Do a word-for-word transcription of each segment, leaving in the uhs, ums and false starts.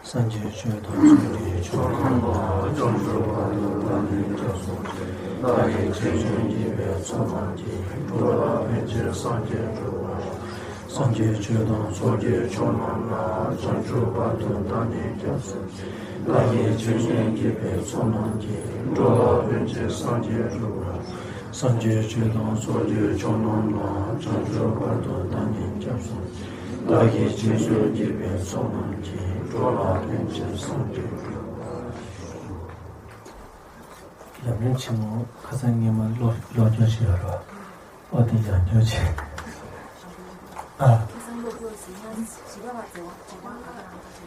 སངས་རྒྱས་ཆོས་དང་ཚོགས་ཀྱི་མཆོག་རྣམས་ལ། བྱང་ཆུབ་བར་དུ་བདག་ནི་སྐྱབས་སུ་མཆི། བདག་གིས་རྗེས་སུ་བགྱིས་པའི་ཚོགས་རྣམས་ཀྱིས། འགྲོ་ལ་ཕན་ཕྱིར་སངས་རྒྱས་འགྲུབ་པར། སངས་རྒྱས་ཆོས་དང་ཚོགས་ཀྱི་མཆོག་རྣམས་ལ། བྱང་ཆུབ་བར་དུ་བདག་ནི་སྐྱབས་སུ་མཆི། བདག་གིས་རྗེས་སུ་བགྱིས་པའི་ཚོགས་རྣམས་ཀྱིས། འགྲོ་ལ་ཕན་ཕྱིར་སངས་རྒྱས་འགྲུབ་པར། སངས་རྒྱས་ཆོས་དང་ཚོགས་ཀྱི་མཆོག་རྣམས་ལ། བྱང་ཆུབ་བར་དུ་བདག་ནི་སྐྱབས་སུ་མཆི། བདག་གིས་རྗེས་སུ་བགྱིས་པའི་ཚོགས་རྣམས་ཀྱིས། འགྲོ་ལ་ཕན་ཕྱིར་སངས་རྒྱས་འགྲུབ་པར་ཤོག། ལམ་རིམ་ཆེན་མོ་ཁ་སང་ངས་མ་ཀློག་ཀློག་སྐྱོར་བྱས་ཡོད་རེད་བ། ཨོ་དེ་ཡང་སྐྱོར་བྱས། ཨ།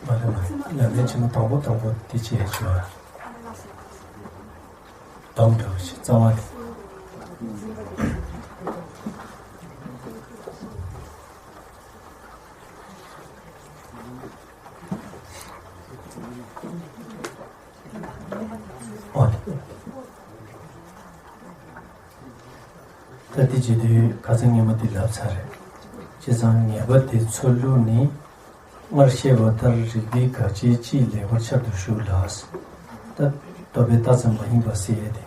མ་རེད་མ་རེད། ལམ་རིམ་ཆེན་མོ་དང་པོ་དང་པོ་དེ་བྱས་བྱུང་བ། སྡོམ་འདྲ་བོ་ཞིག་རྩ་བ་ནས། ཨོ། ད་དེ་བྱེད་དུས་ཁ་སང་ངས་མ་དེ་ལབ་ཚར་རེད། བྱས་ཙང་ངེས་པ་དེ་ཚོར་ལུགས་ནི། སྔར་བཤད་པ་ལྟར་རིགས་པའི་དགག་བྱའི་སྤྱིའི་ལེགས་པར་འཆར་དུ་གཞུག་ལ། ད་རྟོག་པས་བལྟ་ཙམ་མ་ཡིན་པ་ཟེར་ཡས་དེ།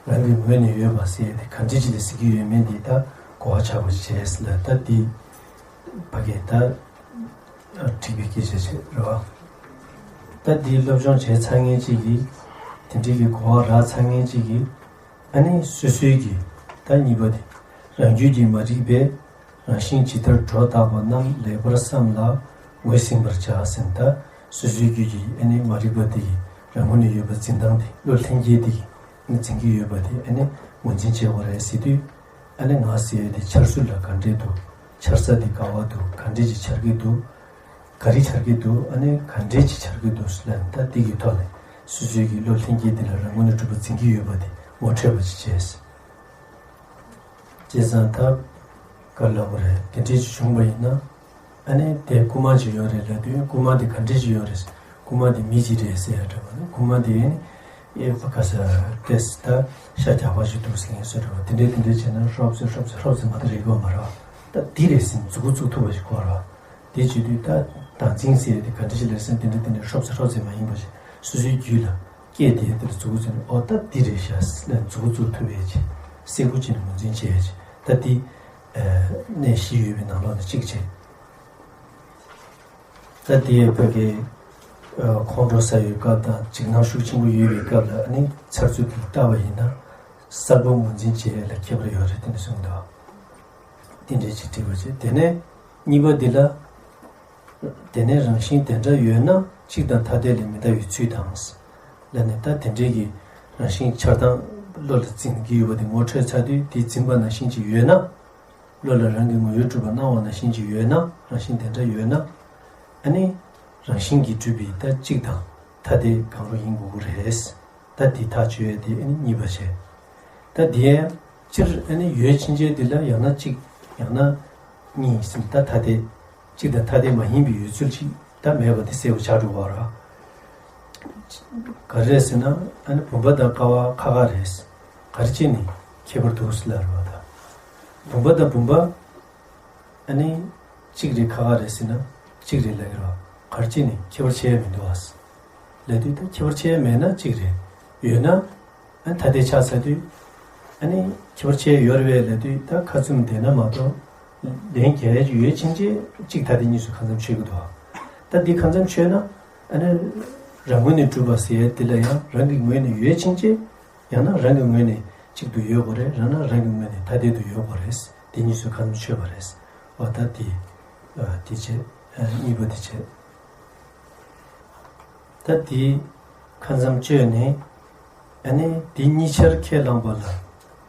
རང་གི་ངོས་ནས་ཡོད་པ་ཟེར་ཡས་དེ་ག་འདྲ་ཅིག་ལ་ཟེར་གྱི་ཡོད་མེད་དེ་ད་གོ་བ་ཆགས་པ་བྱས་ལ་ད་དེ། ཕ་གི་ད། འགྲིག་པའི་སྐད་ཆ་ཞིག་རེད་བ། ད་དེའི་སློབ་སྦྱོང་བྱས་ཚར་མཁན་གཅིག་གིས། དེ་འདྲའི་གི་གོ་བ་རག་ཚར་མཁན་གཅིག་གིས། ཨ་ནི་སོ་སོའི་གི། ད་གཉིས་པ་དེ། རང་རྒྱུད་ཀྱིས་མ་རིག་པའི། རང་བཞིན་ཇི་ལྟར་སྒྲོ་བཏགས་པ་རྣམས་ལེགས་པར་བསམ་ལ་ངོས་ཟིན་པར་བྱ་ཟེར་ན། ད་སོ་སོའི་རྒྱུད་ཀྱི་ཨ་ནི་མ་རིག་པ་དེ་ཡི་རང་ངོས་ནས་ཡོད་པ་འཛིན་སྟངས་དེ་བློ་ལྷན་སྐྱེས་དེ་ཡིས་ཨ་ནི་འཛིན་གྱི་ཡོད་པ་དེ་ཨ་ནི་ངོས་འཛིན་བྱེད་དགོས་རེད་ཟེར་དུས། ཨ་ནི་ང་ཟེར་ཡས་དེ་འཆར་ཚུལ་ལ་ག་འདྲས་འདུག་འཆར་ས་དེ་ག་བ་འདུག་ག་འདྲས་ཀྱི་འཆར་གྱི་འདུག་ག་རེ་འཆར་གྱི་འདུག་ཨ་ནི་ག་འདྲས་ཀྱི་འཆར་གྱི་འདུག་ཟེར་ལབ་ན་ད་འདི་གི་ཐོག་ནས་སོ་སོའི་གི་བློ་ལྷན་སྐྱེས་དེ་ལ་རང་ངོས་ནས་གྲུབ་པ་འཛིན་གྱི་ཡོད་པ་དེ་ངོ་འཕྲོད་པ་ཅིག་བྱས། བྱས་ཙང་ད་ག་ལབ་དགོས་རེད། དེ་འདྲས་ཅིག་བྱུང་བ་ཡིན་ན། ཨ་ནི་དེ་རྐུན་མ་ཅིག་ཡོད་རེད་ལབ་དུས་རྐུན་མ་དེ་ག་འདྲས་ཅིག་ཡོད་རེད། རྐུན་མ་དེ་མི་ཅིག་རེད་ཟེར་ཡ་འདྲ་བ་ནི་རྐུན་མ་དེ་ཨེ་ཕ་ཁ་ས་ཏེས་ད་ཤ་རྒྱགས་པ་ཞིག་འདུག་ཟེར་མཁན་བཟོ་འདྲ་བ་དེ་འདྲས་དེ་འདྲས་བྱས་ན་ཧྲོབ་ཙེ་ཧྲོབ་ཙེ་ཧྲོབ་ཙེ་མ་གཏོགས་རེད་དགོས་མ་རེད་བ། ད་འདི་རེད་ཟེར་མཛུབ་གུ་བཙུགས་ཐུབ་པ་ཞིག་དགོས་རེད་བ། དེ་བྱེད་དུས་ད་བདག་འཛིན་ཟེར་ཡ་དེ་ག་འདྲ་ཞིག་ལབ་ཟེར་དེ་འདྲ་དེ་འདྲ་ཧྲོབ་ཙེ་ཧྲོབ་ཙེ་མ་ཡིན་པ་ཞིག་སོ་སོའི་རྒྱུད་ལ་སྐྱེས་དེ་དེ་ལ་མཛུབ་གུ་བཙུགས་ནས་ཨོ་ད་འདི་རེད་ཤག་ཟེར་ནས་མཛུབ་གུ་བཙུགས་ཐུབ་ཡས་ཅིག་གསལ་པོ་བྱས་ནས་ངོས་འཛིན་བྱེད་ཡས་ཅིག་ད་འདི་གནས་བཞི་ཡོད་པའི་ནང་ལོགས་ནས་གཅིག་བྱས། ད་དེའི་བོད་ཀྱི་ཁོང་ཁྲོ་ཟ་ཡོད་སྐབས་དང་འཇིགས་སྣང་ཤུགས་ཆེན་པོ་ཡོད་པའི་སྐབས་ལ་ཨ་ནི་འཆར་ཚུལ་དེ་ལྟ་བ་ཡིན་ན་གསལ་པོ་ངོས་འཛིན་བྱེད་ཡས་ལ་ཁྱད་པར་ཡོད་རེད་དེ་འདྲ་གསུངས་འདུག་དེ་འདྲའི་ཅིག་དྲིས་པ་བྱས། དེ་ནས་གཉིས་པ་འདི་ལ། དེ་ནས་རང་བཞིན་དེ་འདྲ་ཡོད་ན་གཅིག་དང་ཐ་དད་ལས་མི་འདའ་བའི་ཚུལ་དང་། ལབ་ནས་ད་དེ་འདྲའི་གི་རང་བཞིན་འཆར་སྟངས་བློ་ལ་འཛིན་གྱི་ཡོད་པ་དེ་ངོ་འཕྲོད་ཚར་དུས་དེ་འཛིན་པ་ནང་བཞིན་ཅིག་ཡོད་ན། བློ་ལ་རང་གི་ངོ་བོས་གྲུབ་པ་སྣང་བ་ནང་བཞིན་ཅིག་ཡོད་ན་རང་བཞིན་དེ་འདྲ་ཡོད་ན། ཨ་ནི། རང་བཞིན་གྱིས་གྲུབ་པའི་ད་གཅིག་དང་ཐ་དད་གང་རུང་ཡིན་དགོས་ཀྱི་རེད། ད་འདི་ཐག་གཅོད་ཡས་དེ་ཨ་ནི་གཉིས་པ་བྱས། ད་འདི་ཡང་སྤྱིར་ཨ་ནི་ཡོད་ཕྱིན་ཆད་འདི་ལ་ཡང་ན་གཅིག་ཡང་ན་གཉིས་ཟེར་ད་ཐ་དད། གཅིག་དང་ཐ་དད་མ་ཡིན་པའི་ཡོད་ཚུལ་གཅིག་ད་མེད་པ་དེ་གསལ་པོ་ཆགས་འགྲོ་བ་ར། ག་རེ་རེད་ཟེར་ན་ཨ་ནི་བུམ་པ་དང་ཀ་བ་ཁ་ཁ་རེད། ག་རེ་བྱས་ནས་ཁྱད་པར་འདུག་ཟེར་ལབ་རེད་བ་ད། བུམ་པ་དང་བུམ་པ། ཨ་ནི། གཅིག་རེད་ཁ་ཁ་རེད་ཟེར་ན་གཅིག་རེད་ལབ་ཀྱི་རེད་བ། ག་རེ་བྱས་ནས་ཁྱད་པར་ཕྱེ་ཡ་མི་འདུག་ཨ། ལབ་དུས་ད་ཁྱད་པར་ཕྱེ་ཡ་མེད་ན་གཅིག་རེད། ཡོད་ན། ཨ་ཐ་དད་ཆགས་ཚར་དུས། ཨ་ནི་ཁྱད་པར་ཕྱེ་ཡ་ཡོད་རེད་པས་ལབ་དུས་ད་ཁ་བཙུམ་བསྡད་ན་མ་གཏོགས། ལན་རྒྱག་ཡ་ཅིག་ཡོད་ཕྱིན་ཆད་གཅིག་ཐ་དད་གཉིས་སུ་ཁ་མཚམས་ཆོད་ཀྱི་འདུག་ཨ། ད་འདི་ཁ་མཚམས་ཆོད་ན། ཨ་ནི། རང་ངོས་ནས་གྲུབ་པ་ཟེར་ཡ་འདི་ལ་ཡང་རང་གི་ངོས་ནས་ཡོད་ཕྱིན་ཆད། ཡང་ན་རང་གི་ངོས་ནས་གཅིག་ཏུ་ཡོད་དགོས་རེད། ཡང་ན་རང་གི་ངོས་ནས་ཐ་དད་དུ་ཡོད་དགོས་རེད། དེ་གཉིས་སུ་ཁ་མཚམས་ཆོད་པ་རེད། འོ་ད་དེ། ཨ་དེ་བྱས། ཨ་གཉིས་པ་དེ་བྱས། ད་དེ་ཁ་མཚམས་གཅོད་ནས། ཨ་ནི་དེ་གཉིས་ཆར་ཁས་བླངས་པ་ལ་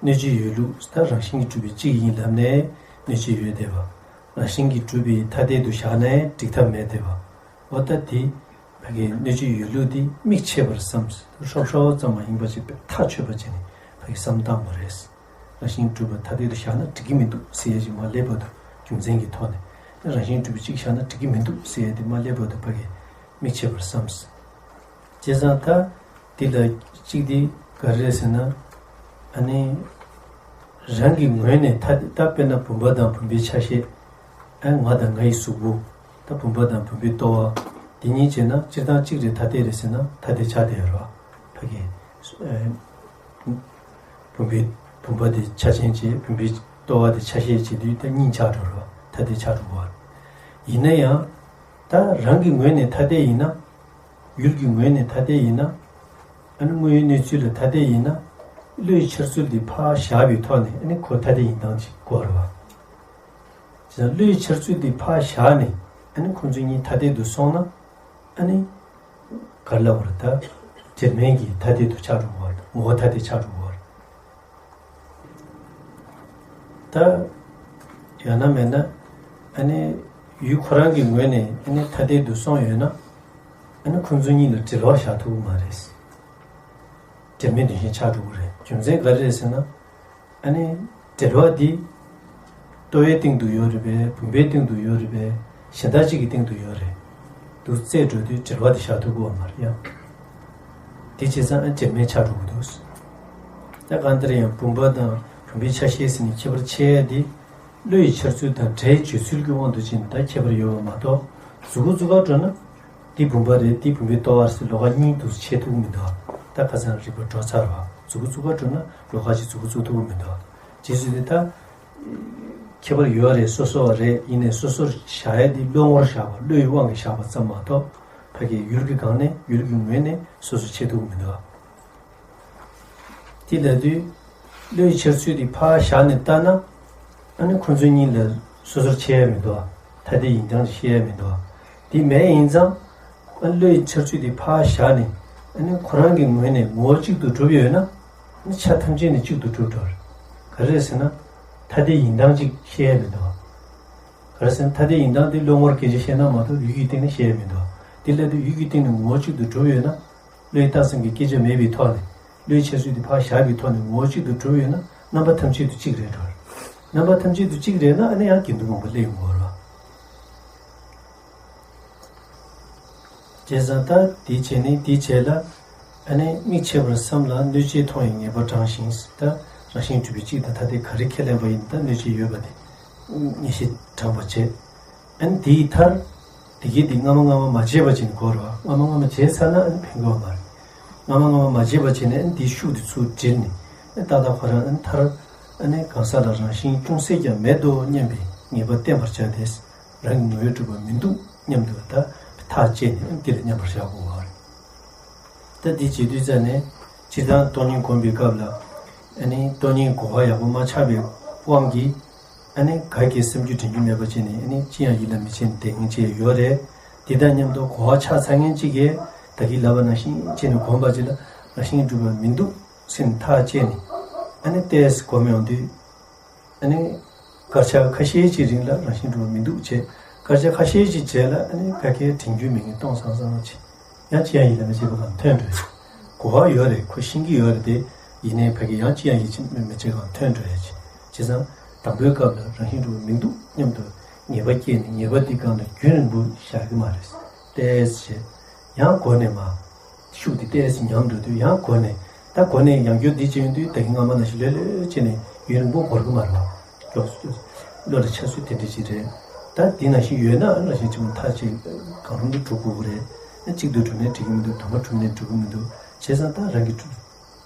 གནོད་བྱེད་ཡོད་ལུགས། ད་རང་བཞིན་གྱིས་གྲུབ་པའི་གཅིག་ཡིན་ལབ་ནས་གནོད་བྱེད་ཡོད་བསྡད་པ། རང་བཞིན་གྱིས་གྲུབ་པའི་ཐ་དད་དུ་བཞག་ནས་འགྲིག་ཐབས་མེད་བསྡད་པ། འོ་ད་དེ། ཕ་གིའི་གནོད་བྱེད་ཡོད་ལུགས་འདི་མིག་ཕྱེ་བར་བསམ། ཧྲོབ་ཧྲོབ་ཙམ་མ་ཡིན་པ་ཞིག་ཐག་ཆོད་པ་བྱས་ནས་ཕ་གིའི་བསམ་བཏང་བ་རེད། རང་བཞིན་གྲུབ་པ་ཐ་དད་དུ་བཞག་ན་འགྲིག་གི་མི་འདུག་ཟེར་ཡ་ཞིག་མ་སླེབས་བར་དུ་རྒྱུ་མཚན་གྱི་ཐོག་ནས་རང་བཞིན་གྲུབ་པ་གཅིག་བཞག་ན་འགྲིག་གི་མི་འདུག་ཟེར་ཡ་དེ་མ་སླེབས་བར་དུ་ཕ་གིའི་མིག་ཕྱེ་བར་བསམ། བྱས་ཙང་ད་འདི་ལ་གཅིག་འདི་ག་རེ་རེད་ཟེར་ན། ཨ་ནི། རང་གི་ངོས་ནས་ཐ་དད་ད་དཔེར་ན་བུམ་པ་དང་བུམ་པའི་ཆ་ཤས། ཨ་ང་དང་ང་ཡི་གཟུགས་པོ། ད་བུམ་པ་དང་བུམ་པའི་ལྟོ་བ། དེ་གཉིས་བྱས་ན་སྤྱིར་བཏང་གཅིག་རེད། ཐ་དད་རེད་ཟེར་ན་ཐ་དད་ཆགས་བསྡད་ཡོད་རེད་བ། ཕ་གི་ཨ་བུམ་པའི་བུམ་པ་དེ་ཆ་ཅན་བྱས། བུམ་པའི་རྟོག་པ་དེ་ཆ་ཤས་བྱས་དུས་ད་གཉིས་ཆགས་འགྲོ་རེད་བ། ཐ་དད་ཆགས་འགྲོ་གི་རེད། ཡིན་ན་ཡང་ད་རང་གི་ངོས་ནས་ཐ་དད་ཡིན་ན། ཡུལ་གྱི་ངོས་ནས་ཐ་དད་ཡིན་ན། ཨ་ནི་དངོས་ཡོད་གནས་ཚུལ་ལ་ཐ་དད་ཡིན་ན། བློའི་འཆར་ཚུལ་འདི་ཕར་བཞག་པའི་ཐོག་ནས་ཨ་ནི་ཁོ་ཐ་དད་ཡིན་སྟངས་ཅིག་གོ་རེད་བ། བྱས་ཙང་བློའི་འཆར་ཚུལ་འདི་ཕར་བཞག་ནས་ཨ་ནི་ཁོང་ཚོ་གཉིས་ཐ་དད་དུ་སོང་ན། ཨ་ནི་ག་རེ་ལབ་དགོས་རེད། ད་འབྲེལ་མེད་ཀྱི་ཐ་དད་དུ་ཆགས་འགྲོ་གི་རེད། ངོ་བོ་ཐ་དད་ཆགས་འགྲོ་གི་རེད། ད་ཡང་ན་མེད་ན་ཨ་ནི་ཡུལ་ཁོ་རང་གི་ངོས་ནས་ཨ་ནི་ཐ་དད་དུ་སོང་ཡོད་ན། ཨ་ནི་ཁོང་ཚོ་གཉིས་ལ་འབྲེལ་བ་བཞག་ཐུབ་ཀྱི་མ་རེད། འབྲེལ་མེད་དོན་གཞན་ཆགས་འགྲོ་གི་རེད། རྒྱུ་མཚན་ག་རེ་རེད་ཟེར་ན། ཨ་ནི་འབྲེལ་བ་འདི་རྟོག་པའི་སྟེང་དུ་ཡོད་རེད་པས། བུམ་པའི་སྟེང་དུ་ཡོད་རེད་པས། གཞན་དག་ཅིག་གི་སྟེང་དུ་ཡོད་རེད། འདུག་རྩད་འགྲོ་དུས་འབྲེལ་བ་དེ་བཞག་ཐུབ་ཀྱི་ཡོད་མ་རེད་ཡ། དེ་བྱས་ཙང་ཨ་འབྲེལ་མེད་ཆགས་འགྲོ་གི་འདུག་ད་གང་ལྟར་ཡང་བུམ་པ་དང་བུམ་པའི་ཆ་ཤས་ཟེར་ནས་ཁྱད་པར་ཕྱེ་ཡ་དེ། བློ་ཡི་འཆར་ཚུལ་དང་སྒྲའི་བརྗོད་ཚུལ་གྱི་དབང་དུ་བྱས་ནས་ད་ཁྱད་པར་ཡོད་པ་མ་གཏོགས། གཟུགས་པོ་གཟུགས་ཁར་འགྲོ་ན། འདི་བུམ་པ་རེད། འདི་བུམ་པའི་རྟོག་པ་རེད་ཟེར་ལོགས་ཀ་གཉིས་འདུག་ཕྱེ་ཐུབ་ཀྱི་མི་འདུག་ད་ཁ་སང་རིག་པ་འགྲོ་ཚར་བ། གཟུགས་པོ་གཟུགས་ཁར་འགྲོ་ན་ལོགས་ཀ་ཅིག་གཟུགས་པོ་བཙུགས་ཐུབ་ཀྱི་མི་འདུག་རྗེས་སུ་དེ་ད་ཁྱད་པར་ཡོད་རེད། སོ་སོ་བ་རེད། ཡིན་ནའི་སོ་སོར་བཞག་ཡ་དེ་བློ་ངོར་བཞག་པ། བློ་ཡི་དབང་གིས་བཞག་པ་ཙམ་མ་གཏོགས། ཕ་གི་ཡུལ་གྱི་སྒང་ནས་ཡུལ་གྱི་ངོས་ནས་སོ་སོ་ཕྱེ་ཐུབ་ཀྱི་མི་འདུག་དེ་ལབ་དུས། བློའི་འཆར་ཚུལ་དེ་ཕར་བཞག་ནས་ལྟ་ན། ཨ་ནི་ཁོ་ཚོ་གཉིས་ལ་སོ་སོར་ཕྱེ་ཡ་མི་འདུག་ཐ་དད་ཡིན་སྟངས་ཤེས་ཡ་མི་འདུག་དེ་མེད་ཡིན་ཙང་། ཨ་བློའི་འཆར་ཚུལ་དེ་ཕར་བཞག་ནས། ཨ་ནི་ཁོ་རང་གི་ངོས་ནས་ངོ་བོ་གཅིག་ཏུ་གྲུབ་ཡོད་ན། ཨ་ནི་ཆ་ཐམས་ཅད་ནས་གཅིག་ཏུ་གྲུབ་འགྲོ། ག་རེ་རེད་ཟེར་ན། ཐ་དད་ཡིན་སྟངས་ཅིག་ཤེས་ཡ་མི་འདུག་ག་རེ་ཟེར་ན། ཐ་དད་ཡིན་སྟངས་དེ་བློ་ངོར་སྐད་ཆ་བཤད་ན་མ་གཏོགས་ཡུལ་གྱི་སྟེང་ནས་ཤེས་ཡ་མི་འདུག་དེ་ལབ་དུས་ཡུལ་གྱི་སྟེང་ནས་ངོ་བོ་གཅིག་ཏུ་གྲུབ་ཡོད་ན། བློའི་རྟགས་ཙམ་གྱི་སྐད་ཆ་མེད་པའི་ཐོག་ནས། བློའི་འཆར་ཚུལ་དེ་ཕར་བཞག་པའི་ཐོག་ནས་ངོ་བོ་གཅིག་ཏུ་གྲུབ་ཡོད་ན། རྣམ་པ་ཐམས་ཅད་དུ་གཅིག་རེད་འགྲོ། རྣམ་པ་ཐམས་ཅད་དུ་གཅིག་རེད་ན། ཨ་ནི་ཡང་དགེ་འདུན་མང་པོ་སླེབས་ཡོང་གི་རེད་བ། བྱས་ཙང་ད་དེ་བྱས་ནས་དེ་བྱས་ལ། ཨ་ནི་མིག་ཕྱེ་བར་བསམ་ལ་གནོད་བྱེད་མཐོང་བའི་ངེས་པ་དྲངས་ཤིང་། ད་རང་བཞིན་གྲུབ་པའི་གཅིག་དང་ཐ་དད་ག་རེ་ཁས་ལེན་པ་ཡིན། ད་གནོད་བྱེད་ཡོད་པ་དེ་ངེས་ཤེས་དྲངས་པ་བྱས། ཨ་ནི་དེའི་མཐར། དེ་གས་དེ་སྔ་མ་སྔ་མ་མ་བྱས་པ་བྱས་ནས་གོ་ར་བ། སྔ་མ་སྔ་མ་བྱས་ཚར་ན་ཨ་ནི་ཕན་གི་བ་མ་རེད། སྔ་མ་སྔ་མ་མ་བྱས་པ་བྱས་ནས་ཨ་ནི་དེའི་ཤུགས་དེ་ཚུར་སྒྲིལ་ནས། ཨ་ནི་ཏག་ཏག་ཁོ་རང་ཨ་ནི་མཐར། ཨ་ནི་གང་ཟག་ལ་རང་བཞིན་ཅུང་ཟད་ཀྱང་མེད་དོ་སྙམ་པའི་ངེས་པ་བརྟན་པར་བྱ་སྟེ། རང་གི་ངོ་བོས་གྲུབ་པ་མི་འདུག་སྙམ་དུ་ད་ཐག་བཅད་ནས་ཨ་ནི་དེ་ལ་མཉམ་པར་བཞག་དགོས་པ་རེད། ད་འདི་བྱེད་དུས་ཙ་ནས་སྤྱིར་བཏང་སྟོང་ཉིད་སྒོམ་པའི་སྐབས་ལ། ཨ་ནི་སྟོང་ཉིད་གོ་བ་ཡག་པོ་མ་ཆགས་པའི་དབང་གིས། ཨ་ནི་ག་གེ་སེམས་རྒྱུད་དྲན་རྒྱུ་མེད་པ་བྱས་ནས། ཨ་ནི་ཅི་ཡང་ཡིད་ལ་མི་བྱེད་ནས་བསྡད་མཁན་ཅིག་ཡོད་རེད། དེ་དང་མཉམ་དུ་གོ་བ་ཆགས་ཚར་མཁན་ཅིག་གིས་ད་གིན་ལབ་པ་ནང་བཞིན་བྱས་ནས་སྒོམ་པ་ཅིག་ལ་རང་བཞིན་གྲུབ་པ་མི་འདུག་སེམས་ཐག་བཅད་ནས། ཨ་ནི་ཏོག་ཙམ་སྒོམ་ཡོང་དུས། ཨ་ནི་སྐར་ཆ་ཁ་ཤས་ཅིག་རིང་ལ་རང་བཞིན་གྲུབ་པ་མི་འདུག་བྱས། སྐར་ཆ་ཁ་ཤས་ཅིག་རྗེས་ལ་ཨ་ནི་ག་གེ་དྲན་རྒྱུ་མེད་མཁན་སྟོང་སང་སང་བྱས། ཡང་ཅི་ཡང་ཡིད་ལ་མི་བྱེད་པ་གང་ཐོན་འགྲོ་ཡ། གོ་བ་ཡོད་རེད། ཁོ་ཤེས་ཀྱི་ཡོད་རེད་དེ། ཡིན་ནའི་ཕ་གི་ཡང་ཅི་ཡང་ཡིད་ཆེས་མི་བྱེད་གང་ཐོན་འགྲོ་ཡ་ཅིག་བྱས་ཙང་དང་པོའི་སྐབས་ལ་རང་བཞིན་གྲུབ་པ་མི་འདུག་སྙམ་དུ་ངེས་པ་སྐྱེས་ནས། ངེས་པ་འདི་སྒང་ལ་རྒྱུན་རིང་པོ་བཞག་གི་མ་རེད། ཏོག་ཙམ་བྱས། ཡང་འགོ་ནས་མར་ཤུགས་དེ་ཏོག་ཙམ་ཉམས་འགྲོ་དུས། ཡང་འགོ་ནས། ད་འགོ་ནས་ཡང་བསྐྱར་འདི་བྱེད་ཡོང་དུས་ད་གིན་སྔ་མ་ནང་བཞིན་ལྷོད་ལྷོད་བྱས་ནས་ཡུན་རིང་པོ་འགོར་གི་མ་རེད་བ། མགྱོགས་སུ་མགྱོགས་སུ། བློ་ལ་འཆར་ཚུལ་དེ་འདྲ་ཅིག་རེད། ད་འདི་ནང་བཞིན་ཡོད་ན་ཨ་ནི་རང་བཞིན་གྲུབ་པ་ཐག་བཅད། གང་རུང་དུ་གྲུབ་དགོས་ཀྱི་རེད། ཨ་གཅིག་ཏུ་གྲུབ་ནས་འགྲིག་གི་མི་འདུག་དུ་མར་གྲུབ་ནས་འགྲིག་གི་མི་འདུག་བྱས་ཙང་ད་རང་གི་གྲུབ་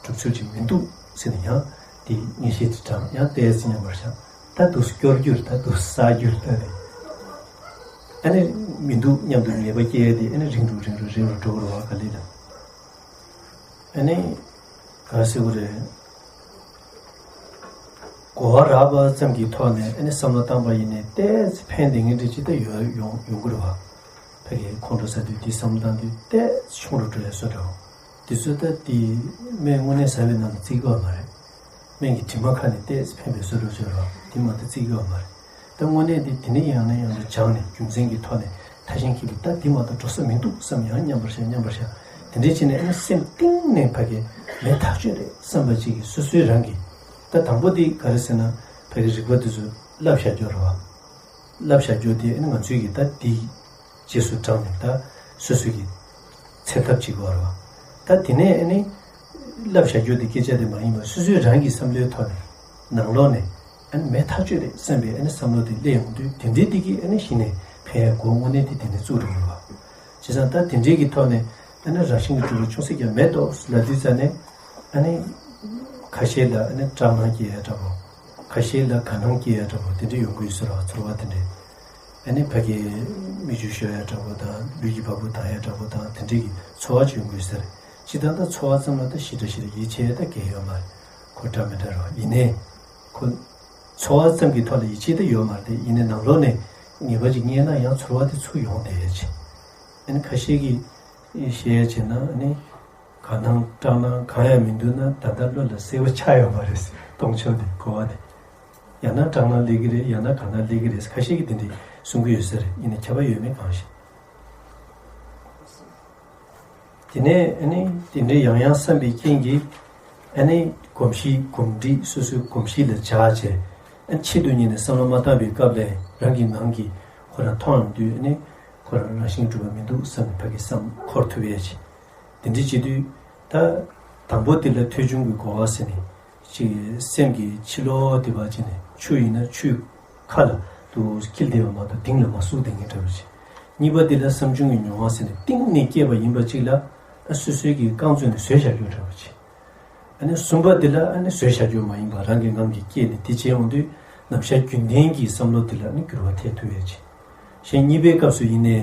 གྲུབ་ཚུལ་ཅིག་མི་འདུག་ཟེར་ནས་ཡང་དེ་ངེས་ཤེས་དེ་དྲངས། ཡང་ཏོག་ཙམ་མཉམ་པར་བཞག་ད་འདུག་སེ་སྐྱོར་རྒྱུ་རེད། ད་འདུག་སེ་བསགས་རྒྱུ་རེད། ད་དེ་ཨ་ནི་མི་འདུག་སྙམ་དུ་ངེས་པ་སྐྱེ་ཡ་དེ་ཨ་ནི་རིང་རུ་རིང་རུ་རིང་རུ་འགྲོ་གི་རེད་བ། ག་ལེ་ལ། ཨ་ནི་ག་རེ་ཟེར་དགོས་རེད། གོ་བ་རག་པ་ཙམ་གྱི་ཐོག་ནས་ཨ་ནི་བསམ་བློ་བཏང་པ་ཡིན་ནའི་ཏོག་ཙམ་ཕན་བསྡད་མཁན་འདྲ་ཅིག་ད་ཡོང་ཡོང་ཡོང་གི་རེད་བ། ཕ་གིའི་ཁོང་ཁྲོ་ཟ་དུས་དེ་བསམ་བློ་བཏང་དུས་ཏོག་ཙམ་ཆུང་རུ་འགྲོ་ཡ་བཟོ་འདྲ་བོ། དེ་ཚོ་ད་དེ་སྨན་དངོས་གནས་ཟ་བའི་ནང་ནས་བརྩི་གི་ཡོད་མ་རེད། སྨན་གྱི་དྲི་མ་ཁ་ནས་ཏོག་ཙམ་ཕན་པའི་བཟོ་འདྲ་བོ་བྱས་རེད་བ། དེ་མ་གཏོགས་བརྩི་གི་ཡོད་མ་རེད། ད་དངོས་གནས་དེ་དེ་ནས་ཡང་ནས་ཡང་དུ་སྦྱངས་ནས་རྒྱུ་མཚན་གྱི་ཐོག་ནས་ཐ་ཞན་མཁས་པའི་ད་དེ་མ་གཏོགས་འགྲོ་ས་མི་འདུག་བསམ། ཡང་མཉམ་པར་བཞག་མཉམ་པར་བཞག་དེ་འདྲས་བྱས་ནས་ཨ་ནི་སེམས་གཏིང་ནས་ཕ་གི་མེད་ཐག་ཆོད་རེད་བསམ་པ་ཅིག་གིས་སོ་སོའི་རང་གིས། ད་དང་པོ་དེ་ག་རེ་ཟེར་ན། ཕ་གི་རིག་པ་དེ་ཚོ་བསླབ་བཞག་རྒྱུ་རེད་བ། བསླབ་བཞག་རྒྱུ་དེ་ཨ་ནི་ང་ཚོའི་གི་ད་དེ་རྗེས་སུ་འབྲངས་ནས་ད་སོ་སོ་གི་འཚོལ་ཐབས་བྱེད་དགོས་རེད་བ། ད་དེ་ནས་ཨ་ནི་བསླབ་བཞག་རྒྱུ་དེ་སྐད་ཆ་དེ་མ་ཡིན་པར་སོ་སོའི་རང་གི་བསམ་བློའི་ཐོག་ནས་ནང་ལོགས་ནས་ཨ་ནི་མེད་ཐག་ཆོད་རེད་བསམ་པའི་ཨ་ནི་བསམ་བློ་དེ་སླེབས་ཡོང་དུས་དེ་འདྲའི་དེ་གིས་ཨ་ནི་གཞི་ནས་ཕན་ཡ་གོ་དངོས་གནས་དེ་དེ་ནས་བཙུགས་འགྲོ་གི་རེད་བ། བྱས་ཙང་ད་དེ་འདྲའི་གི་ཐོག་ནས་ཨ་ནི་རང་བཞིན་གྱིས་གྲུབ་པ་ཅུང་ཟད་ཀྱང་མེད་དོ་ལབ་དུས་ཙ་ནས། ཨ་ནི་ཁ་ཤས་ལ་ཨ་ནི་སྐྲག་སྣང་སྐྱེ་ཡ་འདྲ་པོ། ཁ་ཤས་ལ་དགའ་སྣང་སྐྱེ་ཡ་འདྲ་པོ་དེ་འདྲ་ཡོང་གི་ཡོད་ས་རེད་བ། ཚོར་བ་དེ་འདྲ། ཨ་ནི་ཕ་གིའི་མིག་ཆུ་ཤོར་ཡ་འདྲ་པོ་དང་ལུས་ཀྱི་བ་སྤུ་ལྡང་ཡ་འདྲ་པོ་དང་དེ་འདྲའི་གི་ཚོར་བ་ཅིག་ཡོང་གི་ཡོད་ས་རེད། སྤྱིར་བཏང་ད་ཚོར་བ་ཙམ་ལ་ད་ཞེ་དྲག་ཞེ་དྲག་ཡིད་ཆེས་ད་གང་ཡང་ཡོད་མ་རེད། ཁོ་འདྲ་མི་འདྲ་རེད་བ། ཡིན་ནའི་ཁོ་ཚོར་བ་ཙམ་གྱི་ཐོག་ལ་ཡིད་ཆེས་ད་ཡོད་མ་རེད་དེ། ཡིན་ནའི་ནང་ལོགས་ནས་ངེས་པ་ཅིག་རྙེད་ན་ཡང་ཚོར་བ་དེ་ཚུར་ཡོང་བསྡད་ཡ་ཅིག་ཨ་ནི་ཁ་ཤས་ཀྱིས་བཤད་ཡ་བྱས་ན། ཨ་ནི་དགའ་སྣང་སྐྲག་སྣང་གང་ཡང་མི་འདུག་ན་ད་ལྟ་བློ་ལ་གསལ་པོ་ཆགས་ཡོད་མ་རེད། མཐོང་ཕྱོགས་དེ་གོ་བ་དེ། ཡང་ན་སྐྲག་སྣང་སླེབས་ཀྱི་རེད། ཡང་ན་དགའ་སྣང་སླེབས་ཀྱི་རེད། ཁ་ཤས་ཀྱིས་དེ་འདྲ་གསུང་གི་ཡོད་ས་རེད། ཡིན་ནའི་ཁྱབ་པ་ཡོད་མེད་གང་ཤེས། དེ་ནས་ཨ་ནི་དེ་འདྲའི་ཡང་ཡང་བསམ་པའི་རྐྱེན་གྱིས། ཨ་ནི་གོམས་གཤིས་གོམས་འདྲིས་སོ་སོའི་གོམས་གཤིས་ལ་འཇགས་བྱས། ཨ་ནི་ཆེད་དུ་གཉེར་ནས་བསམ་བློ་མ་བཏང་བའི་སྐབས་ལ་རང་གི་ངང་གིས་ཁོ་རང་མཐོང་ཡོང་དུས། ཨ་ནི་ཁོ་རང་རང་བཞིན་གྲུབ་པ་མི་འདུག་བསམ་ནས་ཕ་གི་བསམ་འཁོར་ཐུབ་ཡས་ཅིག་དེ་འདྲ་བྱེད་དུས་ད་དང་པོ་དེ་ལ་ཐོས་བྱུང་གི་གོ་བ་ཟེར་ནས། ཅིག་སེམས་ཀྱི་ཕྱི་ལོགས་དེ་བ་ཅིག་ནས་ཆུ་ཡིན་ན་ཆུའི་ཁ་ལ་དུ་འཁྱིལ་བསྡད་པ་མ་གཏོགས་སྟེང་ལ་མ་ཟུག་བསྡད་མཁན་འདྲ་པོ་ཅིག་གཉིས་པ་དེ་ལ་བསམ་བྱུང་གི་མྱོང་བ་ཟེར་ནས་གཏིང་ནས་སྐྱེས་པ་ཡིན་པ་ཅིག་ལ། ཨ་སོ་སོའི་གི་རྐང་བཙུགས་ནས་བཟོས་བཞག་རྒྱུ་འདྲ་པོ་ཅིག་ཨ་ནི་གསུམ་པ་དེ་ལ་ཨ་ནི་བཟོས་བཞག་རྒྱུ་མ་ཡིན་པ་རང་གི་ངང་གིས་སྐྱེས་ནས་དེ་བྱས་ཡོང་དུས། ནམ་ཞག་རྒྱུན་ལྡན་གྱི་བསམ་བློ་དེ་ལ་ཨ་ནི་འགྱུར་བ་ཐེབས་ཐུབ་ཡས་ཅིག་གཞན་གཉིས་པའི་སྐབས་སུ་ཡིན་ནའི་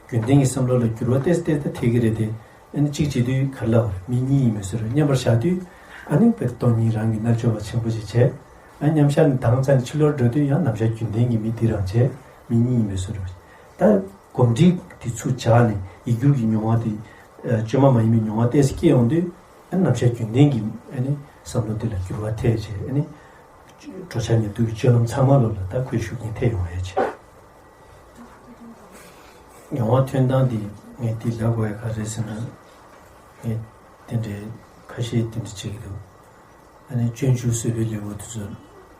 རྒྱུན་ལྡན་གྱི་བསམ་བློ་ལ་འགྱུར་བ་ཏོག་ཙམ་ཏོག་ཙམ་ཐེབས་ཀྱི་རེད་དེ། ཨ་ནི་གཅིག་བྱེད་དུས་ག་རེ་ལབ་དགོས་རེད། མི་གཉིས་ཡིན་པའི་བཟོ་འདྲ། མཉམ་པར་བཞག་དུས་ཨ་ནི་དཔེ་སྟོང་ཉིད་རང་གི་རྣལ་འབྱོར་པ་ཆེན་པོ་ཞིག་བྱས། ཨ་ནི་མཉམ་བཞག་ནས་དྭངས་གཙང་ནས་ཕྱི་ལོགས་འགྲོ་དུས་ཡང་ནམ་ཞག་རྒྱུན་ལྡན་གྱི་མི་དེ་རང་བྱས། མི་གཉིས་ཡིན་པའི་བཟོ་འདྲ། ད་གོམས་འདྲིས་དེ་ཚུར་འཇགས་ནས་ཡིད་འགྱུར་གྱི་མྱོང་བ་དེ། ཨ་བཅོས་མ་མ་ཡིན་པའི་མྱོང་བ་ཏོག་ཙམ་སྐྱེ་ཡོང་དུས། ཨ་ནི་ནམ་ཞག་རྒྱུན་ལྡན་གྱི་ཨ་ནི་བསམ་བློ་དེ་ལ་འགྱུར་བ་ཐེབས་བྱས། ཨ་ནི་འགྲོ་འཆག་ཉལ་འདུག་གི་སྤྱོད་ལམ་ཚང་མ་ལོ་ལ་ད་ཁོའི་ཤུགས་རྐྱེན་ཐེབས་ཡོང་ཡས་ཆེ། མྱོང་བ་ཐོན་སྟངས་འདི་ངས་འདི་ལབ་དགོས་ཡ་ག་རེ་ཟེར་ན། ངས་དེ་འདྲའི་ཁ་ཤས་དེ་འདྲ་བྱེད་ཀྱི་འདུག་ཨ་ནི་སྤྱོད་འཇུག་གསོལ་བའི་ལེའུ་དེ་ཚོ་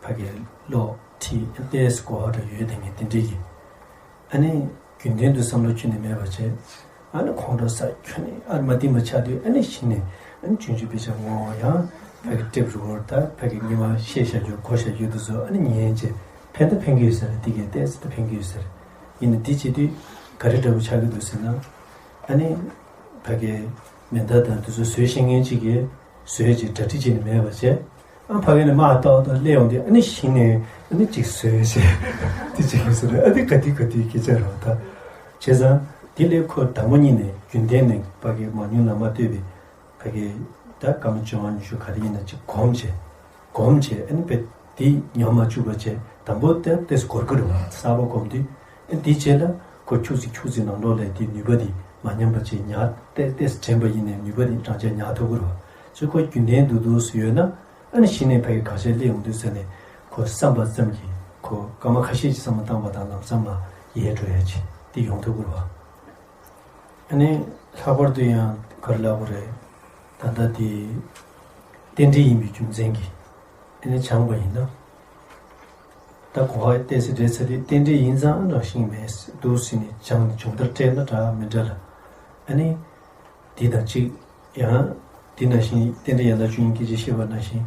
ཕ་གིར་ཀློག་ཁྲིད་ཏོག་ཙམ་གོ་བ་འདྲ་ཡོད་དེ། ངས་དེ་འདྲའི་གི་ཨ་ནི་རྒྱུན་ལྡན་དུ་བསམ་བློ་ཁྱོན་ནས་མེད་པ་བྱས། ཨ་ནི་ཁོང་ཁྲོ་ཟ་ཁྱོན་ནས་ཨ་མ་བསྟིམ་པ་ཆགས་དུས། ཨ་ནི་གཞི་ནས་ཨ་ནི་སྤྱོད་འཇུག་དཔེ་ཆ་ངོ་ཡང་ཕ་གི་ཊེབ་རི་ཀོཌ་ད་ཕ་གི་སྔོན་མ་བཤད་བཞག་རྒྱུ་གོ་བཞག་རྒྱུ་དེ་ཚོ་ཨ་ནི་ཉན་བྱས། ཕན་ད་ཕན་གྱི་ཡོད་ས་རེད། དེ་གས་ཏོག་ཙམ་ད་ཕན་གྱི་ཡོད་ས་རེད། ཡིན་ནའི་དེ་བྱེད་དུས་ག་རེ་འདྲ་པོ་ཆགས་ཀྱི་འདུག་ཟེར་ན། ཨ་ནི་ཕ་གི་མེ་མདའ་དང་དེ་ཚོ་བཟོས་ཤེས་མཁན་ཅིག་གིས་བཟོས་བྱས་གྲ་སྒྲིག་བྱས་ནས་མེད་པ་བྱས། ཨ་ཕ་གི་ནས་མར་ཏོག་ཏོག་སླེབས་ཡོང་དུས། ཨ་ནི་གཞི་ནས་ཨ་ནི་ཅིག་བཟོས་བྱས་དེ་བྱེད་ཀྱི་ཟེར། ཨ་ནི་ག་དུས་ག་དུས་སྐད་ཆ་རེད་བ་ད། བྱས་ཙང་དེ་ལས་ཁོ་དང་པོ་ཉིད་ནས་རྒྱུན་ལྡན་ནས་ཕ་གི་མང་ཉུང་ལ་མ་ལྟོས་པའི་ཕ་གི་ད་སྐར་མ་བཅོ་ལྔ་ཉི་ཤུ་ག་རེ་ཡིན་ན་ཅིག་གོམས་བྱས། གོམས་བྱས། ཨ་ནི་དཔེ་དེ་ཉམས་མ་བཅུག་པ་བྱས། དང་པོ་དེ་ཏོག་ཙམ་འགོར་གི་རེད་བ། གསར་པ་གོམས་དུས། ཨ་ནི་དེའི་རྗེས་ལ་ཁོ་ཁྱུག་ཙམ་ཁྱུག་ཙམ་ནང་ལོགས་ལ་དེའི་ནུས་པ་དེ་མ་ཉམས་པ་བྱས། ཉར་ཏོག་ཙམ་ཏོག་ཙམ་དྲན་པ་ཡིན་ནའི་ནུས་པ་དེ་རང་ཅག་ཉར་ཐུབ་ཀྱི་རེད་བ། ཚུར་ཁོ་རྒྱུན་ལྡན་འདུག་འདུག་སེ་ཡོད་ན། ཨ་ནི་གཞི་ནས་ཕ་གི་གང་ཤར་སླེབས་ཡོང་དུས་ཟེར་ནས། ཁོ་བསམ་པ་ཙམ་གྱིས་ཁོ་སྐར་མ་ཁ་ཤས་ཀྱི་བསམ་བློ་བཏང་པ་དང་ལམ་སང་མར་ཡལ་འགྲོ་ཡ་ཅིག་དེ་ཡོང་ཐུབ་ཀྱི་རེད་བ། ཨ་ནི་ལྷག་པར་དུ་ཡང་ག་རེ་ལབ་དགོས་རེད། ད་ལྟ་དེ་རྟེན་འབྲེལ་ཡིན་པའི་རྒྱུ་མཚན་གྱིས་ཨ་ནི་སྦྱངས་པ་ཡིན་ན། ད་གོ་བ་ཏོག་ཙམ་འགྲིག་ཚར་དུས་རྟེན་འབྲེལ་ཡིན་ཙང་རང་བཞིན་མེད་འདུག་ཟེར་ནས་སྦྱངས་ནས་སྦྱོང་བརྡར་སྤྲད་ན་འདྲ་མི་འདྲ་ལ། ཨ་ནི་དེ་དང་གཅིག་ཡང་དེ་ནང་བཞིན་རྟེན་འབྲེལ་ཡན་ལག་བཅུ་གཉིས་སྐད་ཅིག་བཤད་པ་ནང་བཞིན།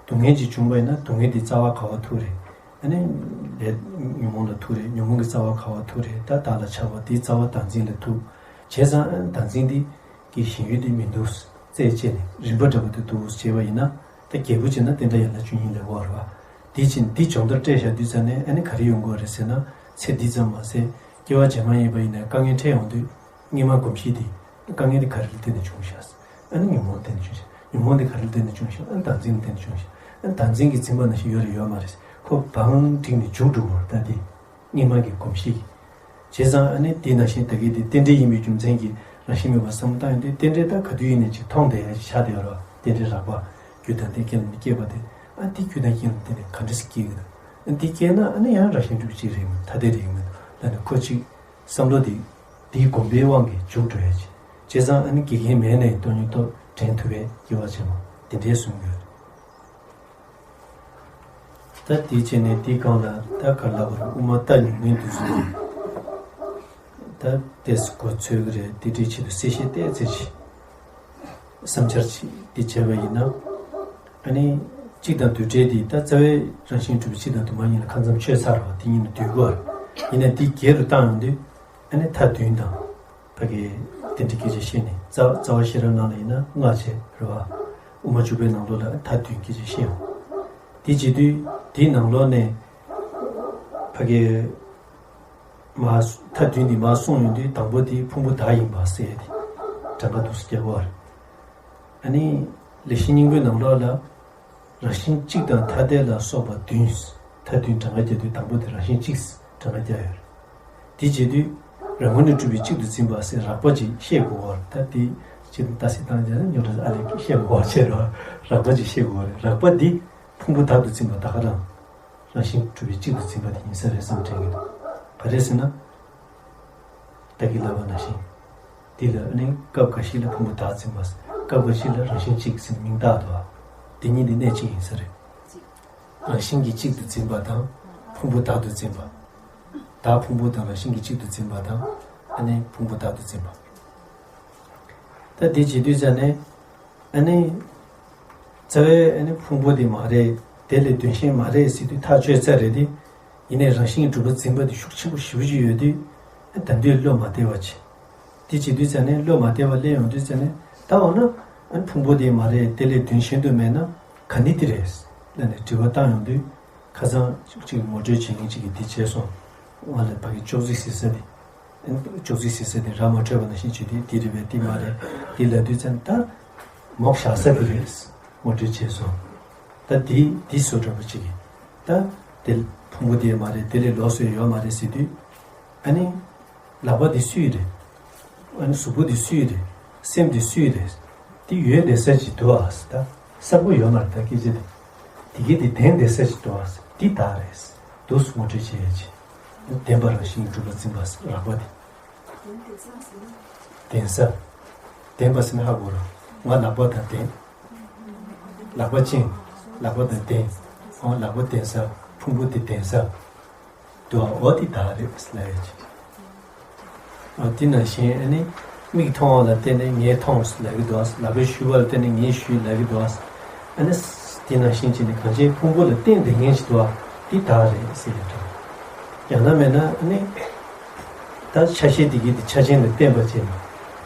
སྡུག་བསྔལ་ཅིག་བྱུང་བ་ཡིན་ན་སྡུག་བསྔལ་དེ་རྩ་བ་ག་པར་ཐུག་རེད། ཨ་ནི་ལས་ཉོན་མོངས་ལ་ཐུག་རེད། ཉོན་མོངས་ཀྱི་རྩ་བ་ག་པར་ཐུག་རེད། ད་བདག་ལ་ཆགས་པ་དེའི་རྩ་བ་བདག་འཛིན་ལ་ཐུག་བྱས་ཙང་ཨ་ནི་བདག་འཛིན་དེ་གི་ཞེན་ཡུལ་དེ་མི་འདུག་རྩད་བཅད་ནས་རིམ་པ་འདྲ་པོ་དེ་འདུག་བྱས་པ་ཡིན་ན། ད་རྒྱས་པོ་བྱས་ན་རྟེན་འབྲེལ་ཡན་ལག་བཅུ་གཉིས་ལ་གོ་བ་རེད་བ། དེ་བཞིན་འདི་སྦྱོང་བརྡར་སྤྲད་བཞག་དུས་ཙ་ནས་ཨ་ནི་ག་རེ་ཡོང་གི་རེད་ཟེར་ན། ཚེ་འདི་ཙམ་མ་ཟད་སྐྱེ་བ་རྗེས་མ་ཡིན་པ་ཡིན་ནའི་དཀའ་ངལ་འཕྲད་ཡོང་དུས། སྔོན་མ་གོམས་གཤིས་དེ། དཀའ་ངལ་དེ་ག་རེ་ལ་བརྟེན་ནས་བྱུང་ཤག་ཨ་ནི་ཉོན་མོངས་ལ་བརྟེན་ནས་བྱུང་ཤག་ཉོན་མོངས་དེ་ག་རེ་ལ་བརྟེན་ནས་བྱུང་ཤག་ཨ་ནི་བདག་འཛིན་ལ་བརྟེན་ནས་བྱུང་ཤག་ཨ་ནི་བདག་འཛིན་གྱི་འཛིན་པ་ནང་བཞིན་ཡོད་རེད་ཡོད་མ་རེད། ཁོ་བང་བསྒྲིགས་ནས་མཇུག་སྒྲིལ་བ་རེད་ད་དེ། སྔོན་མ་གི་གོམས་གཤིས་ཀྱིས། བྱས་ཙང་ཨ་ནི་དེ་ནང་བཞིན་ད་གིན་དེ་རྟེན་འབྲེལ་ཡིན་པའི་རྒྱུ་མཚན་གྱིས་རང་བཞིན་མེད་པར་བསམ་བློ་བཏང་ཡོང་དུས། རྟེན་འབྲེལ་ད་ག་དུས་ཡིན་ནའི་ཅིག་མཐོང་བསྡད་ཡ་ཅིག་ཆགས་བསྡད་ཡོད་རེད་བ། རྟེན་འབྲེལ་རགས་པ། རྒྱུ་དང་རྐྱེན་ལ་བརྟེན་ནས་སྐྱེས་པ་དེ། ཨ་དེ་རྒྱུ་དང་རྐྱེན་ལ་བརྟེན་ནས་ག་འདྲ་ཞིག་སྐྱེ་གི་འདུག་ཨ་དེ་སྐྱེས་ན་ཨ་ནི་ཡང་རང་བཞིན་གྲུབ་ཅིག་རེད་མོད། ཐ་དད་རེད་མོད་ལབ་ནས་ཁོ་ཅིག་བསམ་བློ་དེ། དེའི་གོམས་པའི་དབང་གིས་འཇུག་འགྲོ་ཡ་ཅིག་བྱས་ཙང་ཨ་ནི་དགེ་རྒན་མེད་ནའི་སྟོང་ཉིད་རྟོགས་དྲན་ཐུབ་པའི་སྐལ་བ་ཆེན་པོ་དེ་འདྲའི་གསུང་གི་ཡོད་རེད། ད་དེ་བྱས་ནས་དེའི་སྒང་ལ་ད་ག་ལབ་དགོས་རེད། དབུ་མ་ལྟ་མྱོང་མཁན་དེ་ཚོ་ད་ཏོག་ཙམ་གོ་ཚོད་ཀྱི་རེད། དེ་འདྲའི་ཆེད་དུ་གསལ་བཤད་ཏོག་ཙམ་ཅིག་བསམ་འཆར་ཅིག་དེ་བྱས་པ་ཡིན་ན། ཨ་ནི་གཅིག་དང་བསྡུས་གྲྭའི་དེ་ད་རྩ་བའི་རང་བཞིན་གྲུབ་པའི་གཅིག་དང་དུ་མ་གཉིས་ལ་ཁ་མཚམས་ཆོད་ཚར་བ་དེ་གཉིས་ལ་བསྡུས་དགོས་རེད། ཡིན་ནའི་དེ་སྒེར་དུ་བཏང་ཡོང་དུས། ཨ་ནི་མཐའ་བདུན་དང་ ཕ་གི་དེ་འདྲའི་སྐད་ཆ་བཤད་ནས། རྩ་རྩ་བ་ཤེས་རབ་ནང་ལ་ཡིན་ན་ལྔ་བྱས་རེད་བ། དབུ་མ་འཇུག་པའི་ནང་ལོགས་ལ་མཐའ་བདུན་སྐད་ཆ་བཤད་ཡོང་། དེ་བྱེད་དུས་དེའི་ནང་ལོགས་ནས་ཕ་གི་མ་མཐའ་བདུན་དེ་མར་གསུངས་ཡོང་དུས། དང་པོ་དེ་ཕུང་པོ་བདག་ཡིན་པ་ཟེར་ཡ་དེ་གྲངས་ཀ་འདུག་སེ་རྒྱག་གི་ཡོད་རེད། ཨ་ནི་ལེགས་བཤད་སྙིང་པོའི་ནང་ལོགས་ལ། རང་བཞིན་གཅིག་དང་ཐ་དད་ལ་སོགས་པ་བདུན། མཐའ་བདུན་གྲངས་ཀ་རྒྱག་དུས་དང་པོ་དེ་རང་བཞིན་གཅིག་གྲངས་ཀ་རྒྱག་ཡོད་རེད། དེ་བྱེད་དུས་རང་ངོས་ནས་གྲུབ་པའི་གཅིག་ཏུ་འཛིན་པ་ཟེར་རགས་པ་ཅིག་བཤད་དགོས་པ་རེད། ད་དེ་ཅིག་ཏུ་ཏ་སི་བཏང་རྒྱ་ནི་ཉོ་ར་ཨ་ལེ་བཤད་དགོས་པ་བྱས་རོགས། རགས་པ་ཅིག་བཤད་དགོས་པ་རེད། རགས་པ་འདི་ཕུང་པོ་བདག་ཏུ་འཛིན་པ་ད་ག་རང་རང་བཞིན་གྲུབ་པའི་གཅིག་ཏུ་འཛིན་པ་དེ་ཡིན་ས་རེད་བསམ་དྲན་གྱི་འདུག་ག་རེ་ཟེར་ན། ད་གིན་ལབ་པ་ནང་བཞིན། འདི་ལ་ནི་སྐབས་འགའ་ཞིག་ལ་ཕུང་པོ་བདག་འཛིན་པ། སྐབས་འགའ་ཞིག་ལ་རང་བཞིན་གཅིག་ཟེར་མིང་བཏགས་འདུག་པ། འདི་གཉིས་ནི་གནད་གཅིག་ཡིན་ས་རེད། རང་བཞིན་གྱིས་གཅིག་ཏུ་འཛིན་པ་དང་ཕུང་པོ་བདག་ཏུ་འཛིན་པ། བདག་ཕུང་པོ་དང་རང་བཞིན་གྱིས་གཅིག་ཏུ་འཛིན་པ་དང་། ཨ་ནི་ཕུང་པོ་བདག་ཏུ་འཛིན་པ། ད་འདི་བྱེད་དུས་ཙ་ནས། ཨ་ནི། རྩ་བའི་ཨ་ནི་ཕུང་པོ་དེ་མ་རེད། དེ་ལས་དོན་གཞན་མ་རེད་ཟེར་དུས་ཐག་གཅོད་ཚར་རེད་དེ། ཡིན་ནའི་རང་བཞིན་གྱིས་གྲུབ་པ་འཛིན་པ་དེ་ཤུགས་ཆེན་པོ་ཞེ་པོ་ཅིག་ཡོད་དུས། ཨ་ད་འདོད་བློ་མ་བདེ་བ་བྱེད། དེ་བྱེད་དུས་ཙ་ནས་བློ་མ་བདེ་བ་སླེབས་ཡོང་དུས་ཙ་ནས། ད་འོ་ན་ཨ་ནི་ཕུང་པོ་དེ་མ་རེད། དེ་ལས་དོན་གཞན་དུ་མེད་ན་ག་འདྲ་དེ་རེད། ལབ་ནས་དྲི་བ་བཏང་ཡོང་དུས། ཁ་སང་ཅིག་ངོ་སྤྲོད་བྱེད་མཁན་ཅིག་གིས་འདི་བྱས་སོང་། ང་ལ་ཕ་གི་ཅོག་ཙེ་ཟེར་ས་དེ། ཅོག་ཙེ་ཟེར་ས་དེ་ར་མ་འཕྲོད་པ་ནང་བཞིན་བྱེད་དུས། འདི་རེད་པས། འདི་མ་རེད། འདི་ལབ་དུས་ཙམ་ད་མོག་བཞག་ས་དེ་རེད། ངོ་སྤྲོད་བྱས་སོང་། ད་འདི་འདི་བཟོ་འདྲ་པོ་ཅིག་གིས། ད་དེ་ཕུང་པོ་དེ་མ་རེད། དེ་ལས་ལོགས་སུ་ཡོད་མ་རེད་ཟེར་དུས། ཨ་ནི་ལག་པ་འདི་སུའི་རེད། ཨ་ནི་གཟུགས་པོ་འདི་སུའི་རེད། སེམས་འདི་སུའི་རེད། འདི་ཡོད་བསྡད་ས་ཅིག་འདུག་ཨ། ད་གསལ་པོ་ཡོད་མ་རེད། ད་སྐད་ཆ་དེ། དེ་གའི་དེ་བདེན་བསྡད་ས་ཞིག་འདུག་ཨ། འདི་བདག་རེད། འདུག་སེ་ངོ་སྤྲོད་བྱེད་ཡ་ཅིག་བདེན་པ་རང་བཞིན་གྲུབ་པ་འཛིན་པ་རགས་པ་དེ། བདེན་ས། བདེན་པ་ཟེར་ན་ཧ་གོ་ར། ང་ལག་པ་དང་ལྡན། ལག་པ་ཅན། ལག་པ་དང་ལྡན། འོ་ལག་པ་བདེན་ས། ཕུང་པོ་དེ་བདེན་ས། འདུག་ཨ། འོ་དེ་བདག་རེད་ཟེར་ལབ་ཡ་ཅིག་འོ་དེ་ནང་བཞིན་ཨ་ནི། མིག་མཐོང་བ་ལ་བརྟེན་ནས་ངས་མཐོང་ཟེར་ལབ་ཀྱི་འདུག་ཨ། ལག་པས་གཞུས་པ་ལ་བརྟེན་ནས་ངས་གཞུས་ལབ་ཀྱི་འདུག་ཨ། ཨ་ནི། དེ་ནང་བཞིན་བྱས་ནས་གང་ཅིའི་ཕུང་པོ་ལ་བརྟེན་བསྡད་མཁན་ཞིག་འདུག་ཨ། དེ་བདག་རེད་ཟེར་ཡ་འདྲ། ཡང་ན་མེད་ན་ཨ་ནི། ད་ཆ་ཤས་དེ་གའི་དེ་ཆ་ཅན་ལ་བརྟེན་པ་བྱས་ནས་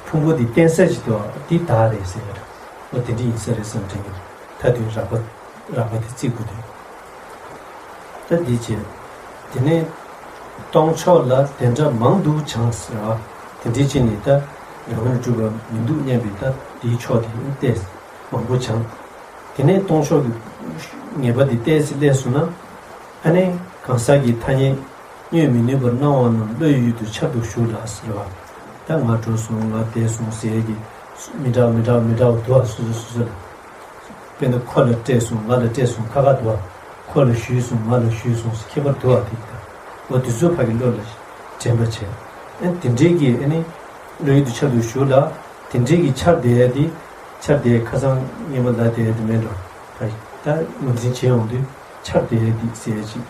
ཕུང་པོ་དེ་བརྟེན་ས་ཞིག་འདུག་ཨ། དེ་བདག་རེད་ཟེར་ཡ་འདྲ། འོ་དེ་འདྲ་ཡིན་ས་རེད་བསམ་དྲན་གྱི་འདུག་མཐའ་དོན་རགས་པ། རགས་པ་དེ་བརྩི་དགོས་དུས། ད་འདི་བྱས། དེ་ནས་སྟོང་ཕྱོགས་ལ་དེ་འདྲ་མང་དུ་སྦྱངས་ཟེར་བ། དེ་འདྲའི་ཅིག་ནི་ད་རང་ངོས་ནས་གྲུབ་པ་མི་འདུག་སྙམ་པའི་ད་དེའི་ཕྱོགས་དེ་ནི་བལྟས། མང་པོ་སྦྱངས། དེ་ནས་སྟོང་ཕྱོགས་ཀྱི་ངེས་པ་དེ་བལྟས་ཚེ་སླེབས་སོང་ན། ཨ་ནི་གང་ཟག་གི་ཐ་སྙད་བསྙོན་མི་ནུས་པར་སྣང་བ་རྣམས་བློའི་ཡུལ་དུ་འཆར་དུ་གཞུག་ལ་ཟེར་བ། ད་ང་འགྲོ་སོང་། ང་བསྡད་སོང་ཟེར་གྱི་མི་འདྲ་མི་འདྲ་མི་འདྲ་བ་འདུག་ཨ། སོ་སོ་སོ་སོ་ལ། དཔེར་ན་ཁོ་ལ་སྤྲད་སོང་། ང་ལ་སྤྲད་སོང་ཁ་ཁ་འདུག་ཨ། ཁོ་ལ་གཞུས་སོང་། ང་ལ་གཞུས་སོང་ཟེར་ཁྱད་པར་འདུག་ཨ། དེ་ལྟ་བུ་དེ་ཚོ་ཕ་གི་བློ་ལ་དྲན་པ་བྱས། ཨ་དེ་འདྲའི་གི་ཨ་ནི་བློ་ཡུལ་དུ་འཆར་དུ་གཞུག་ལ། དེ་འདྲའི་གི་འཆར་བསྡད་ཡ་དེ། འཆར་བསྡད་ཁ་སང་སྔོན་མ་ལ་བསྡད་ཡ་དེ་མེད་འགྲོ། ད་ད་ངོས་འཛིན་བྱེད་ཡོང་དུས་འཆར་བསྡད་ཡ་དེ་ཟེར་ཡ་ཅིག་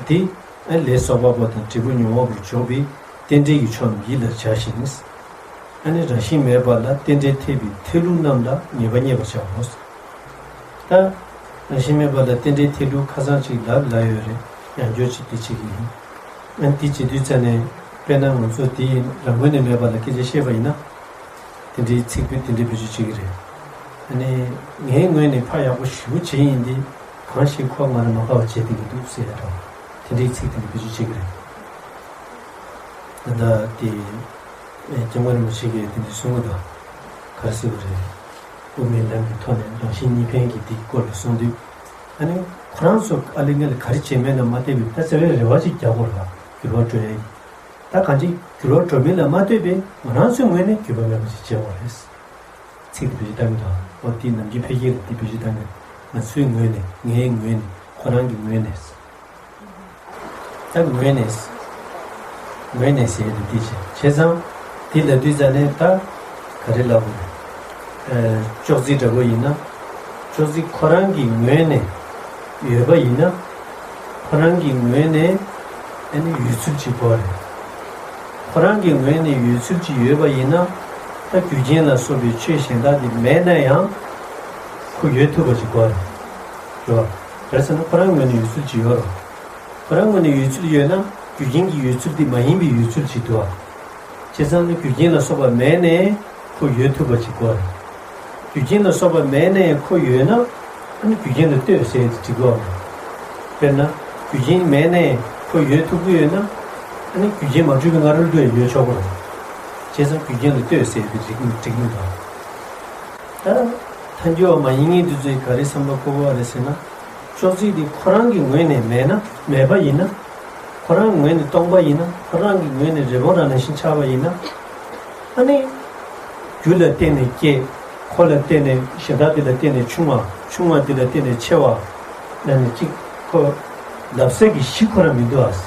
དེ། ཨ་ལས་བསོད་པ་པོ་དང་འབྲས་བུ་མྱོང་བ་པོར་འཇོག་པའི་རྟེན་འབྲེལ་གྱི་ཕྱོགས་རྣམས་ཡིད་ལ་བྱ་ཞིང་། ཨ་ནི་རང་བཞིན་མེད་པ་ལ་རྟེན་འབྲེལ་འཐད་པའི་འཐད་ལུགས་རྣམས་ལ་ངེས་པ་རྙེད་པར་བྱའོ། ད་རང་བཞིན་མེད་པ་ལ་རྟེན་འབྲེལ་འཐད་ལུགས་ཁ་སང་ཅིག་ལབ་ལབ་ཡོད་རེད། ཡང་བསྐྱར་ཅིག་འདི་བྱེད་ཀྱི་ཡིན། ཨ་ནི་འདི་བྱེད་དུས་ཙ་ནས་དཔེར་ན་ང་ཚོ་འདི་རང་ངོས་ནས་མེད་པ་ལ་སྐད་ཆ་བཤད་པ་ཡིན་ན། དེ་འདྲའི་ཚིག་དེ་དེ་འདྲའི་བེད་སྤྱོད་བྱེད་ཀྱི་རེད། ཨ་ནི་ངའི་ངོས་ནས་ཕར་ཡག་པོ་ཞེ་པོ་བྱས་ཡིན་ཏེ། གང་ཞིག་ཁོ་ང་ལ་མ་དགའ་བ་བྱེད་བསྡད་ཀྱི་འདུག་ཟེར་ཡ་འདྲ། དེ་འདྲའི་ཚིག་དེ་འདྲ་བེད་སྤྱོད་བྱེད་ཀྱི་རེད། ད་ལྟ་དེ། ཨེ་སྐྱབས་མགོན་རིན་པོ་ཆེ་གིས་དེ་འདྲ་གསུང་གི་འདུག་ག་རེ་ཟེར་བ་རེད། དབུ་མའི་ལམ་གྱི་ཐོག་ནས་རང་བཞིན་གཉིས་ཕན་གྱི་དེའི་སྐོར་ལ་གསུང་དུས། ཨ་ནི་ཁོ་རང་ཚོ་ཨ་ལེ་ངེ་ལ་ག་རེ་བྱས་མེད་ན་མ་བལྟས་པའི་ད་རྩ་བའི་རེ་བ་ཅིག་རྒྱག་དགོས་རེད་པ། འགྱུར་བ་འགྲོ་ཡ་ཡིན། ད་གང་ཅི་འགྱུར་བ་འགྲོ་མིན་ལ་མ་ལྟོས་པའི་ང་རང་ཚོའི་ངོས་ནས་འགྱུར་བ་མེད་པ་ཞིག་བྱེད་དགོས་རེད། ཚིག་དེ་བེད་སྤྱོད་བཏང་གི་འདུག་འོ་དེ་ནམ་རྒྱུན་ཕལ་སྐད་ལ་དེ་བེད་སྤྱོད་བཏང་གི། ང་ཚོའི་ངོས་ནས། ངའི་ངོས་ནས། ཁོ་རང་གི་ངོས་ནས། ད་ངོས་ནས། ངོས་ནས་ཟེར་དེ་དེ་བྱས་བྱས་ཙང་། དེ་ལབ་དུས་ཙ་ནས་ད་ག་རེ་ལབ་དགོས་རེད། ཨ་ཅོག་ཙེ་འདྲ་པོ་ཡིན་ན། ཅོག་ཙེ་ཁོ་རང་གི་ངོས་ནས་ཡོད་པ་ཡིན་ན། ཁོ་རང་གི་ངོས་ནས་ཨ་ནི་ཡོད་ཚུལ་གྱི་སྐོར་རེད། ཁོ་རང་གི་ངོས་ནས་ཡོད་ཚུལ་གྱི་ཡོད་པ་ཡིན་ན། ད་རྒྱུ་རྐྱེན་ལ་སོགས་པའི་ཆོས་གཞན་དག་དེ་མེད་ན་ཡང་ཁོ་ཡོད་ཐུབ་པ་གྱི་སྐོར་རེད། རེད་བ། ག་རེ་ཟེར་ན་ཁོ་རང་ངོས་ནས་ཡོད་ཚུལ་གྱི་ཡོད་རེད། ཁོ་རང་ངོས་ནས་ཡོད་ཚུལ་ཡོད་ན་རྒྱུ་རྐྱེན་གྱི་ཡོད་ཚུལ་དེ་མ་ཡིན་པའི་ཡོད་ཚུལ་གྱི་འདུག་བ། བྱས་ཙང་ནི་རྒྱུ་རྐྱེན་ལ་སོགས་པ་མེད་ནས་ཁོ་ཡོད་ཐུབ་པ་ཅིག་དགོས་རེད། རྒྱུ་རྐྱེན་ལ་སོགས་པ་མེད་ནས་ཁོ་ཡོད་ན། ཨ་ནི་རྒྱུ་རྐྱེན་ལ་ལྟོས་ཟེར་ཏེ་འགྲིག་གི་ཡོད་མ་རེད། དཔེར་ན་རྒྱུ་རྐྱེན་མེད་ནས་ཁོ་ཡོད་ཐུབ་ཀྱི་ཡོད་ན། ཨ་ནི་རྒྱུ་རྐྱེན་མ་གྲུབ་པའི་སྔ་རོལ་དུ་ཡང་ཡོད་ཆོག་གི་རེད། བྱས་ཙང་རྒྱུ་རྐྱེན་ལ་ལྟོས་ཟེར་ཏེ་འགྲིག་འགྲིག་མི་འདུག་ད་ཐལ་འགྱུར་བ་མ་ཡིན་མཁན་དེ་ཚོས་ག་རེ་བསམ་བློ་འཁོར་གྱི་ཡོད་རེད་ཟེར་ན། ཅོག་ཙེ་འདི་ཁོ་རང་གི་ངོས་ནས་མེད་ན། མེད་པ་ཡིན་ན། ཁོ་རང་ངོས་ནས་སྟོང་པ་ཡིན་ན། ཁོ་རང་གི་ངོས་ནས་རི་བོང་རྭ་ནང་བཞིན་ཆགས་པ་ཡིན་ན། ཨ་ནི། རྒྱུ་ལ་བརྟེན་ནས་སྐྱེ། ཁོ་ལ་བརྟེན་ནས་གཞན་དག་དེ་ལ་བརྟེན་ནས་ཆུང་བ། ཆུང་བ་དེ་ལ་བརྟེན་ནས་ཆེ་བ། ལ་ནི་གཅིག་ཁོ། ལབ་ས་གི་གཞི་ཁོ་རང་མི་འདུག་ཨ། བྱས་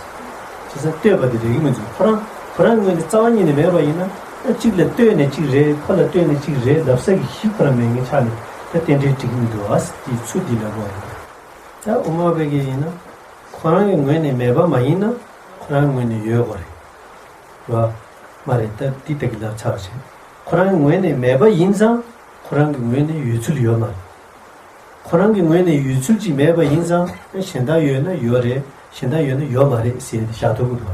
ཙང་ལྟོས་པ་དེ་རེག་གི་མི་འདུག་ཁོ་རང་ཁོ་རང་ངོས་ནས་རྩ་བ་ཉིད་ནས་མེད་པ་ཡིན་ན། ཨ་གཅིག་ལ་ལྟོས་ནས་གཅིག་རེད། ཁོ་ལ་ལྟོས་ནས་གཅིག་རེད་ལབ་ས་གི་གཞི་ཁོ་རང་མེད་མཁན་ཆགས་ནས་ད་རྟེན་འབྲེལ་འགྲིག་གི་མི་འདུག་ཨ། དེའི་ཚུལ་འདི་ལ་གོ་ཡིན། ད་དབུ་མ་པའི་གི་ཡིན་ན། ཁོ་རང་གི་ངོས་ནས་མེད་པ་མ་ཡིན་ན་ཁོ་རང་ངོས་ནས་ཡོད་དགོས་རེད། རེད་བ། མ་རེད། ད་འདི་ལྟ་གི་ལབ་ཚར་བ་བྱས། ཁོ་རང་གི་ངོས་ནས་མེད་པ་ཡིན་ཙང་ཁོ་རང་གི་ངོས་ནས་ཡོད་ཚུལ་ཡོད་མ་རེད། ཁོ་རང་གི་ངོས་ནས་ཡོད་ཚུལ་ཅིག་མེད་པ་ཡིན་ཙང་གཞན་དག་ཡོད་ན་ཡོད་རེད། གཞན་དག་ཡོད་ན་ཡོད་མ་རེད་ཟེར་ཏེ་བཞག་ཐུབ་ཀྱི་འདུག་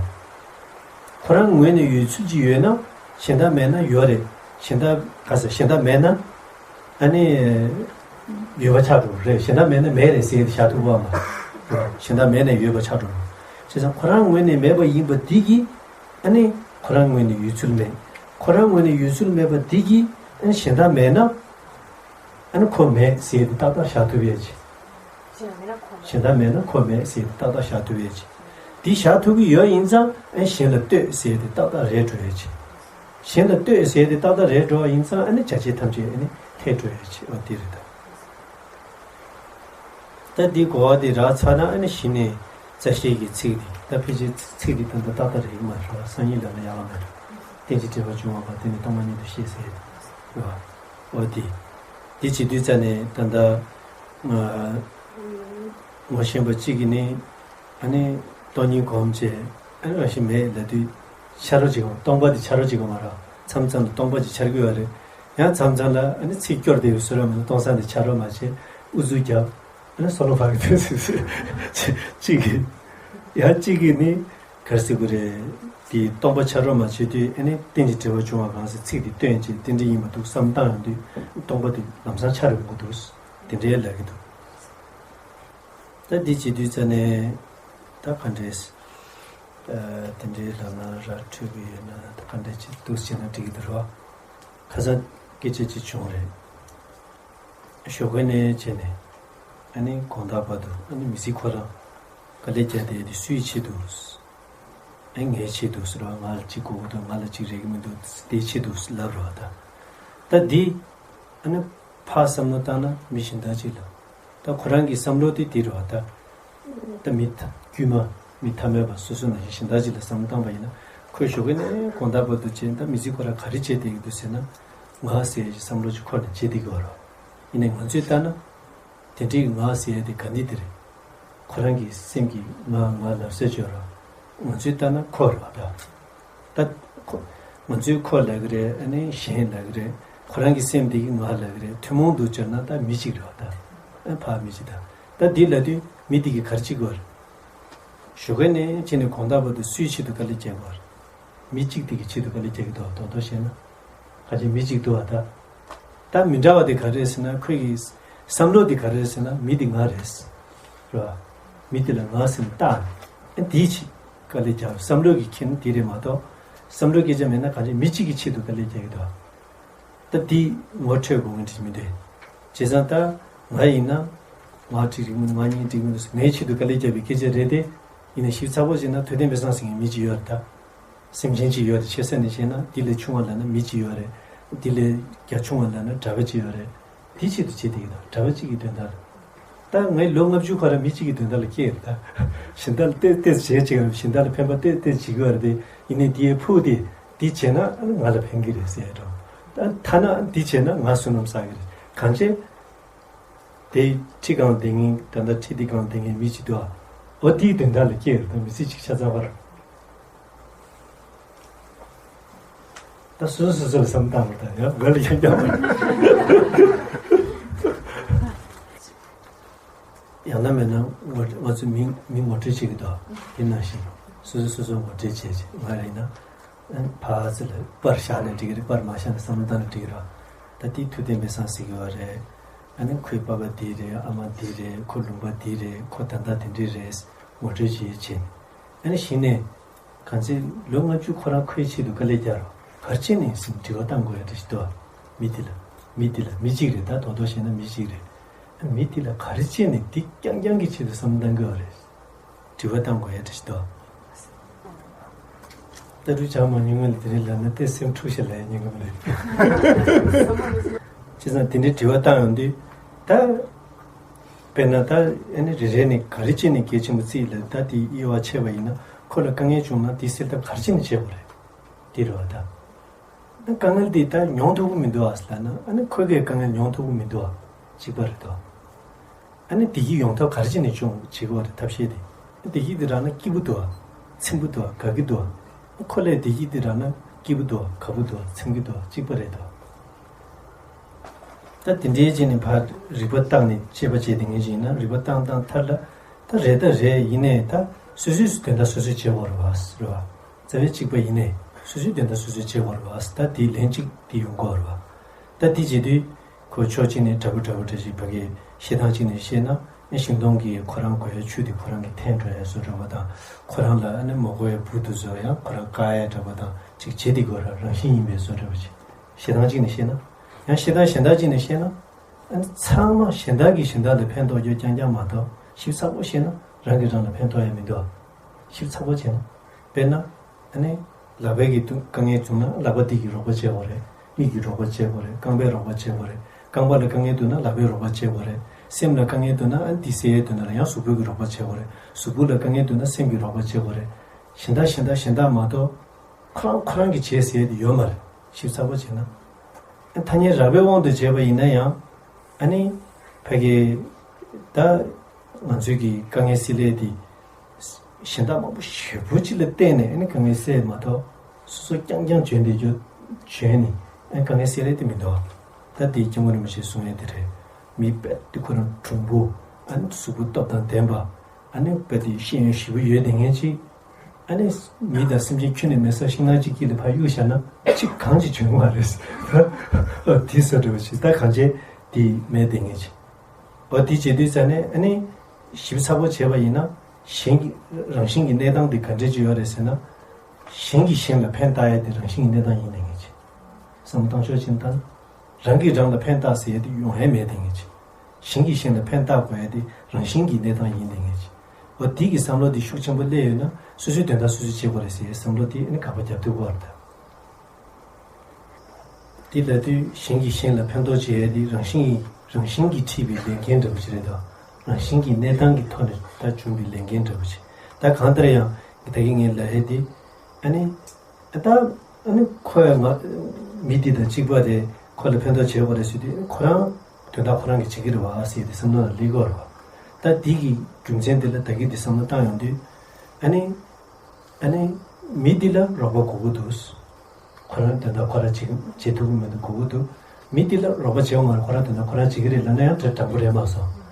ཁོ་རང་ངོས་ནས་ཡོད་ཚུལ་ཅིག་ཡོད་ན་གཞན་དག་མེད་ན་ཡོད་རེད། གཞན་དག་ག་ས་གཞན་དག་མེད་ན། ཨ་ནི། ཡོད་པ་ཆགས་འགྲོ་རེད། གཞན་དག་མེད་ན་མེད་རེད་ཟེར་ཏེ་བཞག་ཐུབ་པ་མ་རེད། གཞན་དག་མེད་ནས་ཡོད་པ་ཆགས་འགྲོ། བྱས་ཙང་ཁོ་རང་ངོས་ནས་མེད་པ་ཡིན་པ་འདི་གིས། ཨ་ནི། ཁོ་རང་ངོས་ནས་ཡོད་ཚུལ་མེད། ཁོ་རང་ངོས་ནས་ཡོད་ཚུལ་མེད་པ་འདི་གིས། ཨ་ནི་གཞན་དག་མེད་ན། ཨ་ནི་ཁོ་མེད་ཟེར་ཏེ་ཏག་ཏག་བཞག་ཐུབ་ཡས་ཅིག་གཞན་དག་མེད་ན་ཁོ་མེད་ཟེར་ཏེ་ཏག་ཏག་བཞག་ཐུབ་ཡས་ཅིག་འདི་བཞག་ཐུབ་ཀྱི་ཡོད་ཡིན་ཙང་ཨ་གཞན་ལ་ལྟོས་ཟེར་ཏེ་ཏག་ཏག་རེད་འགྲོ་ཡས་ཅིག་གཞན་ལ་ལྟོས་ཟེར་ཏེ་ཏག་ཏག་རེད་འགྲོ་བ་ཡིན་ཙང་ཨ་ནི་བྱ་བྱེད་ཐམས་ཅད་ཨ་ནི་འཐད་འགྲོ་ཡས་ཅིག་འོ་དེ་རེད་ད། ད་འདི་གོ་བ་དེ་རག་ཚར་ན་ཨ་ནི་གཞི་ནས་རྩ་ཤེས་ཀྱི་ཚིག་འདི་ད་ཕལ་ཆེར་ཚིག་འདི་ད་ལྟ་ཏག་ཏག་རེད་མ་རེད། སང་ཉིན་ལབ་ན་ཡག་པ་མ་རེད། རྟེན་ཅིང་འབྲེལ་པར་འབྱུང་བ་པ་དེ་ནི་སྟོང་པ་ཉིད་དུ་ཤེས་ཟེར། རེད་བ། འོ་དེ། འདི་བྱེད་དུས་ཙ་ནས་ད་ལྟ་ང་ངོ་ཤེས་པ་གཅིག་གིས་ནི། ཨ་ནི་སྟོང་ཉིད་སྒོམ་བྱས། ཨ་ནི་རང་བཞིན་མེད་ལབ་དུས་ཆ་རོགས་བྱེད་དགོས། སྟོང་པ་དེ་ཆ་རོགས་བྱེད་དགོས་མ་རེད། མཚམས་མཚམས་ལ་སྟོང་པ་ཅིག་འཆར་གྱི་ཡོད་རེད། ཡང་མཚམས་མཚམས་ལ་ཨ་ནི་ཚིག་སྐྱོར་བསྡད་པའི་བཟོ་འདྲ་མི་འདུག་སྟོང་སང་དེ་ཆ་རོགས་མ་བྱས་ཨུ་ཚུགས་རྒྱབ། ཨ་ནི་སོ་ལོ་བར་གྱི་དུས་སུ་གཅིག་གིས། ཡང་གཅིག་གིས་ནི་ག་རེ་ཟེར་དགོས་རེད། དེ་སྟོང་པ་ཆ་རོགས་མ་བྱེད་དུས་ཨ་ནི་རྟེན་ཅིང་འབྲེལ་པར་འབྱུང་བ་གང་ཟེར་ཚིག་དེ་བཏོན་བྱས་རྟེན་འབྲེལ་ཡིན་མ་གཏོགས་བསམ་བློ་བཏང་ཡོང་དུས་སྟོང་པ་དེ་ལམ་སང་འཆར་ཡོང་གི་འདུག་དེ་འདྲའི་ལབ་ཀྱི་འདུག་ད་འདི་བྱེད་དུས་ཙ་ནས་ད་ག་འདྲས། ཨ་དེ་འདྲའི་ལབ་ན་ར་འཕྲོད་ཀྱི་ཡོད་ན་ད་ག་འདྲས་ཅིག་འདུག་བྱས་ན་འགྲིག་གི་འདུག་རོ། ཁ་སང་སྐད་ཆ་ཅིག་བྱུང་རེད། ཞོགས་ཀས་ནས་བྱས་ནས་ཨ་ནི་དགོང་དག་བར་དུ་ཨ་ནི་མི་ཚེ་ཁོ་རང་དཀའ་ལས་བརྒྱབ་བསྡད་དེ་སུའི་ཆེད་དུ། ཨ་ངའི་ཆེད་དུ་ཟེར་བ་ང་ལ་གཅིག་དགོས་ཀྱི་འདུག་ང་ལ་གཅིག་རེག་གི་མི་འདུག་དེའི་ཆེད་དུ་ལབ་རོགས་ད། ད་འདི། ཨ་ནི་ཕར་བསམ་བློ་བཏང་ན་མི་གཞན་དག་ཅིག་ལ། ད་ཁོ་རང་གི་བསམ་བློ་དེ་དེ་རེད་བ་ད། ད་མི་ཐ་དཀྱུས་མ་མི་ཐ་མལ་པ་སོ་སོ་ནང་བཞིན་གཞན་དག་ཅིག་ལ་བསམ་བློ་བཏང་པ་ཡིན་ན་ཁོས་ཞོགས་ཀས་ནས་དགོང་དག་བར་དུ་བྱས་ད་མི་ཚེ་ཁོ་རང་ག་རེ་བྱས་བསྡད་ཀྱི་འདུག་ཟེར་ན། ང་ཟེར་ཡག་གི་བསམ་བློ་ཅིག་འཁོར་ནས་བྱས་བསྡད་ཀྱི་ཡོད་རེད། ཡིན་ནའི་ང་ཚོས་ལྟ་ན། དེ་འདྲའི་ང་ཟེར་ཡག་དེ་ག་འདི་དེ་རེད། ཁོ་རང་གི་སེམས་ཀྱི་ང་ང་ལབ་ས་ཅིག་ཡོད་རེད། ང་ཚོས་ལྟ་ན་ཁོ་རེད་བ་ད། ད་ཁོ། ང་ཚོས་ཁོ་ལབ་ཀྱི་རེད། ཨ་ནི་གཞན་ལབ་ཀྱི་རེད། ཁོ་རང་གི་སེམས་དེ་གིས་ང་ལབ་ཀྱི་རེད། ཐུན་མོང་དུ་བྱས་ན་ད་མི་གཅིག་རེད་བ་ད། ཨ་ཕ་མི་གཅིག་ད། ད་འདི་ལབ་དུས་མི་དེ་གིས་ག་རེ་བྱེད་དགོས་རེད། ཞོགས་ཀས་ནས་ཕྱིན་ནས་དགོང་དག་བར་དུ་སུའི་ཆེད་དུ་དཀའ་ལས་རྒྱག་དགོས་རེད། མི་གཅིག་དེ་གི་ཆེད་དུ་དཀའ་ལས་རྒྱག་གི་འདུག་བ། དོན་དག་བཤད་ན། གང་ཅི་མི་གཅིག་འདུག་བ་ད། ད་མི་འདྲ་བ་དེ་ག་རེ་རེད་ཟེར་ན་ཁོའི་གི་བསམ་བློ་དེ་ག་རེ་རེད་ཟེར་ན་མི་དེ་ང་རེད། རེད་བ། མི་དེ་ལ་ང་ཟེར་ནས་བཏགས་ནས་ཨ་འདིའི་ཆེད་དཀའ་ལས་རྒྱག་བསམ་བློ་གི་ཁྱེར་ན་དེ་རེད་མ་གཏོགས། བསམ་བློ་སྐད་ཆ་མེད་ན་གང་ཅི་མི་གཅིག་གི་ཆེད་དུ་དཀའ་ལས་རྒྱག་གི་འདུག་བ། ད་འདི་ངོ་འཕྲོད་དགོས་ངེས་འདྲ་མི་འདུག་བྱས་ཙང་ད་ང་ཡིན་ན་ང་གཅིག་རེད་མི་འདུག་ང་གཉིས་རེད་མི་འདུག་ངའི་ཆེད་དུ་དཀའ་ལས་རྒྱག་པའི་སྐད་ཆ་རེད་དེ། ཡིན་ན་ཞིབ་ཚགས་པོ་བྱས་ན་ཐུབ་བསྟན་པའི་སངས་ཟེར་མཁན་མི་གཅིག་ཡོད་རེད་ད། སེམས་ཅན་གཅིག་ཡོད་རེད། ཆེ་ས་ནས་བཤད་ན་འདི་ལས་ཆུང་བ་ལབ་ན་མི་གཅིག་ཡོད་རེད། འདི་ལས་རྒྱ་ཆུང་བ་ལབ་ན་གྲྭ་པ་གཅིག་ཡོད་རེད། དེ་ཆེད་དུ་བྱེད་བསྡད་ཀྱི་འདུག་གྲྭ་པ་གཅིག་གི་དོན་དག་ལ། ད་ངས་ལོ་ལྔ་བཅུ་ཁ་ར་མི་གཅིག་གི་དོན་དག་ལ་སྐྱེས་རེད་ད། གཞན་དག་ལ་ཏོག་ཙམ་བྱེད་ཅིག་གཞན་དག་ལ་ཕན་པ་ཏོག་ཙམ་བྱེད་ཀྱི་ཡོད་རེད་དེ། ཡིན་ནའི་དེའི་ཕུགས་དེ་འདི་བྱས་ན་ང་ལ་ཕན་གྱི་རེད་ཟེར་ཡ་འདྲ་བོ། ད་ཐ་ན་འདི་བྱས་ན་ང་བསོད་ནམས་བསགས་ཀྱི་རེད། གང་བྱས། དེ་ཁྲི་སྒང་བསྡད་མཁན་ད་ལྟ་ཁྲི་འདི་སྒང་བསྡད་མཁན་མི་གཅིག་འདུག་ཨ། འོ་དེའི་དོན་དག་ལ་སྐྱེས་རེད་ད་མི་ཚེ་གཅིག་ཆ་ཚང་བར། ད་སོ་སོ་སོ་སོ་ལ་བསམ་བཏང་བ་དང་ཡང་དགའ་ལ་ཡང་ཡང་ཡང་ན་མེད་ན་ང་ང་ཚོ་མི་མི་ངོ་སྤྲོད་བྱེད་ཀྱི་འདུག་དེ་ནང་བཞིན་སོ་སོ་སོ་སོ་ངོ་སྤྲོད་བྱས་བྱས་ང་རེད་ན་ ཕར་ཚུར་ལ་པར་བཞག་ནས་འགྲིག་གི་རེད། པར་མ་བཞག་ནས་བསམ་བློ་བཏང་ནས་འགྲིག་གི་རེད། ད་དེ་ཐུབ་བསྟན་པའི་སང་ཟེར་གི་ཡོད་རེད། ཨ་ནི་ཁོའི་པ་ཕ་འདི་རེད། ཨ་མ་འདི་རེད། ཁོ་ལུང་པ་འདི་རེད། ཁོ་ད་ལྟ་དེ་འདྲས་རེད། ངོ་སྤྲོད་བྱེད་བྱེད། ཨ་ནི་གཞི་ནས་གང་ཚེ་ལོ་ལྔ་བཅུ་ཁོ་རང་ཁོའི་ཆེད་དུ་དཀའ་ལས་རྒྱག་རོགས། ག་རེ་བྱས་ནས་ཟིན་དྲི་བ་བཏང་དགོས་ཡ་འདྲ་ཞིག་འདུག་ཨ། མི་དེ་ལ། མི་དེ་ལ། མི་གཅིག་རེད། ད་དོ་དོ་བཤད་ན་མི་གཅིག་རེད། ཨ་མི་དེ་ལ་ག་རེ་བྱས་ནས་འདི་རྐྱང་རྐྱང་གི་ཆེད་དུ་བསམ་བློ་བཏང་དགོས་པ་རེད། དྲི་བ་བཏང་དགོས་ཡ་འདྲ་ཞིག་འདུག་ཨ། ལྟ་གྲུབ་བྱ་མ་མྱོང་མཁན་ལ་དེ་རིང་ལབ་ན་དེ་སེམས་འཁྲུག་ཤག་ལབ་ཡ་ཉན་གི་མ་རེད། བྱས་ཙང་དེ་འདྲའི་དྲི་བ་བཏང་ཡོང་དུས་ད། དཔེར་ན་ད་ཨ་ནི་རེ་རེ་ནས་ག་རེ་བྱས་ནས་གལ་ཆེན་པོ་བརྩིས་ལ་ད་དེ་དབྱེ་བ་ཕྱེ་བ་ཡིན་ན་ཁོ་ལ་དཀའ་ངལ་བྱུང་ན་དེ་སེལ་ཐབས་ག་རེ་བྱས་ནས་བྱེད་དགོས་རེད། དེ་རེད་བ་ད། ད་དཀའ་ངལ་དེ་ད་མྱོང་ཐུབ་ཀྱི་མི་འདུག་ཨ་ཟེར་ལབ་ན་ཨ་ནི་ཁོ་གིས་དཀའ་ངལ་མྱོང་ཐུབ་ཀྱི་མི་འདུག་ཨ། གཅིག་པ་རེད་དོ། ཨ་ནི་བདེ་སྐྱིད་ཡོང་ཐབས་ག་རེ་བྱས་ནས་བྱུང་བྱེད་དགོས་རེད་ཐབས་ཤེས་དེ། བདེ་སྐྱིད་དེ་རག་ན་སྐྱིད་པོ་འདུག་ཨ། ཚིམ་པོ་འདུག་ཨ། དགའ་གི་འདུག་ཨ། ཁོ་ལས་བདེ་སྐྱིད་དེ་རག་ན་སྐྱིད་པོ་འདུག་ཨ། དགའ་པོ་འདུག་ཨ། ཚིམ་གི་འདུག་ཨ། གཅིག་པ་རེད་དོ། ད་དེ་འདྲའི་བྱས་ནས་ཕར་རིག་པ་བཏང་ནས་དཔྱད་པ་བྱས་བསྡད་མཁན་ཞིག་ཡིན་ན་རིག་པ་བཏང་བཏང་མཐར་ལ་ད་རེད་ད་རེད་ཡིན་ནའི་ད་སོ་སོས་དོན་དག་སོ་སོས་བྱེད་དགོས་རེད་བ་རེད་བ། རྩ་བའི་གཅིག་པ་ཡིན་ནའི་སོ་སོས་དོན་དག་སོ་སོས་བྱེད་དགོས་རེད་བ། ད་དེའི་ལན་གཅིག་དེ་ཡོང་གི་རེད་བ། ད་དེ་བྱེད་དུས་ཁོ་ཕྱོགས་གཅིག་ནས་དྲག་པོ་དྲག་པོ་འདྲ་ཞིག་ཕ་གིའི་བཤད་སྟངས་གཅིག་ནས་བཤད་ན་ཨ་ཤིང་སྡོང་གིས་ཁོ་རང་དགོས་ཡ་ཆུ་དེ་ཁོ་རང་གིས་འཐེན་འགྲོ་ཡ་བཟོ་འདྲ་བ་དང་ཁོ་རང་ལ་ཨ་ནི་མ་དགོས་ཡ་འབུ་དེ་བཟོ་ཡ་ཁོ་རང་བཀག་ཡ་འདྲ་བ་དང་ཅིག་བྱེད་དེ་དགོས་ར་རང་བཞིན་ཡིན་པའི་བཟོ་འདྲ་བ་ཅིག་བཤད་སྟངས་གཅིག་ནས་བཤད་ན། ཡང་བཤད་སྟངས་གཞན་དག་ཅིག་ནས་བཤད་ན། ཨ་ནི་ཚང་མ་གཞན་དག་གིས་གཞན་དག་ལ་ཕན་ཐོགས་རྒྱུ་རྐྱང་རྐྱང་མ་གཏོགས་ཞིབ་ཚགས་པོ་བཤད་ན་རང་གིས་རང་ལ་ཕན་ཐོགས་ཡ་མི་འདུག་ཞིབ་ཚགས་པོ་བྱས་ན། དཔེར་ན། ཨ་ནི། ལག་པའི་གི་དཀའ་ངལ་བྱུང་ན་ལག་པ་འདི་གིས་རོགས་པ་བྱེད་དགོས་རེད། མིག་གིས་རོགས་པ་བྱེད་དགོས་རེད། རྐང་པས་རོགས་པ་བྱེད་དགོས་རེད། རྐང་པ་ལ་དཀའ་ངལ་འདུག་ན་ལག་པས་རོགས་པ་བྱེད་དགོས་རེད། སེམས་ལ་དཀའ་ངལ་འདུག་ན་ཨ་ནི་འདི་སེལ་ཡས་འདུག་ན་ལ་ཡང་གཟུགས་པོ་གིས་རོགས་པ་བྱེད་དགོས་རེད། གཟུགས་པོ་ལ་དཀའ་ངལ་འདུག་ན་སེམས་ཀྱིས་རོགས་པ་བྱེད་དགོས་རེད། གཞན་དག་གཞན་དག་གཞན་དག་མ་གཏོགས། ཁོ་རང་ཁོ་རང་གིས་བྱས་ཟེར་ཡ་དེ་ཡོད་མ་རེད། ཞིབ་ཚགས་པོ་བྱས་ན། ཐ་སྙད་རགས་པའི་དབང་དུ་བྱས་པ་ཡིན་ན་ཡང་། ཨ་ནི། ཕ་གི། ད། ང་ཚོའི་གི་དཀའ་ངལ་སེལ་ཡས་དེ། གཞན་དག་མང་པོ་ཞེ་པོ་ཅིག་ལ་བརྟེན་ནས་ཨ་ནི་དཀའ་ངལ་སེལ་མ་གཏོགས། སོ་སོ་རྐྱང་རྐྱང་བྱོན་ཏེ་བྱོན་ནས་ཨ་ནི་དཀའ་ངལ་སེལ་ཡས་དེ་མི་འདུག་ད་དེ་སྐྱབས་མགོན་རིན་པོ་ཆེས་གསུང་ཡས་དེ་རེད། མི་དཔེ་དེ་ཁོ་རང་གྲུང་པོ། ཨ་ནི་གཟུགས་པོ་སྟོབས་དང་ལྡན་པ། ཨ་ནི་དཔེ་དེ་ཤེས་ཡོན་ཞེ་པོ་ཡོད་དེ་ངན་ཅིག་ཨ་ནི། མི་དང་སེམས་ཅན་ཁྱོན་ནས་མེད་ས་ཤིང་ནགས་ཅིག་དཀྱིལ་ལ་ཕར་གཡུག་བཞག་ན་ཅིག་གང་ཅིག་བྱུང་མ་རེད། དེ་བཟོ་འདྲ་བ་ཞིག་ད་གང་བྱས་དེ་མེད་དེ་ངེས་ཅིག་འོ་དེ་བྱེད་དུས་ཙ་ནས་ཨ་ནི། ཞིབ་ཚགས་པོ་བྱས་པ་ཡིན་ན། གཞན་གྱི་རང་བཞིན་གྱི་གནས་སྟངས་དེ་ག་འདྲས་ཅིག་ཡོད་རེད་ཟེར་ན། གཞན་གྱིས་གཞན་ལ་ཕན་བཏགས་ཡ་དེ་རང་བཞིན་གྱི་གནས་སྟངས་ཡིན་དེ་ངེས་ཅིག་བསམ་བློ་བཏང་ཕྱོགས་ཅིག་བཏང་། རང་གིས་རང་ལ་ཕན་བཏགས་ཟེར་ཡ་དེ་ཡོང་ཡ་མེད་དེ་ངེས་ཅིག་གཞན་གྱིས་གཞན་ལ་ཕན་བཏགས་དགོས་ཡ་དེ་རང་བཞིན་གྱི་གནས་སྟངས་ཡིན་དེ་ངེས་ཅིག་འོ་དེ་གི་བསམ་བློ་དེ་ཤུགས་ཆེན་པོ་སླེབས་ཡོད་ན་སོ་སོའི་དོན་དག་སོ་སོས་བྱེད་དགོས་རེད་ཟེར་ཡའི་བསམ་བློ་དེ་ཨ་ནི་དགག་པ་རྒྱབ་ཐུབ་ཀྱི་ཡོད་རེད་ད། དེ་ལབ་དུས་གཞན་གྱིས་གཞན་ལ་ཕན་ཐོགས་བྱེད་ཡ་དེ་རང་བཞིན་གྱིས་རང་བཞིན་གྱིས་འཁྲིས་པའི་ལས་འགན་འདྲ་པོ་ཞིག་རེད་ད། རང་བཞིན་གྱི་གནས་སྟངས་ཀྱི་ཐོག་ནས་ད་བྱུང་བའི་ལས་འགན་འདྲ་པོ་ཞིག་ད་གང་ལྟར་ཡང་ད་གིན་ངས་ལབ་ཡ་དེ་ཨ་ནི། ད། ཨ་ནི་ཁོས་ང་། མི་འདི་དང་གཅིག་པ་རེད། ཁོ་ལ་ཕན་ཐོགས་བྱེད་དགོས་རེད་ཟེར་དུས་ཁོ་རང་དོན་དག་ཁོ་རང་གིས་བྱེད་ཀྱི་རེད་བ་ཟེར་ཏེ་བསམ་བློ་ལ་སླེབས་ཀྱི་ཡོད་རེད་བ། ད་འདི་གི་རྒྱུ་མཚན་འདི་ལ་ད་གིན་འདི་བསམ་བློ་བཏང་ཡོང་དུས། ཨ་ནི། ཨ་ནི། མི་འདི་ལ་རོགས་པ་དགོས་ཀྱི་འདུག་ཁོ་རང་དོན་དག་ཁོ་རང་བྱེད་བྱེད་ཐུབ་ཀྱི་མི་འདུག་དགོས་ཀྱི་འདུག་མི་འདི་ལ་རོགས་པ་བྱེད་དགོས་མ་རེད། ཁོ་རང་དོན་དག་ཁོ་རང་བྱེད་ཀྱི་རེད་ལབ་ན་ཡང་དེ་དྲང་པོ་རེད་མ་སོང་།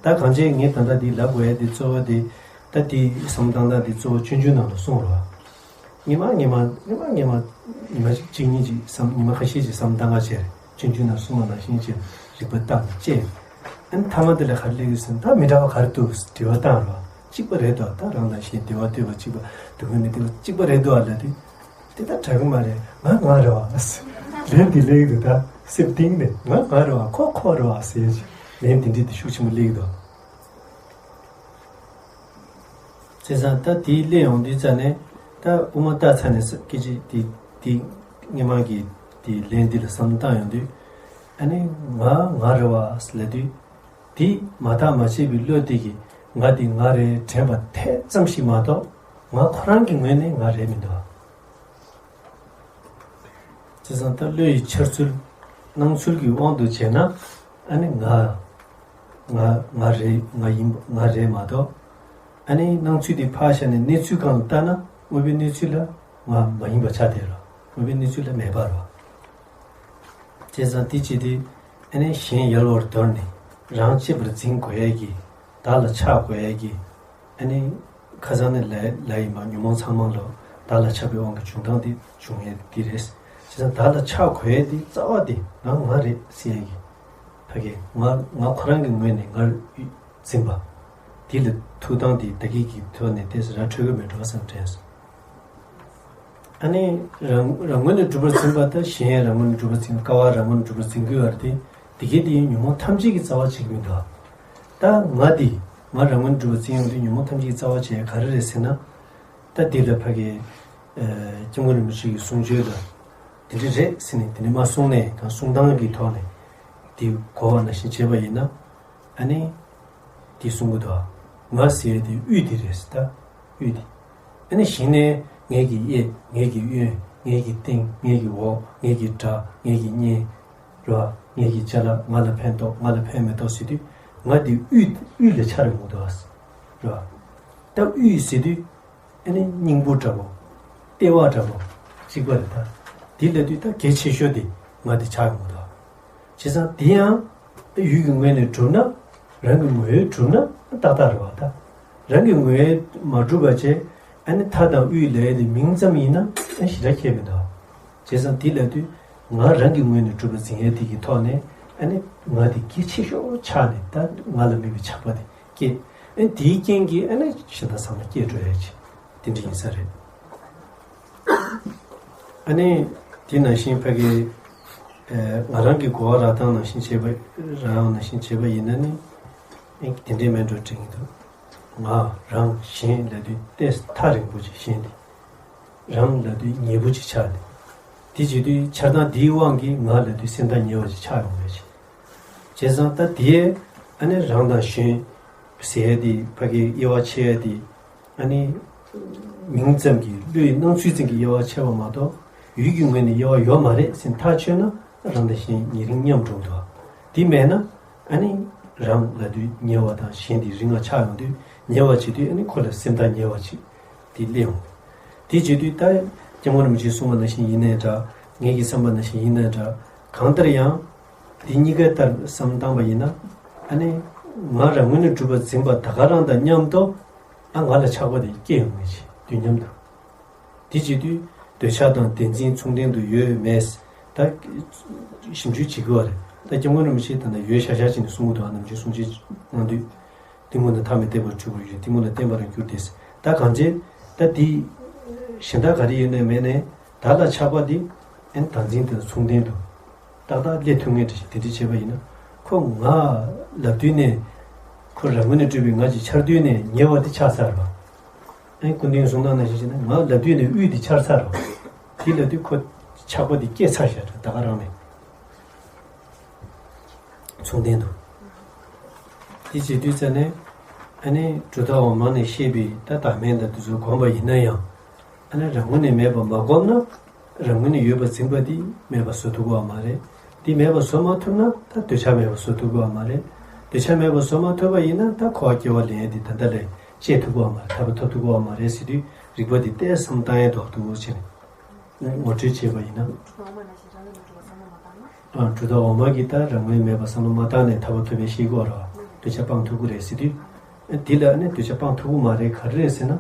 ད་གང་ཅི་ངས་ད་ལྟ་འདི་ལབ་དགོས་ཡ་འདི་གཙོ་བོ་འདི། ད་འདི་བསམ་བློ་བཏང་སྟངས་འདི་གཙོ་བོ་སྤྱོད་འཇུག་ནང་ལ་གསུངས་རེད་བ། ཉི་མ་ཉི་མ་ཉི་མ་ཉི་མ་ཉི་མ་གཅིག་གཅིག་གཉིས་ཅིག་བསམ་ཉི་མ་ཁ་ཤས་ཅིག་བསམ་བློ་བཏང་ག་བྱས་རེད། སྤྱོད་འཇུག་ནང་གསུངས་པ་ནང་བཞིན་ཅིག་རིག་པ་བཏང་ནས་དཔྱད། ཨ་ནི་མཐའ་མ་དེ་ལ་ག་རེ་སླེབས་ཡོད་ཟེར་ན་ད་མི་འདྲ་བ་ག་རེ་འདུག་དྲི་བ་བཏང་རོགས། གཅིག་པ་རེད་དོ། ད་རང་དང་གཞན་བདེ་བ་འདོད་པ་གཅིག་པ་སྡུག་བསྔལ་མི་འདོད་པ་གཅིག་པ་རེད་དོ་ལབ་དུས། དེ་ལྟར་དྲག་གི་མ་རེད། ང་ང་རེད་བ། ལན་འདི་སླེབས་ཀྱི་འདུག་ད་སེམས་གཏིང་ནས་ང་ང་རེད་བ། ཁོ་ཁོ་རེད་བ་ཟེར་ལན་འདི་འདྲི་དེ་ཤུགས་ཆེན་པོ་སླེབས་ཀྱི་འདུག་བྱས་ཙང་ད་དེའི་སླེབས་ཡོང་དུས་ཙ་ནས་ད་དབུ་མ་ལྟ་ཚར་ནས་སྐད་ཆ་དེ་དེ་སྔོན་མ་གི་དེ་ལན་འདི་ལ་བསམ་བློ་བཏང་ཡོང་དུས། ཨ་ནི་ང་ང་རེད་བ་ལབ་དུས། དེ་མ་བརྟགས་མ་དཔྱད་པའི་བློ་དེ་གིས་ང་དེ་ང་རེད་དྲན་པ་ཐེ་ཙམ་ཞིག་མ་གཏོགས་ང་ཁོ་རང་གི་ངོས་ནས་ང་རེད་མི་འདུག་བྱས་ཙང་ད་བློ་ཡི་འཆར་ཚུལ་སྣང་ཚུལ་གྱི་དབང་དུ་བྱས་ན་ཨ་ནི་ང་ང་ང་རེད་ང་ཡིན་ང་རེད་མ་གཏོགས། ཨ་ནི་སྣང་ཚུལ་དེ་ཕར་བཞག་ནས་གནས་ཚུལ་སྒང་ལ་བལྟས་ན་དངོས་པོའི་གནས་ཚུལ་ལ་ང་མ་ཡིན་པ་ཆགས་བསྡད་རོ། དངོས་པོའི་གནས་ཚུལ་ལ་མེད་པ་རོ། བྱས་ཙང་དེ་བྱེད་དུས་ཨ་ནི་གཞན་ཡལ་བར་དོར་ནས་རང་གཅེས་པར་འཛིན་དགོས་ཡས་ཀྱི་བདག་ལ་ཆགས་དགོས་ཡས་ཀྱི་ཨ་ནི་ཁ་སང་ནས་ལ་ལ་ཡིན་པ་ཉོན་མོངས་ཚང་མ་ལོ་ བདག་ལ་ཆགས་པའི་དབང་གིས་བྱུང་སྟངས་དེ་བྱུང་ཡས་དེ་རེད། བྱས་ཙང་བདག་ལ་ཆགས་དགོས་ཡས་དེ་རྩ་བ་དེ་ང་ང་རེད་ཟེར་ཡས་ཀྱི་ཕ་གི་ང་ང་ཁོ་རང་གི་ངོས་ནས་ངར་འཛིན་པ་དེ་ལ་ཐུག་སྟངས་དེ་བདག་གིས་ཀྱི་ཐོག་ནས་ཏོག་ཙམ་ར་འཕྲོད་ཀྱི་མེད་འགྲོ་བསམ་དྲན་སོང་། ཨ་ནི་རང་རང་ངོས་ནས་གྲུབ་པར་འཛིན་པ་དང་གཞན་རང་ངོས་ནས་གྲུབ་པར་འཛིན་ཀ་བ་རང་ངོས་ནས་གྲུབ་པར་འཛིན་དགོས་པ་དེ་དེ་གའི་དེ་ཉོན་མོངས་ཐམས་ཅད་ཀྱི་རྩ་བ་བྱེད་ཀྱི་མི་འདུག་ད་ང་དེ་ང་རང་ངོས་ནས་གྲུབ་པར་འཛིན་ཡོང་དུས་ཉོན་མོངས་ཐམས་ཅད་ཀྱི་རྩ་བ་བྱེད་ཡ་ག་རེ་རེད་ཟེར་ན། ད་འདི་ལ་ཕ་གི་སྐྱབས་མགོན་རིན་པོ་ཆེ་གི་གསུང་ཆོས་ལ་འདི་འདྲ་རེད་ཟེར་ནས་དེ་འདྲ་མ་གསུངས་ནས་གང་གསུང་སྟངས་ཀྱི་ཐོག་ནས་འདི་གོ་བ་ནང་བཞིན་བྱས་པ་ཡིན་ན། ཨ་ནི་འདི་གསུང་གི་འདུག་ང་ཟེར་ཡ་དེ་དབུས་དེ་རེད་ཟེར། ད་དབུས་དེ། ཨ་ནི་གཞི་ནས་ངེད་ཀྱི་གཡས། ངེད་ཀྱི་གཡོན། ངེད་ཀྱི་སྟེང་། ངེད་ཀྱི་འོག། ངེད་ཀྱི་དགྲ། ངེད་ཀྱི་གཉེན། རེད་བ། ངེད་ཀྱི་ཅ་ལག་ང་ལ་ཕན་ཐོགས། ང་ལ་ཕན་མི་ཐོགས་ཟེར་དུས་ང་འདི་དབུས་དབུས་ལ་ཆགས་ཡོང་གི་འདུག་བ། རེད་བ། ད་དབུས་ཟེར་དུས་ཨ་ནི་སྙིང་པོ་འདྲ་པོ། ལྟེ་བ་འདྲ་པོ་གཅིག་པ་རེད་ད། འདི་ལབ་དུས་ད་གལ་ཆེ་ཤོས་དེ་ང་འདི་ཆགས་ཡོང་གི་འདུག་བ། བྱས་ཙང་དེ་ཡང་ཡུལ་གྱི་ངོས་ནས་གྲུབ་ན། རང་གི་ངོས་གྲུབ་ན་ཏག་ཏག་རེད་བ་ད། རང་གི་ངོས་མ་གྲུབ་པ་བྱས། ཨ་ནི་མཐའ་དང་དབུས་ལས་དེ་མིང་ཙམ་ཡིན་ན་ཨ་ཞེ་དྲག་ཁྱད་མི་འདུག་བྱས་ཙང་དེ་ལབ་དུས་ང་རང་གི་ངོས་ནས་གྲུབ་པ་འཛིན་ཡས་དེ་གི་ཐོག་ནས་ཨ་ནི་ང་དེ་གལ་ཆེ་ཤོས་ཆགས་ནས་ད་ང་ལ་དམིགས་པའི་ཆགས་པ་དེ་སྐྱེས། ཨ་ནི་དེའི་རྐྱེན་གྱིས་ཨ་ནི་གཞན་དག་ཚང་མ་སྐྱེ་འགྲོ་ཡས་ཅིག་དེ་འདྲ་ཡིན་ས་རེད། ཨ་ནི་དེ་ནང་བཞིན་ཕ་གི་ཨ་ང་རང་གི་གོ་བ་རག་སྟངས་ནང་བཞིན་བྱས་པ་རག་ཡོང་ནང་བཞིན་བྱས་པ་ཡིན་ན་ནི་ཨ་དེ་འདྲའི་མེད་འགྲོ་དྲན་གྱི་འདུག་ང་རང་གཞན་ལབ་དུས་ཏོག་ཙམ་ཐག་རིང་པོ་ཅིག་གཞན་དེ། རང་ལབ་དུས་ཉེ་པོ་ཅིག་ཆགས་ནས། དེ་བྱེད་དུས་ཆགས་སྟངས་འདིའི་དབང་གིས་ང་ལབ་དུས་སེམས་ཐག་ཉེ་བ་ཅིག་ཆགས་ཡོང་བས་ཅིག་བྱས་ཙང་ད་དེའི་ཨ་ནི་རང་དང་གཞན་ཟེར་ཡ་དེ་ཕ་གིའི་དབྱེ་བ་ཕྱེ་ཡ་དེ། ཨ་ནི་མིང་ཙམ་གྱིས་བློའི་སྣང་ཚུལ་ཙམ་གྱིས་དབྱེ་བ་ཕྱེ་བ་མ་གཏོགས་ཡུལ་གྱི་ངོས་ནས་དབྱེ་བ་ཡོད་མ་རེད་ཟེར་ཐག་ཆོད་ན་རང་དང་གཞན་ཉེ་རིང་མཉམ་འགྲོ་འདུག་དེ་མེད་ན་ཨ་ནི་རང་ལབ་དུས་ཉེ་བ་དང་གཞན་དེ་རིང་ང་ཆགས་ཡོང་དུས་ཉེ་བ་བྱེད་དུས་ཨ་ནི་ཁོ་ལ་སེམས་ཐག་ཉེ་བ་ཅིག་དེ་སླེབས་ཡོང་གི་དེ་བྱེད་དུས་ད་སྐྱབས་མགོན་རིན་པོ་ཆེས་གསུངས་པ་ནང་བཞིན་ཡིན་ནའི་འདྲ། ངེད་ཀྱི་བསམ་པ་ནང་བཞིན་ཡིན་ནའི་འདྲ། གང་ལྟར་ཡང་། འདི་གཉིས་ཀའི་ལྟར་བསམ་བཏང་པ་ཡིན་ན། ཨ་ནི། ང་རང་ངོས་ནས་གྲུབ་པར་འཛིན་པ་ད་ག་རང་དང་མཉམ་དུ། ཨ་ང་ལ་ཆགས་པ་དེ་སྐྱེ་ཡོང་ངེས་ཤིག་དུས་མཉམ་དུ། དེ་བྱེད་དུས། འདོད་ཆགས་དང་བདེན་འཛིན་མཚུངས་ལྡན་དུ་ཡོད་མེད། ད། ཞིབ་འཇུག་བྱེད་དགོས་པ་རེད། ད་སྐྱབས་མགོན་རིན་པོ་ཆེས་ད་ལྟ་ཡོད་ཤག་ཤག་བྱས་ནས་གསུང་གི་འདུག་ཨ་ནམ་རྒྱུན་གསུང་བཤད་གནང་དུས། གཏི་མུག་ནི་མཐའ་མི་གཏད་པར་གྱུར་པ་ཡོད། གཏི་མུག་ལ་བརྟེན་པར་འགྱུར་ཏེ། ད་གང་བྱས། ད་འདི། གཞན་དག་ག་རེ་ཡོད་ནའི་མེད་ནའི། བདག་ལ་ཆགས་པ་འདི། ཨན་བདག་འཛིན་དེ་མཚུངས་ལྡན་དུ། ཏག་ཏག་སླེབས་ཐུབ་ངེས་འདྲ་ཞིག་དེ་འདྲ་བྱས་པ་ཡིན་ན། ཁོ་ང་ལབ་དུས་ནས། ཁོ་རང་ངོས་ནས་སྤྲུལ་པའི་ང་ཅིག་འཆར་དུས་ནས་ཉེ་བ་དེ་ཆགས་ཚར་བ། ཨན་སྐུ་མདུན་གསུང་སྟངས་ནང་བཞིན་བྱས་ན་ང་ལབ་དུས་ནས་དབུས་དེ་འཆར་ཚར་བ། དེ་ལབ་དུས་ཁོ་ཆགས་པ་དེ་སྐྱེས་ཚར་ཤག་ད་ག་རང་ནས། མཚུངས་ལྡན་དུ། དེ་བྱེད་དུས་ཙ་ནས། ཨ་ནི་གྲུབ་མཐའ་འོག་མ་ནས་བཤད་པའི་ད་བདག་མེད་དང་དེ་ཚོ་བསྒོམ་པ་ཡིན་ན་ཡང་། ཨ་ནི་རང་ངོས་ནས་མེད་པ་མ་བསྒོམས་ན། རང་ངོས་ནས་ཡོད་པར་འཛིན་པ་དེ་མེད་པ་བཟོ་ཐུབ་ཀྱི་ཡོད་མ་རེད། དེ་མེད་པ་བཟོ་མ་ཐུབ་ན་ད་འདོད་ཆགས་མེད་པ་བཟོ་ཐུབ་ཀྱི་ཡོད་མ་རེད། འདོད་ཆགས་མེད་པ་བཟོ་མ་ཐུབ་པ་ཡིན་ན་ད་འཁོར་བ་སྐྱེ་བ་ལེན་ཡས་དེ་ད་ལྟ་ལས་བཅད་ཐུབ་ཀྱི་ཡོད་མ་རེད། ཐར་པ་ཐོབ་ཐུབ་ཀྱི་ཡོད་མ་རེད་ཟེར་དུས་རིགས་པ་དེ་ཏོག་ཙམ་བསམ་བཏང་ཡས་འདུག་འདུག་བྱས་ནས། ངོ་སྤྲོད་བྱས་པ་ཡིན་ན། ཨ་གྲུབ་མཐའ་འོག་མ་གིས་ད་རང་ངོས་མེད་པ་བསམ་བློ་མ་བཏང་ནས་ཐར་པ་ཐོབ་པའི་ཤེས་སྒོ་ར་འདོད་ཆགས་སྤང་ཐུབ་ཀྱི་རེད་ཟེར་དུས། ཨ་འདི་ལ་ནི་འདོད་ཆགས་སྤང་ཐུབ་ཀྱི་མ་རེད། ག་རེ་རེད་ཟེར་ན།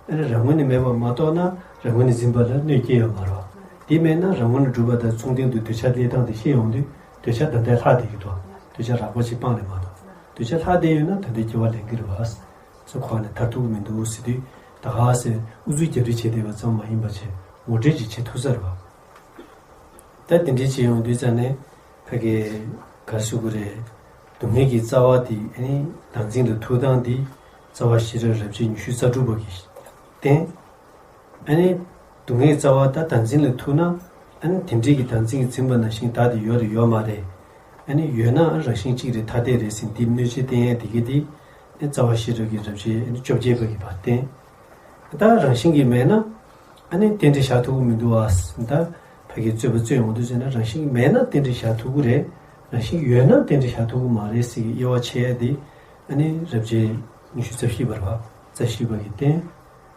ཨ་ནི་རང་ངོས་ནས་མེད་པ་མ་རྟོགས་ན་རང་ངོས་ནས་འཛིན་པ་ལ་གནོད་སྐྱེལ་ཡོད་མ་རེད། དེ་མེད་ན་རང་ངོས་ནས་གྲུབ་པ་དང་མཚུངས་ལྡན་དུ་འདོད་ཆགས་སླེབས་སྟངས་དེ་ཤེས་ཡོང་དུས་འདོད་ཆགས་ད་ལྟ་ལྷག་བསྡད་ཀྱི་འདུག་འདོད་ཆགས་རགས་པ་ཅིག་སྤངས་ནས་མ་གཏོགས། འདོད་ཆགས་ལྷག་བསྡད་ཡོད་ན་ད་ལྟའི་སྐྱེ་བ་ལེན་གྱི་རེད་བ། ཚོ་ཁོག་ནས་ཐར་ཐུབ་ཀྱི་མི་འདུག་ཟེར་དུས་ད་ག་སེ་ཨུ་ཚུགས་རྒྱབ་རི་བྱས་བསྡད་པ་ཙམ་མ་ཡིན་པ་བྱས་ངོ་སྤྲོད་ཅིག་བྱེད་ཐུབ་ས་རེད་བ། ད་དེ་འདྲའི་བྱེད་ཡོང་དུས་ཙང་ནས་ཕ་གི་ག་རེ་ཞུ་དགོས་རེད། སྡུག་བསྔལ་གྱི་རྩ་བ་དེ་ཨ་ནི་བདག་འཛིན་ལ་ཐུག་སྟངས་དེ་རྩ་བ་ཤེས་རབ་རབ་བྱེད་ཉི་ཤུ་རྩ་དྲུག་པ་གིས་བསྟན། ཨ་ནི་སྡུག་བསྔལ་གྱི་རྩ་བ་ད་བདག་འཛིན་ལ་ཐུག་ན་ཨ་ནི་དེ་འདྲའི་གི་བདག་འཛིན་གྱིས་འཛིན་པ་ནང་བཞིན་བདག་དེ་ཡོད་རེད་ཡོད་མ་རེད། ཨ་ནི་ཡོད་ན་རང་བཞིན་གཅིག་རེད་ཐ་དད་རེད་ཟེར་འདི་གནོད་བྱེད་བསྟན་ཡས་དེ་གི་དེ་ཨ་རྩ་བ་ཤེས་རབ་ཀྱི་རབ་བྱེད་ཨ་ནི་བཅོ་བརྒྱད་པ་གི་བར་བསྟན། ད་རང་བཞིན་གྱིས་མེད་ན་ཨ་ནི་རྟེན་འབྲེལ་བཞག་ཐུབ་ཀྱི་མི་འདུག་ཨ། ད་ཕ་གི་རྩོད་པ་རྩོད་ཡོང་དུས་ཟེར་ན་རང་བཞིན་གྱིས་མེད་ན་རྟེན་འབྲེལ་བཞག་ཐུབ་ཀྱི་རེད། རང་བཞིན་གྱིས་ཡོད་ན་རྟེན་འབྲེལ་བཞག་ཐུབ་ཀྱི་མ་རེད་ཟེར་གི་དབྱེ་བ་ཕྱེ་ཡས་དེ་ཨ་ནི་རབ་བྱེད་ཉི་ཤུ་རྩ་བཞི་པ་རེད་བ། རྩ་བཞི་པ་གི་བསྟན།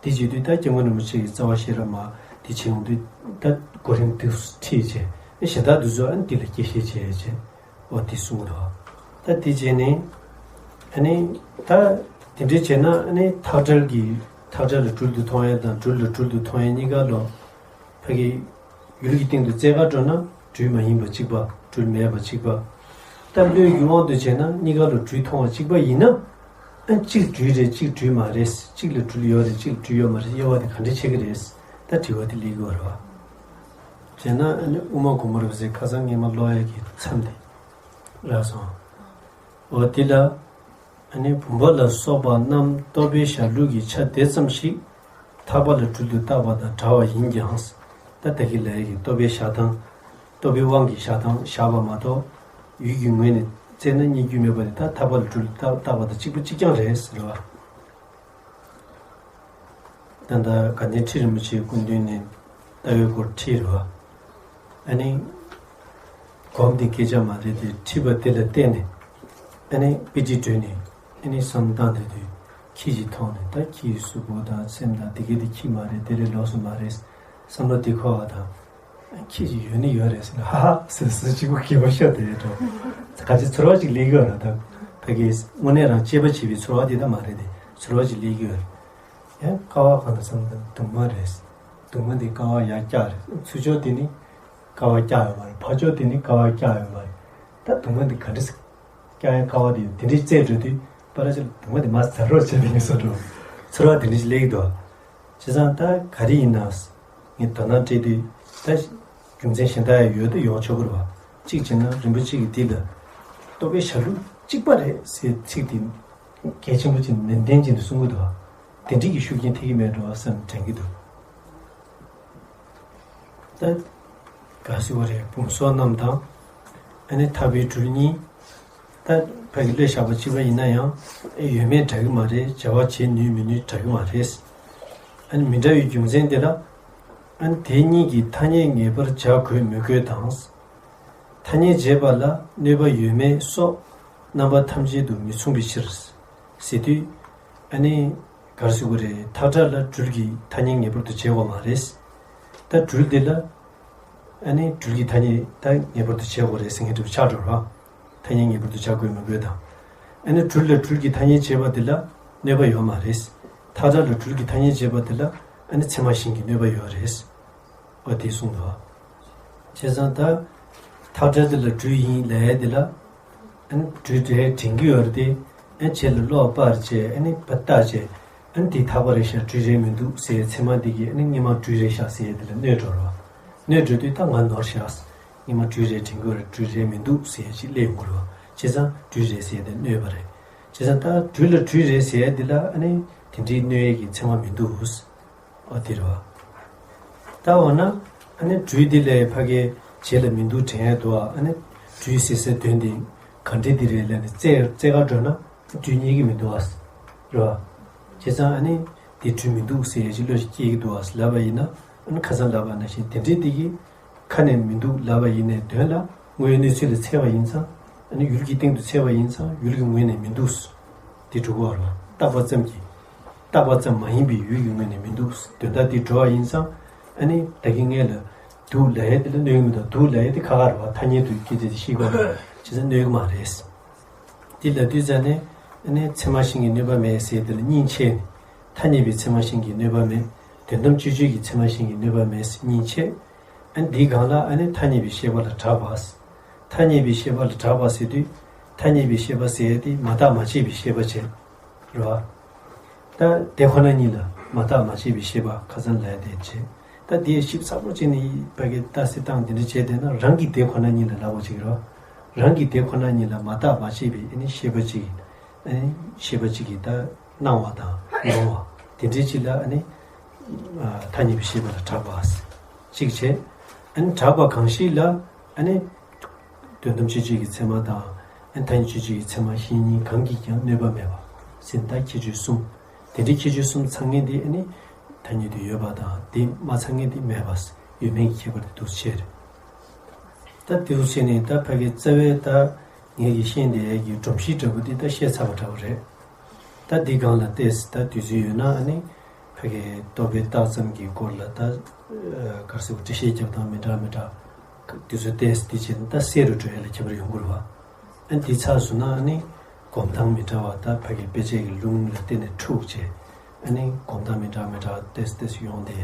དེ་བྱེད་དུས་ད་སྐྱབས་མགོན་རིན་པོ་ཆེ་གི་རྩ་བ་ཤེས་རབ་མ་དེ་བྱེད་ཡོང་དུས་ད་གོ་རིམ་དེ་ཁྲིད་བྱས་གཞན་དག་དེ་ཚོ་ཨ་ནི་དེ་ལ་སྐྱེད་བཤད་བྱས་བྱས་འོ་དེ་གསུང་གི་འདུག་ད་དེ་བྱས་ནས་ཨ་ནི་ད་དེ་འདྲ་བྱས་ན་ཨ་ནི་ཐག་བྲལ་གྱི་ ཐག་ཁྲ་ལ་སྦྲུལ་དུ་མཐོང་ཡས་དང་སྦྲུལ་ལ་སྦྲུལ་དུ་མཐོང་ཡས་གཉིས་ཀ་ལོ། ཕ་གི་ཡུལ་གྱི་སྟེང་དུ་བཙལ་ག་འགྲོ་ན་སྦྲུལ་མ་ཡིན་པ་གཅིག་པ། སྦྲུལ་མེད་པ་གཅིག་པ། ད་བློས་ཀྱི་དབང་དུ་བྱས་ན་གཉིས་ཀ་ལོ་སྦྲུལ་མཐོང་བ་གཅིག་པ་ཡིན་ན། ཨ་གཅིག་སྦྲུལ་རེད་གཅིག་སྦྲུལ་མ་རེད། གཅིག་ལ་སྦྲུལ་ཡོད་རེད་གཅིག་ལ་སྦྲུལ་ཡོད་མ་རེད། དབྱེ་བ་དེ་ག་འདྲ་ཕྱེ་གི་རེད། ད་དྲི་བ་དེ་སླེབས་ཀྱི་ཡོད་རེད་བ། བྱས་ན་ཨ་ནི་དབུ་མ་དགོངས་པ་རབ་གསལ་ཁ་སང་ངས་མ་ཀློག་ཡས་ཀྱི་མཚམས་དེ་རག་སོང་། འོ་དེ་ལ། ཨ་ནི་བུམ་པ་ལ་སོགས་པ་རྣམས་རྟོག་པའི་ཞྭ་ལུ་གི་ཆ་དེ་ཙམ་ཞིག་ཐག་པ་ལ་སྦྲུལ་དུ་བཏགས་པ་དང་འདྲ་བ་ཡིན་ཀྱང་། ད་ད་གི་ལས་ཀྱི་རྟོག་པའི་ཞྭ་དང་། རྟོག་པའི་དབང་གིས་ཞྭ་དང་བཞག་པ་མ་གཏོགས། ཡུལ་གྱི་ངོས་ནས་བཙལ་ན་རྙེད་རྒྱུ་མེད་པ་དེ་ད་ཐག་པ་ལ་སྦྲུལ་དུ་བཏགས་པ་དང་གཅིག་པ་གཅིག་རྐྱང་རེད་ཟེར་བ། ད་ལྟ་དགའ་ལྡན་ཁྲི་རིན་པོ་ཆེའི་སྐུ་མདུན་ནས་ལྟ་བའི་སྐོར་ཁྲིད་རེད་བ། ཨ་ནི། སྒོམ་དེ་སྐད་ཆ་མ་རེད་དེ་ཁྲིད་པ་དེ་ལ་བརྟེན་ནས། ཨ་ནི་དཔེ་ཁྲིད་གྲོལ་ནས་ཨ་ནི་བསམ་བློ་བཏང་དེ་དུས་ཁྱི་ཞིག་མཐོང་ནས་ད་ཁྱི་ཡི་གཟུགས་པོ་དང་སེམས་དང་དེ་གའི་དེ་ཁྱི་མ་རེད་དེ་ལས་ལོགས་སུ་མ་རེད། བསམ་བློ་དེ་འཁོར་བ་དང་། ཁྱི་ཞིག་ཡོད་ནི་ཡོད་རེད་ཟེར་ནས་ཧ་ཧ་ཟེར་ཟེར་གཅིག་པུ་སྐྱེས་པ་ཤོར་དེ་འགྲོ། ག་ཅི་ཚོར་བ་ཅིག་སླེབས་ཀྱི་ཡོད་རེད་ད། ཕ་གིའི་དངོས་གནས་རང་གཅེས་པ་བྱེད་པའི་ཚོར་བ་དེ་ད་མ་རེད་དེ་ཚོར་བ་ཅིག་སླེབས་ཀྱི་ཡོད་རེད། ཡང་ཀ་བ་གང་ལ་བསམ་ན་གདུང་མ་རེད། གདུང་མ་འདི་ཀ་བ་ཡར་བཀྱག་རེད། ཚུར་ཕྱོགས་དེ་ནི་ཀ་བ་བཀྱག་ཡོད་མ་རེད། ཕར་ཕྱོགས་དེ་ནི་ཀ་བ་བཀྱག་ཡོད་མ་རེད། ད་གདུང་མ་འདི་ག་འདྲ་ཟེ། བཀྱག་ཡ་ཀ་བ་དེ་ཡོད་དེ་འདྲའི་རྩད་འགྲོ་དུས་པ་ར་ཅིག་གདུང་མ་འདི་མར་ཟ་རོགས་བྱེད་པའི་ངེས་སོ་འགྲོ། ཚོར་བ་དེ་འདྲ་ཞིག་སླེབས་ཀྱི་འདུག་བྱས་ཙང་ད་ག་རེ་ཡིན་ན། ངས་དོ་སྣང་སྤྲད་དུས་ད་རྒྱུ་མཚན་གཞན་དག་ཡང་ཡོད་དུ་ཡོང་ཆོག་གི་རེད་བ། གཅིག་བྱས་ན་རིན་པོ་ཆེ་གིས་འདི་ལ་རྟོག་པའི་ཞྭ་ལུ་གཅིག་པ་རེད་ཟེར་ཚིག་དེ་གལ་ཆེན་པོ་ཅིག་ནན་ཏན་ཅན་དུ་གསུང་གི་འདུག་བ། དེ་འདྲའི་གི་ཤུགས་རྐྱེན་ཐེབས་ཀྱི་མེད་འགྲོ་བསམ་དྲན་གྱི་འདུག་ད་ག་ཟེར་བ་རེད། བུམ་སོགས་རྣམས་དང་། ཨ་ནི་ཐག་པའི་སྦྲུལ་གཉིས། ད་ཕ་གི་བློས་བཞག་པ་གཅིག་པ་ཡིན་ན་ཡང་ཡོད་མེད་འདྲ་གི་མ་རེད། བྱ་བ་བྱེད་ནུས་མི་ནུས་འདྲ་གི་མ་རེད། ཨ་ནི་མི་འདྲ་བའི་རྒྱུ་མཚན་དེ་ལ། ཨ་ནི་དེ་གཉིས་ཀྱི་ཐ་སྙད་ངེས་པར་བྱ་དགོས་མི་དགོས་དང་། ཐ་སྙད་བྱེད་པ་ལ་གནོད་པ་ཡོད་མེད་སོགས་རྣམ་པ་ཐམས་ཅད་དུ་མི་མཚུངས་པའི་ཕྱིར། ཟེར་དུས། ཨ་ནི། ག་རེ་ཟེར་དགོས་རེད། ཐག་ཁྲ་ལ་སྦྲུལ་གྱི་ཐ་སྙད་ངེས་པར་དུ་བྱེད་དགོས་མ་རེད། ད་སྦྲུལ་འདི་ལ། ཨ་ནི་སྦྲུལ་གྱི་ཐ་སྙད་ད་ངེས་པར་དུ་བྱེད་དགོས་རེད་ཟེར་མཁན་འདྲ་པོ་ཆགས་འགྲོ་ར། ཐ་སྙད་ངེས་པར་དུ་བྱ་དགོས་མི་དགོས་དང་། ཨ་ནི་སྦྲུལ་ལ་སྦྲུལ་གྱི་ཐ་སྙད་བྱེད་པ་འདི་ལ་གནོད་པ་ཡོད་མ་རེད། ཐག་ཁྲ་ལ་སྦྲུལ་གྱི་ཐ་སྙད་བྱེད་པ་འདི་ལ་ཨ་ནི་ཚད་མ་གཞན་གྱི་གནོད་པ་ཡོད་རེད། འོ་དེ་གསུངས་འདུག་བྱས་ཙང་ད། ཐག་ཁྲ་འདི་ལ་སྦྲུལ་ཡིན་ལབ་ཡས་འདི་ལ། ཨ་ནི་སྦྲུལ་རེད་དྲན་གྱི་ཡོད་རེད་དེ། ཨ་ནི་ཁྱེད་ལ་གློག་སྤར་བྱས་ཨ་ནི་ཕར་བལྟས་བྱས། ཨ་ནི་འདི་ཐག་པ་རེད་ཤག་སྦྲུལ་རེད་མི་འདུག་ཟེར་ཡས་ཚད་མ་འདི་གིས་ཨ་ནི་སྔོན་མ་སྦྲུལ་རེད་ཤག་ཟེར་ཡས་འདི་ལ་གནོད་འགྲོ་རེད་བ། གནོད་འགྲོ་དུས་ད་ང་ནོར་ཤག་སྔོན་མ་སྦྲུལ་རེད་དྲན་གྱི་ཡོད་རེད་སྦྲུལ་རེད་མི་འདུག་ཟེར་ཡས་ཅིག་སླེབས་ཡོང་གི་རེད་བ། བྱས་ཙང་སྦྲུལ་རེད་ཟེར་ཡས་འདི་གནོད་པ་རེད། བྱས་ཙང་ད་སྦྲུལ་ལ་སྦྲུལ་རེད་ཟེར་ཡས་འདི་ལ་ཨ་ནི་དེ་འདྲའི་གནོད་ཡས་ཀྱི་ཚད་མ་མི་འདུག་ཨོ་དེ་རེད་བ། ད་འོ་ན། ཨ་ནི་སྦྲུལ་འདི་ལས་ཕ་གི་རྗེས་ལ་མི་འདུག་དྲན་ཡ་འདུག་ཨ་ནི་སྦྲུལ་ཟེར་སའི་དོན་འདི་ག་འདྲ་འདི་རེད་ལབ་ནས་རྩད་རྩད་ག་འགྲོ་ན་སྦྲུལ་རྙེད་ཀྱི་མི་འདུག་ཨ། རེད་བ། བྱས་ཙང་ཨ་ནི་འདི་སྦྲུལ་མི་འདུག་ཟེར་ཡ་ཞིག་བློ་ཞིག་སྐྱེ་གི་འདུག་ཨ་ལབ་པ་ཡིན་ན་ཨ་ནི་ཁ་སང་ལབ་པ་ནང་བཞིན་དེ་འདྲའི་འདི་གི་ཁ་ནས་མི་འདུག་ལབ་པ་ཡིན་ནའི་དོན་ལ། དངོས་ཡོད་གནས་ཚུལ་ལ་འཚོལ་བ་ཡིན་ཙང་། ཨ་ནི་ཡུལ་གྱི་སྟེང་དུ་འཚོལ་བ་ཡིན་ཙང་ཡུལ་གྱི་ངོས་ནས་མི་འདུག་དེ་འགྲོ་གི་ཡོད་རེད་བ། བཏགས་པ་ཙམ་གྱིས། བཏགས་པ་ཙམ་མ་ཡིན་པའི་ཡུལ་གྱི་ངོས་ནས་མི་འདུག་དོན་དག་དེ་འགྲོ་བ་ཡིན་ཙང་། ཨ་ནི་ད་གིན་ངས་ལ། འདུག་ལབ་ཡས་དེ་ལ་གནོད་ཀྱི་མི་འདུག་འདུག་ལབ་ཡས་དེ་ཁག་ཁག་རེད་བ། ཐ་སྙད་དུ་སྐད་ཆ་དེ་ཤེས་དགོས་རེད། བྱས་ཙང་གནོད་ཀྱི་མ་རེད། དེ་ལབ་དུས་ཙང་ནས། ཨ་ནི་ཚད་མ་གཞན་གྱིས་གནོད་པ་མེད་ཟེར་དེ་ལ་གཉིས་ཆད་ནས། ཐ་སྙད་པའི་ཚད་མ་གཞན་གྱིས་གནོད་པ་མེད། དོན་དམ་དཔྱོད་བརྗོད་ཀྱི་ཚད་མ་གཞན་གྱིས་གནོད་པ་མེད་ཟེར་གཉིས་ཆད། ཨ་ནི་འདིའི་སྒང་ལ་ཨ་ནི་ཐ་སྙད་པའི་ཤེས་པ་ལ་གྲགས་པ། ཐ་སྙད་པའི་ཤེས་པ་ལ་གྲགས་པ་ཟེར་དུས། ཐ་སྙད་པའི་ཤེས་པ་ཟེར་ཡས་དེ་མ་བརྟགས་མ་དཔྱད་པའི་ཤེས་པ་བྱས། རེད་བ། ད་དེ་ཁོ་ན་ཉིད་ལ་མ་བརྟགས་མ་དཔྱད་པའི་ཤེས་པ་ཁ་སང་ལབ་ཡས་དེ་བྱས། ད་དེ་ཞིབ་ཚགས་པོ་བྱས་ནས་ཕ་གི་ལྟ་སེ་བཏང་དེ་འདྲ་བྱས་བསྡད་ན་རང་གི་དེ་ཁོ་ན་ཉིད་ལ་ལབ་དགོས་ཅིག་རེད་བ། རང་གི་དེ་ཁོ་ན་ཉིད་ལ་མ་བརྟགས་མ་དཔྱད་པའི་ཨ་ནི་ཤེས་པ་ཅིག་ཨ་ནི་ཤེས་པ་ཅིག་གིས་ད་སྣང་བ་དང་མྱོང་བ་དེ་འདྲའི་ཅིག་ལ་ཨ་ནི། ཐ་སྙད་པའི་ཤེས་པ་ལ་གྲགས་པ། གཅིག་བྱས། ཨ་ནི་གྲགས་པ་གང་ཞིག་ལ་ཨ་ནི། དོན་དམ་དཔྱོད་བརྗོད་ཀྱི་ཚད་མ་དང་། ཨ་ནི་ཐ་སྙད་དཔྱོད་བརྗོད་ཀྱི་ཚད་མ་གཞན་གཉིས་གང་གིས་ཀྱང་གནོད་པ་མེད་པ། ཟེར་ད་ཁྱད་ཆོས་གསུམ། དེ་འདྲའི་ཁྱད་ཆོས་གསུམ་ཚང་མཁན་དེ་ཨ་ནི། ཐ་སྙད་དུ་ཡོད་པ་དང་དེ་མ་ཚང་མཁན་དེ་མེད་པ། ཡོད་མེད་ཀྱི་ཁྱད་པར་དེ་འདུག་སེ་བྱས་རེད། ད་དེ་འདུག་སེ་བྱས་ནས་ད་ཕ་གི་རྩ་བའི་ད། ངེད་ཀྱིས་ཤེས་བསྡད་ཀྱི་སྒྲོམ་གཞི་འདྲ་པོ་འདི་ད་བཤད་ཚར་བ་འདྲ་པོ་རེད། ད་འདི་སྒང་ལ་བལྟས་ད་དུས་ཚོད་ཡོད་ན་ཨ་ནི། ཕ་གི་རྟོག་པའི་རྟགས་ཙམ་གྱི་སྐོར་ལ་ད། ག་རེ་ཟེར་དགོས་འགྲེལ་བཤད་རྒྱབ་སྟངས་མི་འདྲ་མི་འདྲ། དུས་ཚོད་བལྟས་འདི་བྱས་ན་ད་གསལ་རུ་འགྲོ་ཡ་ལ་ཁྱད་པར་ཡོང་གི་རེད་བ། ཨ་ནི་འདི་ཚར་སོང་ན་ཨ་ནི། སྒོམ་སྟངས་མི་འདྲ་བ་ད་ཕ་གི་དཔེ་ཆ་གི་ལུང་ལ་བརྟེན་ནས་འཁྲུག་བྱས། ཨ་ནི་གོམ་སྟངས་མི་འདྲ་མི་འདྲ་ཏོག་ཙམ་ཏོག་ཙམ་ཡོང་སྟེ་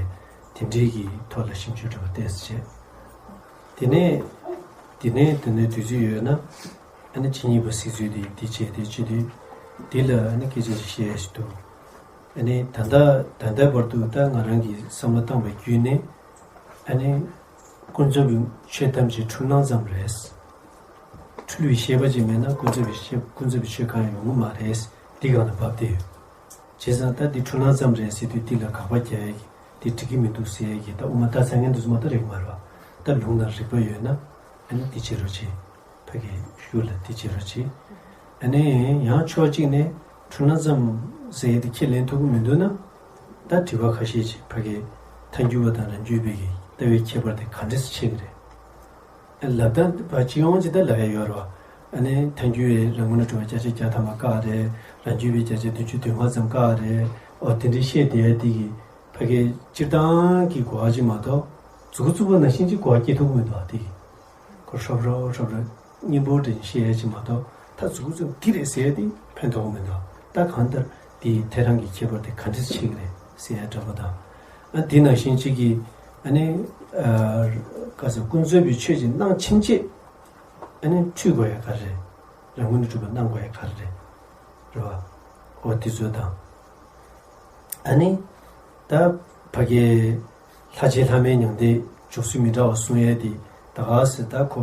དེ་འདྲའི་གི་ཐོག་ལ་ཞིབ་འཇུག་འདྲ་པོ་ཏོག་ཙམ་བྱས། དེ་ནས་དེ་ནས་དེ་ནས་དུས་ཚོད་ཡོད་ན་ཨ་ནི་ཕྱི་གཉིས་པ་གཟིགས་ཚུལ་དེ་དེ་བྱས་དེ་བྱེད་དུས་དེ་ལ་ཨ་ནི་སྐད་ཆ་ཞིག་བཤད་ཡ་ཞིག་འདུག་ཨ་ནི་ད་ལྟ་ད་ལྟ་བར་དུ་ད་ང་རང་གིས་བསམ་བློ་བཏང་བའི་བརྒྱུད་ནས་ཨ་ནི་ཀུན་རྫོབ་ཀྱི་ཆོས་ཐམས་ཅད་འཁྲུལ་སྣང་ཙམ་རེད། འཁྲུལ་བའི་ཤེས་པ་ཅིག་མེད་ན་ཀུན་རྫོབ་ཀྱི་ཤེས་ཀུན་རྫོབ་ཀྱི་ཆོས་གང་ཡང་ཡོང་གི་མ་རེད། འདི་སྒང་ལ་བབས་བསྡད་ཡོད། བྱས་ཙང་ད་འདི་འཁྲུལ་སྣང་ཙམ་རེད་ཟེར་དུས་འདི་ལ་དགག་པ་རྒྱག་ཡ་གི་འདི་འགྲིག་གི་མི་འདུག་ཟེར་ཡ་གི་ད་དབུ་མ་ལྟ་ཚར་མཁན་འདུག་སེ་མ་གཏོགས་རེད་མ་རེད་པ། ད་ལུང་དང་རིགས་པ་ཡོད་ན་ཨ་ནི་འདི་བྱེད་རོགས་བྱེད། ཕ་གི་ཤུགས་ལ་འདི་བྱེད་རོགས་བྱེད། ཨ་ནི་ཡང་ཕྱོགས་གཅིག་ནས་འཁྲུལ་སྣང་ཙམ་ཟེར་ཡ་འདི་ཁས་ལེན་ཐུབ་ཀྱི་མི་འདུག་ན། ད་དྲི་བ་ཁ་ཤས་ཅིག་ཕ་གི་ཐལ་འགྱུར་བ་དང་རང་རྒྱུད་པའི་གི་ལྟ་བའི་ཁྱད་པར་དེ་ག་འདྲས་སེ་ཕྱེ་གི་རེད། ལབ་ད་བ་སྤྱི་ཡོངས་ཀྱི་ད་ལབ་ཡ་ཡོད་རེད་བ། ཨ་ནི་ཐལ་འགྱུར་བའི་རང་ངོས་ནས་གྲུབ་པ་བརྒྱ་ཆ་བརྒྱ་ཐམ་པ་བཀག་རེད། རང་རྒྱུད་པའི་བརྒྱ་ཆ་བདུན་ཅུ་དོན་ལྔ་ཙམ་བཀག་རེད། ཨོ་དེ་འདྲའི་བཤད་བསྡད་ཡ་དེ་གི་ཕ་གི་སྤྱིར་བཏང་གི་གོ་བ་ཅིག་མ་གཏོགས་མཛུབ་གུ་བཙུགས་པ་ནང་བཞིན་ཅིག་གོ་བ་སྐྱེ་ཐུབ་ཀྱི་མི་འདུག་ཨ་དེ་གི། ཁོ་ཧྲོབ་ཧྲོབ་ཧྲོབ་ཧྲོབ་སྙིང་པོ་དེ་བཤད་ཡ་ཅིག་མ་གཏོགས་ད་མཛུབ་གུ་བཙུགས་འདི་རེད་ཟེར་ཡ་དེ་ཕན་ཐོགས་ཀྱི་མི་འདུག་ད་གང་ལྟར་དེ་ཐལ་རང་གི་ཁྱད་པར་དེ་ག་འདྲས་ཕྱེ་གི་རེད་ཟེར་ཡ་འདྲ་པོ་དང་། ཨ་དེ་ནང་བཞིན་ཅིག་གི་ཨ་ནི་ཨ་ག་ཟེར་ཀུན་རྫོབ་པའི་ཆོས་ཅིག་སྣང་ཕྱིན་ཆད་ཨ་ནི་འཁྲུལ་དགོས་ཡ་ག་རེ་རེད། རང་ངོས་ནས་གྲུབ་པ་སྣང་དགོས་ཡ་ག་རེ་རེད། རེད་བ། འོ་དེ་ཚོ་དང་། ཨ་ནི་ད་ཕ་གི་ལྷ་བྱེད་ལྷ་མིན་མྱང་འདས་འཇོག་ཚུལ་མི་འདྲ་བ་གསུང་ཡས་དེ་ད་ག་ཟེ་ད་ཁོ་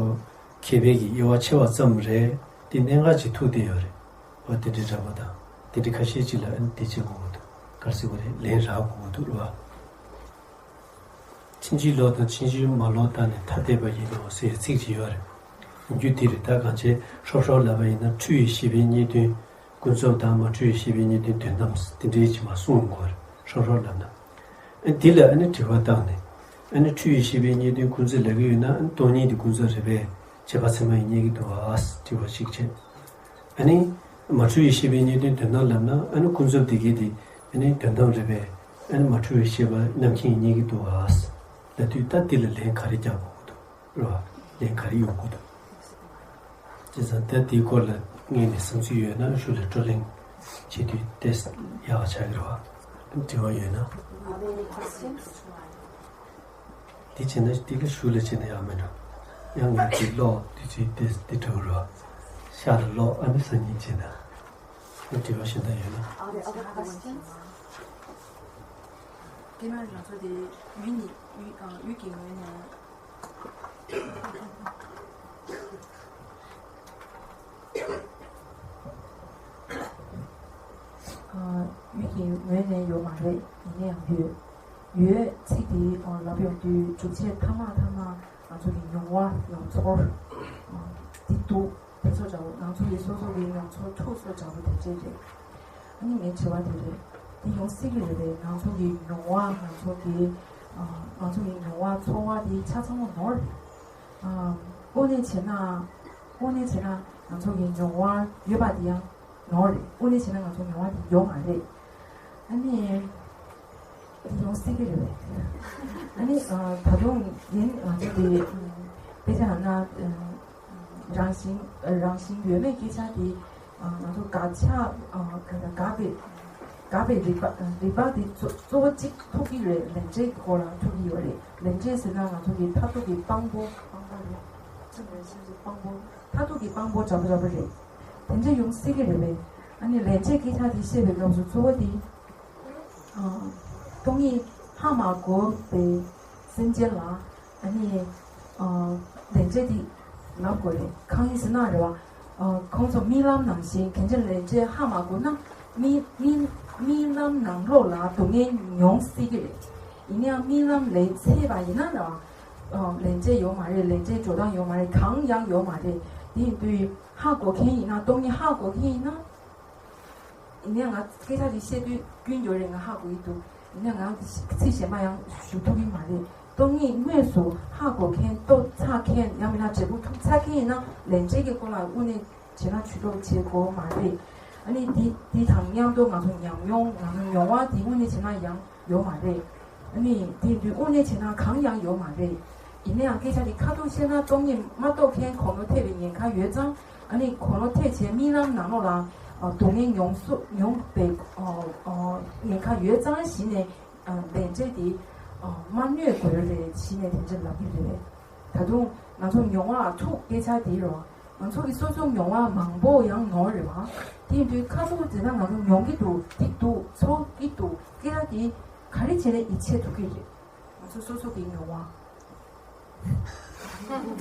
མཁས་པའི་གི་དབྱེ་བ་ཕྱེ་བ་ཙམ་རེད། དེ་གནད་འགག་ཅིག་ཐུག་བསྡད་ཡོད་རེད། འོ་དེ་འདྲའི་འདྲ་པོ་དང་དེ་འདྲའི་ཁ་ཤས་ཅིག་ལ་ཨ་ནི་དེ་བྱེད་དགོས་ཀྱི་འདུག་ག་རེ་ཟེར་དགོས་རེད། ལན་རག་དགོས་ཀྱི་འདུག་རེད་བ། ཕྱིན་ཅི་ལོག་དང་ཕྱིན་ཅི་མ་ལོག་ལྟ་ནས་ཐ་དད་པ་ཡིན་ནོ་ཟེར་ཚིག་ཅིག་ཡོད་རེད། རྒྱུ་དེ་རེད། ད་གང་བྱས་ཧྲོབ་ཧྲོབ་ལབ་པ་ཡིན་ན་འཁྲུལ་བའི་ཤེས་པའི་རྙེད་དོན་ཀུན་རྫོབ་དང་མ་འཁྲུལ་བའི་ཤེས་པའི་རྙེད་དོན་དོན་དམ་དེ་འདྲའི་ཅིག་མ་གསུང་དགོས་རེད། ཧྲོབ་ཧྲོབ་ལབ་ན། ཨ་འདི་ལ་ཨ་ནི་དྲི་བ་བཏང་ནས་ཨ་ནི་འཁྲུལ་བའི་ཤེས་པའི་རྙེད་དོན་ཀུན་རྫོབ་ལབ་ཀྱི་ཡོད་ན་ཨ་ནི་སྟོང་ཉིད་དེ་ཀུན་རྫོབ་རེད་པས། བྱས་པ་ཚད་མ་ཡིས་རྙེད་ཀྱི་འདུག་ཨ་དྲི་བ་ཞིག་བྱས། ཨ་ནི་མ་འཁྲུལ་བའི་ཤེས་པའི་རྙེད་དོན་དོན་དམ་ལབ་ན་ཨ་ནི་ཀུན་རྫོབ་དེ་གའི་དེ་ཨ་ནི་དོན་དམ་རེད་པས། ཨ་ནི་མ་འཁྲུལ་བའི་ཤེས་པ་རྣམ་མཁྱེན་ཡིས་རྙེད་ཀྱི་འདུག་ཨ་ལབ་དུས་ད་འདི་ལ་ལན་ག་རེ་རྒྱག་དགོས་ཀྱི་འདུག་རེད་བ། ལན་ག་རེ་ཡོང་དགོས་འདུག་བྱས་ཙང་ད་འདིའི་སྐོར་ལ་སྔོན་ནས་བསམ་ཚུལ་ཡོད་ན་ཤུགས་ལ་བགྲོ་གླེང་བྱེད་དུས་ཏོག་ཙམ་ཡག་པ་ཆགས་ཀྱི་རེད་བ། དྲི་བ་ཡོད་ན། Are there any questions? དེ་བྱས་ན་དེ་ལ་ཤུགས་ལ་བྱས་ན་ཡག་མེད་འགྲོ། ཡང་ངས་དེ་ཀློག་དེ་བྱས་དེ་དེ་འདྲ་བོ་རེད་བ། ཤག་ལ་ཀློག་ཨ་ནི་སང་ཉིན་བྱས་ན། ཨ་དྲི་བ་གཞན་དག་ཡོད་ན། Are there other questions? སྐྱེ་དམན་ང་ཚོ་དེ་ཡུལ་ནི་ཡུལ་ཨ་ཡུལ་གྱི་ངོས་ནས། ཨ་ཡུལ་གྱི་ངོས་ནས་ཡོད་མ་རེད། ཡིན་ན་ཡང་ཡོད། ཡོད་ཚིག་དེ་ཨ་ལབ་ཡོང་དུས་སྒྲུབ་བྱེད་ཐ་མ་ཐ་མ་ང་ཚོ་གི་མྱོང་བ་མྱོང་ཚོར་ཨ་དེ་འདུག་དེ་ཚོ་འདྲ་བོ་ང་ཚོ་གི་སོ་སོ་གི་མྱོང་ཚོར་འཁྲུག་སོ་འདྲ་བོ་དེ་འདྲས་རེད། ཨ་ནི་ངའི་དྲི་བ་དེ་རེད། དེ་ཡོང་སྲིད་ཀྱི་རེད་པས། ང་ཚོ་གི་མྱོང་བ་ང་ཚོ་གི་ཨ་ང་ཚོ་གི་མྱོང་བ་ཚོར་བ་དེ་ཆ་ཚང་པོ་ནོར་རེད། ཨ་དངོས་གནས་བྱས་ན་དངོས་གནས་བྱས་ན་ང་ཚོ་གི་མྱོང་བ་ཡོད་པ་དེ་ཡང་ནོར་རེད། དངོས་གནས་བྱས་ན་ང་ཚོ་མྱོང་བ་དེ་ཡོད་མ་རེད། ཨ་ནི་དེ་ཡོང་སྲིད་ཀྱི་རེད་པས། ཨ་ནི་ཨ་ད་དུང་ཡིན་ང་ཚོ་དེ་དཔེ་ཆ་ནང་ན་རང་བཞིན་རང་བཞིན་ཡོད་མེད་སྐད་ཆ་དེ་ང་ཚོ་དགག་བྱ་དགག་པའི་དགག་པའི་རིགས་པ་རིགས་པ་དེ་གཙོ་གཙོ་བོ་གཅིག་ཐུག་གི་རེད། ལས་འབྲས་ཀྱི་སྐོར་ལ་ཐུག་གི་ཡོད་རེད། ལས་འབྲས་ཟེར་ན་ང་ཚོ་གི་མཐར་ཐུག་གི་དཔང་པོ་དཔང་པོ་རེད། ཅི་འདྲ་ཞིག་གི་དཔང་པོ་མཐར་ཐུག་གི་དཔང་པོ་འདྲ་པོ་འདྲ་པོ་རེད། དེ་འདྲ་ཡོང་སྲིད་ཀྱི་རེད་པས། ཨ་ནི་ལས་འབྲས་སྐད་ཆ་དེ་བཤད་པའི་སྐབས་སུ་གཙོ་བོ་དེ། སྟོང་ཉིད་ཧ་མ་གོ་བའི་སེམས་ཅན་ལ་ཨ་ནི་ལས་འབྲས་འདི་ལབ་དགོས་རེད། གང་ཡིན་ཟེར་ན་རེད་བ། ཁོང་ཚོ་རྨི་ལམ་ནང་བཞིན་གན་ཆ་ལས་འབྲས་ཧ་མ་གོ་ན་རྨི་རྨི་རྨི་ལམ་ནང་ལོགས་ལ་སྡུག་བསྔལ་མྱོང་སྲིད་ཀྱི་རེད། ཡིན་ནའང་རྨི་ལམ་ལས་ཚད་པ་ཡིན་ན་རེད་བ། ལས་འབྲས་ཡོད་མ་རེད། ལས་འབྲས་འགྲོ་སྟངས་ཡོད་མ་རེད། གང་ཡང་ཡོད་མ་རེད། དེ་ཡིན་དུས་ཧ་གོ་མཁན་ཡིན་ན་སྟོང་ཉིད་ཧ་གོ་མཁན་ཡིན་ན། ཡིན་ནའང་ང་སྐད་ཆ་དེ་བཤད་དུས་སྐྱོན་ཡོད་རེད། ང་ཧ་གོ་ཡི་འདུག་ཡིན་ནའང་ང་ཚིག་གཞན་པ་ཡང་ཞུ་ཐུབ་ཀྱི་མ་རེད། སྟོང་ཉིད་དངོས་སུ་ཧ་གོ་མཁན་རྟོགས་ཚར་མཁན་ཡང་མིན་ན་འབྲས་བུ་ཐོབ་ཚར་མཁན་ཡིན་ན་ལས་འབྲས་ཀྱི་སྐོར་ལ་དངོས་གནས་བྱས་ན་ཇུས་གཏོགས་བྱེད་དགོས་མ་རེད། ཨ་ནི་དེ་དེ་དང་མཉམ་དུ་ང་ཚོ་ཉམས་མྱོང་ང་ཚོ་མྱོང་བ་དེ་དངོས་གནས་བྱས་ན་ཡང་ཡོད་མ་རེད། ཨ་ནི་དེ་དུས་དངོས་གནས་བྱས་ན་གང་ཡང་ཡོད་མ་རེད། ཡིན་ནའང་སྐད་ཆ་དེ་ཁ་ཐུག་བཤད་ན་སྟོང་ཉིད་མ་རྟོགས་མཁན་གོམས་ལོག་ཐེབས་པའི་ཉེན་ཁ་ཡོད་ཙང་། ཨ་ནི་གོམས་ལོག་ཐེབས་བྱས་རྨི་ལམ་ནང་ལོགས་ལ་ སྡུག་བསྔལ་མྱོང་སོ་མྱོང་པའི་ཉེན་ཁ་ཡོད་ཙང་གཞི་ནས་དེ་འདྲས་དེ་མ་གནོད་དགོས་རེད། གཞི་ནས་དེ་འདྲས་ལབ་ཀྱི་རེད། ད་དུང་ང་ཚོ་མྱོང་བ་ཐུག་སྐད་ཆ་དེ་རོ། ང་ཚོ་གི་སོ་སོ་མྱོང་བ་མང་པོ་ཡང་ནོར་རེད་བ། དེ་ཡིན་དུས་ཁ་ཐུག་དེ་ན་ང་ཚོ་མྱོང་གི་འདུག་འདི་འདུག་ཚོར་གི་འདུག་སྐད་ཆ་དེ་ག་རེ་བྱས་ནས་ཡིད་ཆེས་ཐུབ་ཀྱི་རེད། ང་ཚོ་སོ་སོ་གི་མྱོང་བ།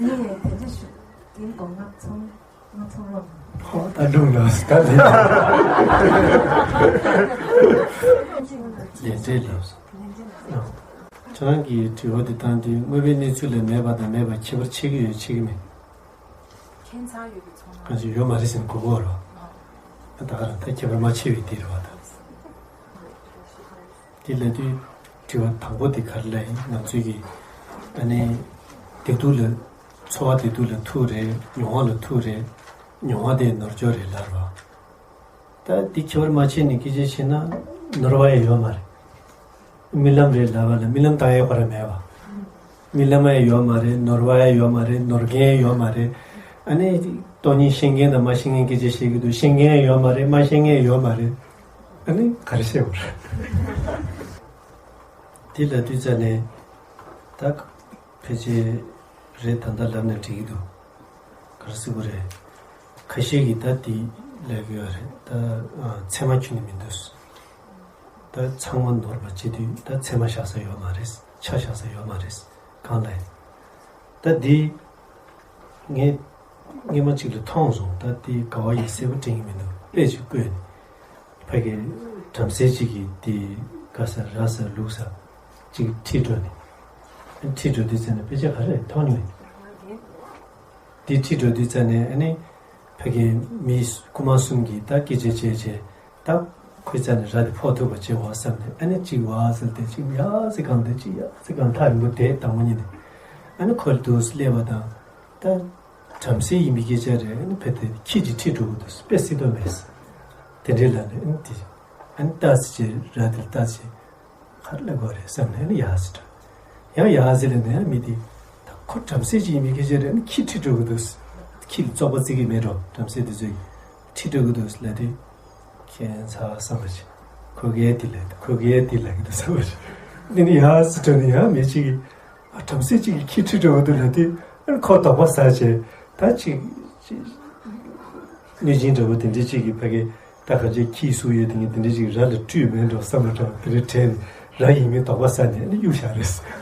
ངས་དེ་འདྲ་ཞུ་གིན་གོ་ང་ཚོང་ང་ཚོང་རོགས། ཧོ་ད་ལུང་ལ་ད་ལེ། ལན་འབྲས་ལབ་སོང་། ཁྱེད་རང་གིས་དྲི་བ་འདི་བཏང་དུས་དངོས་པོའི་གནས་ཚུལ་ལ་མེད་པ་དང་མེད་པ་ཁྱད་པར་ཕྱེ་གི་ཡོད་ཕྱེ་གི་མེད། ཁྱད་མཚར་ཡོད་པའི་ཚོར་སྣང་གང་ཞིག་ཡོད་མ་རེད་ཟེར་ནས་གོ་གོ་རོགས། ད་ག་རང་ད་ཁྱད་པར་མ་ཕྱེ་བའི་དེ་རེད་བ་ད། དེ་ལབ་དུས་དྲི་བ་དང་པོ་དེ་ག་རེ་ལབ་ཡིན། ང་ཚོས་ཀྱི་ཨ་ནི་བདེ་སྡུག་ལ་ཚོར་བ་བདེ་སྡུག་ལ་ཐུག་རེད། མྱོང་བ་ལ་ཐུག་རེད། མྱོང་བ་དེ་ནོར་འཆོར་རེད་ལབ་རོགས། ད་འདི་ཁྱད་པར་མ་ཕྱེ་ནས་སྐད་ཆ་བཤད་ན་ནོར་བ་ཡང་ཡོད་མ་རེད། རྨི་ལམ་རེད་ལབ་པ་ལ་རྨི་ལམ་བཏང་ཡས་ཁོ་རང་མེད་པ། རྨི་ལམ་ཡང་ཡོད་མ་རེད། ནོར་བ་ཡང་ཡོད་མ་རེད། ནོར་མཁན་ཡང་ཡོད་མ་རེད། ཨ་ནི་སྟོང་ཉིད་ཤེས་མཁན་དང་མ་ཤེས་མཁན་སྐད་ཆ་བཤད་ཀྱི་འདུག་ཤེས་མཁན་ཡང་ཡོད་མ་རེད། མ་ཤེས་མཁན་ཡང་ཡོད་མ་རེད། ཨ་ནི་ག་རེ་བཤད་དགོས་རེད། དེ་ལབ་དུས་ཙ་ནས་ད་ཕལ་ཆེར་རེད་ད་ལྟ་ལབ་ན་འགྲིག་གི་འདུག་ག་རེ་ཟེར་དགོས་རེད། ཁ་ཤས་ཀྱིས་ད་དེ་ལབ་ཀྱི་ཡོད་རེད། ད་ཨ་ཚད་མ་ཁྱོན་ནས་མི་འདུག་ད་ཚང་མ་ནོར་བ་བྱེད་དུས་ད་ཚད་མ་བཞག་ས་ཡོད་མ་རེད། ཆ་བཞག་ས་ཡོད་མ་རེད། གང་ལ་ཡིན། ད་འདི་ངས་སྔོན་མ་གཅིག་ལ་མཐོང་སོང་། ད་འདི་ག་བ་ཡིན་གསལ་པོ་དྲན་གྱི་མི་འདུག་དཔེ་ཅིག་བཀོད་ནས་ཕ་གི་བྲམ་ཟེ་གཅིག་གིས་འདི་ག་ས་ར་ས་ལུག་ས་གཅིག་ཁྲིད་འགྲོ་ནས་ཁྲིད་འགྲོ་དུས་ཙམ་ནས་དཔེ་ཆ་ག་རེ་མཐོང་མྱོང་། འདི་ཁྲིད་འགྲོ་དུས་ཙམ་ནས་ཨ་ནི་ཕ་གི་མི་རྐུན་མ་གསུམ་གྱིས་ད་སྐད་ཆ་བྱས་བྱས་ད་ཁོའི་རྩ་ནས་ར་དེ་ཕོག་ཐུབ་པ་བྱེད་འོ་བསམ་ནས་ཨ་ནི་གཅིག་བ་ཟེར་ཏེ་གཅིག་ཡ་ཟེར་གང་དེ་གཅིག་ཡ་ཟེར་གང་ཐག་རིང་པོ་དེ་དང་པོ་ཉིད་ནས་ཨ་ནི་ཁོ་ལ་དུ་སླེབས་པ་དང་ད་བྲམ་ཟེ་ཡིན་པའི་སྐད་ཆ་རེད། ཨ་ནི་ཕེ་དེ་ཁྱི་གཅིག་ཁྲིད་འགྲོ་གི་འདུག་དཔེ་སྲིད་དོན་མེད། དེ་འདྲའི་ལ་ནས་ཨ་ནི་དེ་ཨ་ནི་ལྟ་ཟེར་བྱས་ར་དེ་ལ་ལྟ་ཟེར། ག་རེ་ལབ་དགོས་རེད་བསམ་ནས་ནི་ཡ་ཟེར་འགྲོ། ཡང་ཡ་ཟེར་ལབ་ནས་ཡང་མི་དེ་ད་ཁོ་བྲམ་ཟེ་ཅིག་ཡིན་མི་སྐད་ཆ་རེད། ནི་ཁྱི་ཁྲིད་འགྲོ་གི་འདུག་ཁྱི་ལ་བཙོག་པ་བརྩི་གི་མེད་འགྲོ། བྲམ་ཟེ་དེ་ཚོས་ཁྲིད་འགྲོ་གི་འདུག་ལབ་དུས་ཁྱད་མཚར་བསམ་པ་ཅིག་ཁོ་གས་དེ་ལབ་ཁོ་གས་དེ་ལབ་གི་འདུག་བསམ་པ་ཅིག་འདི་ནི་ཡ་ཟེར་འགྲོ་ནི་ཡང་མི་གཅིག་གིས་ཨ་བྲམ་ཟེ་གཅིག་གིས་ཁྱི་ཁྲིད་འགྲོ་གི་འདུག་ལབ་དུས་ཨ་ཁོ་དོགས་པ་ཟ་བྱས་ད་ཅིག་གནོད་སྦྱིན་འདྲ་པོ་དེ་འདྲའི་གཅིག་གིས་ཕ་གི་ད་ག་ཅིག་ཁྱི་སུ་ཡོད་དེ་ངས་དེ་འདྲ་ཅིག་ར་ལ་སྤྲུལ་མེད་འགྲོ་བསམ་པ་འདྲ་བ་དེ་འདྲ་དྲན་ནས་ར་ཡིན་མིན་དོགས་པ་ཟ་ནས་ཨ་ནི་གཡུག་བཞག་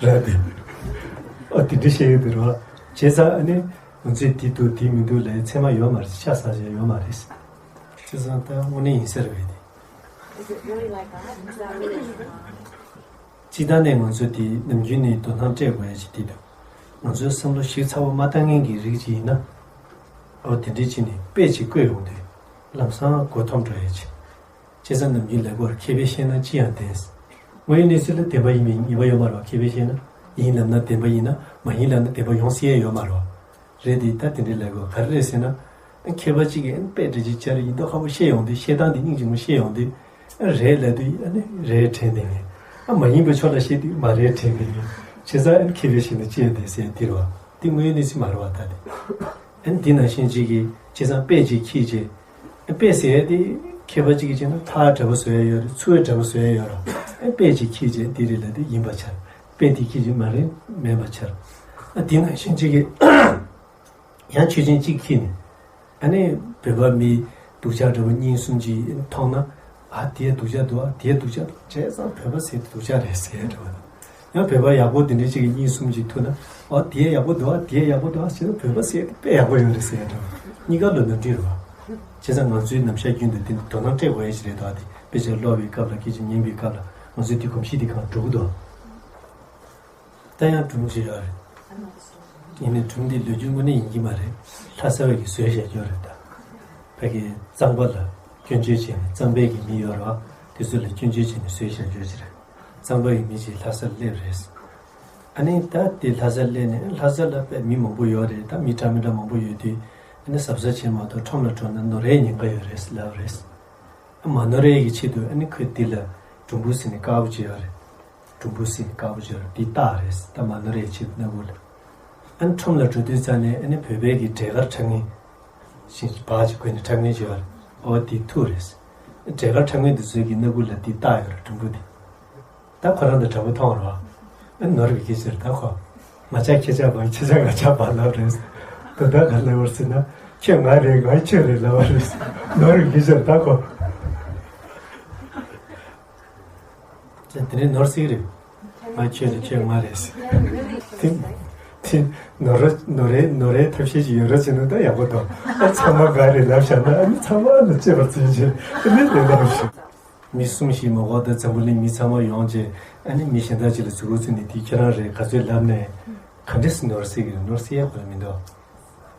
རེད་ར་དེ། ཨ་དེ་འདྲ་བཤད་ཡོད་དེ་རེད་བ། བྱས་ཙང་ཨ་ནི་ང་ཚོས་དེ་འདུག་དེ་མི་འདུག་ལབ་ཡ་ཚད་མ་ཡོད་མ་རེད། ཆ་བཞག་ཡ་ཡོད་མ་རེད། བྱས་ཙང་ད་དངོས་གནས་ཡིན་ས་རེད་བས་དེ། Is it really like that? Is that really like that? སྤྱིར་བཏང་ནས་ང་ཚོ་འདི་ནམ་རྒྱུན་ནས་དོ་སྣང་སྤྲད་དགོས་ཡ་ཞིག་འདི་འདུག་ང་ཚོའི་བསམ་བློ་ཞིབ་ཚགས་པོ་མ་བཏང་མཁན་གྱི་རིགས་ཅིག་ཡིན་ན། ཨོ་དེ་འདྲས་བྱས་ནས་དཔེ་ཅིག་བཀོད་ཡོང་དུས་ལམ་སང་མགོ་འཐོམ་འགྲོ་ཡ་ཅིག་བྱས་ཙང་ནམ་རྒྱུན་ལབ་དགོས་རེད། མཁས་པས་བཤད་ན་ཅི་ཡང་བདེན། དངོས་ཡོད་གནས་ཚུལ་ལ་བདེན་པ་ཡིན་མིན་ངེས་པ་ཡོད་མ་རེད་བ། མཁས་པས་བཤད་ན་ཡིན་ལབ་ན་བདེན་པ་ཡིན་ན་མ་ཡིན་ལབ་ན་བདེན་པ་ཡོང་སྲིད་ཡ་ཡོད་མ་རེད་བ། རེད་དེ་ད་དེ་འདྲའི་ལབ་དགོས་ག་རེ་རེད་ཟེར་ན། མཁས་པ་གཅིག་གིས་དཔེ་འདྲ་ཅིག་བྱས་རེད་ཡིན་མདོག་ཁ་པོ་བཤད་ཡོང་དུས་བཤད་སྟངས་དེ་སྙིང་རྗེ་མོ་བཤད་ཡོང་དུས། རེད་ལབ་དུས་ཨ་ནི་རེད་དྲན་བསྡད་མཁན། ཨ་མ་ཡིན་པའི་ཕྱོགས་ལ་བཤད་དུས་མ་རེད་དྲན་བསྡད་མཁན། བྱས་ཙང་ཨ་ནི་མཁས་པས་བཤད་ན་ཅི་ཡང་བདེན་ཟེར་འདི་རེད་བ། འདི་དངོས་ཡོད་གནས་ཚུལ་མ་རེད་བ་ད་དེ། ཨ་ནི་འདི་ནང་བཞིན་གཅིག་གིས་བྱས་ཙང་དཔེ་གཅིག་འཁྱེར་བྱས། ཨ་དཔེ་ཟེར་ཡ་དེ་མཁས་པ་གཅིག་གིས་བྱས་ན་ཐག་འདྲ་པོ་བཟོ་ཡ་ཡོད་རེད། ཚུར་འདྲ་པོ་བཟོ་ཡ་ཡོད་རེད། ཨ་དཔེ་གཅིག་འཁྱེར་བྱས་འདི་རེད་ལབ་དུས་ཡིན་པ་ཆགས། དཔེ་དེ་འཁྱེར་བྱས་མ་རེད་མེད་པ་ཆགས། ཨ་འདི་ནང་བཞིན་གཅིག་གིས། ཡང་ཆོས་ཅན་གཅིག་འཁྱེར་ནས། ཨ་ནི་བོད་པ་མི་སྡུག་ཅག་འདྲ་བོ་གཉིས་གསུམ་ཅིག་མཐོང་ན། ཨ་དེ་སྡུག་ཅག་འདུག་ཨ་དེ་སྡུག་ཅག་འདུག་བྱས་ཙང་བོད་པ་ཟེར་དེ་སྡུག་ཅག་རེད་ཟེར་འདྲ་བོ་དང་། ཡང་བོད་པ་ཡག་པོ་དེ་འདྲ་གཅིག་གིས་གཉིས་གསུམ་ཅིག་ཐུག་ན། ཨ་དེ་ཡག་པོ་འདུག་ཨ་དེ་ཡག་པོ་འདུག་ཨ་བྱས་ཙང་བོད་པ་ཟེར་དེ་དཔེ་ཡག་པོ་ཡོད་རེད་ཟེར་འདྲ་བོ། གཉིས་ཀ་ལོ་ན་འགྲིག་རེད་བ། བྱས་ཙང་ང་ཚོའི་ནམ་ཞག་རྒྱུན་དུ་དེ་འདྲ་དོ་སྣང་སྤྲད་དགོས་ཡ་ཞིག་རེད་དོ། ཨ་དེ་དཔེ་ཆ་ཀློག་པའི་སྐབས་ལ་སྐད་ཆ་ཉན་པའི་སྐབས་ལ་ང་ཚོའི་དེ་གོམས་གཤིས་དེ་གང་འགྲོ་གི་འདུག་ད་ཡང་སྒྲུང་ཅིག་ཡོད་རེད། ཡིན་ནའི་སྒྲུང་འདི་ལོ་རྒྱུས་དངོས་གནས་ཡིན་གྱི་མ་རེད། ལྷ་ས་བ་གིས་བཟོས་བཞག་ཡོད་རེད་ད། ཕ་གི་གཙང་པ་ལ་སྐྱོན་བརྗོད་བྱས་ནས་གཙང་པའི་གི་མི་ཡོད་རེད་བ། དེ་ཚོ་ལ་སྐྱོན་བརྗོད་བྱས་ནས་བཟོས་བཞག་ཡོད་ཅིག་རེད། གཙང་པ་གི་མི་ཅིག་ལྷ་སར་སླེབས་རེད། ཨ་ནི་ད་དེ་ལྷ་སར་སླེབས་ནས་ལྷ་ས་ལ་དཔེ་མི་མང་པོ་ཡོད་རེད་ད། མི་འདྲ་མི་འདྲ་མང་པོ་ཡོད་དུས་ཨ་ནི་གཟབ་གཟབ་བྱས་མ་གཏོགས་ཁྲོམ་ལ་འགྲོ་ན་ནོར་བའི་ཉེན་ཁ་ཡོད་རེད་ལབ་རེད། མ་ནོར་ཡས་ཀྱི་ཆེད་དུ་ཨ་ནི་ཁོས་འདི་ལ་སྒྲུང་འབུ་ཟེར་ནས་དཀར་པོ་ཅིག་ཡོད་རེད། སྒྲུང་འབུ་ཟེར་ནས་དཀར་པོ་ཅིག་ཡོད་རེད། འདི་བཏགས་རེད་ད། མ་ནོར་ཡས་ཆེད་དུ་སྣ་བུག་ལ། ཨ་ནི་ཁྲོམ་ལ་འགྲོ་དུས་ཙ་ནས་ཨ་ནི་བོད་པའི་གི་འབྲས་དཀར་འཁྲབ་མཁན་ཞིག་བག་ཅིག་གོན་ནས་འཁྲབ་མཁན་ཅིག་ཡོད་རེད། ཨོ་དེ་ཐུག་རེད། འབྲས་དཀར་ཁྲ་ངན་དེ་ཚོའི་གི་སྣ་ཁུག་ལ་དེ་བཏགས་ཡོད་རེད་སྒྲོམ་བུ་དེ། ད་ཁོ་རང་དང་འདྲ་པོ་མཐོང་རོགས། ཨ་ནོར་བའི་སྐད་ཆ་རེད་ད་ཁོ། ང་ཅག་ཁྱེད་ཅག་བ་ཁྱེད་ཅག་ང་ཅག་བ་ལབ་རེད། དོ་ད་ག་ལབ་པར་ཟེར་ན། ཁྱོད་ང་རེད་ང་ཁྱོད་རེད་ལབ་པ་རེད། ནོར་བའི་སྐད་ཆ་རེད་ད་ཁོ། ཅེས་དེ་ནས་ནོར་སྲིད་རེད། ང་ཁྱོད་རེད་ཁྱོད་ང་རེད། དེ་དེ་ནོར་ར་ནོར་རའི་ནོར་རའི་ཐབས་ཤེས་ཅིག་ཡོད་ར་བྱས་ན་ད་ཡག་པོ་འདུག་ཨ་ཚང་མ་ག་རེད་ལབ་བཞག་ན་ཨ་ནི་ཚང་མ་ལ་གཅེས་པར་བརྩོན་བྱས་ཨ་ནི་ལས་ལབ་བཞག་མི་གསུམ་ཞིག་མ་གོ་ད་འཛམ་བུ་གླིང་མི་ཚང་མ་ཡོང་རྗེས་ཨ་ནི་མི་གཞན་དག་ཅིག་ལ་མཛུབ་གུ་བཙུགས་ནས་དེ་ཁྱེད་རང་རེད་ག་ཚོད་ལབ་ནས་ག་འདྲས་སེ་ནོར་སྲིད་ཀྱི་རེད། ནོར་སྲིད་ཡག་པོ་ལ་མི་འདུག་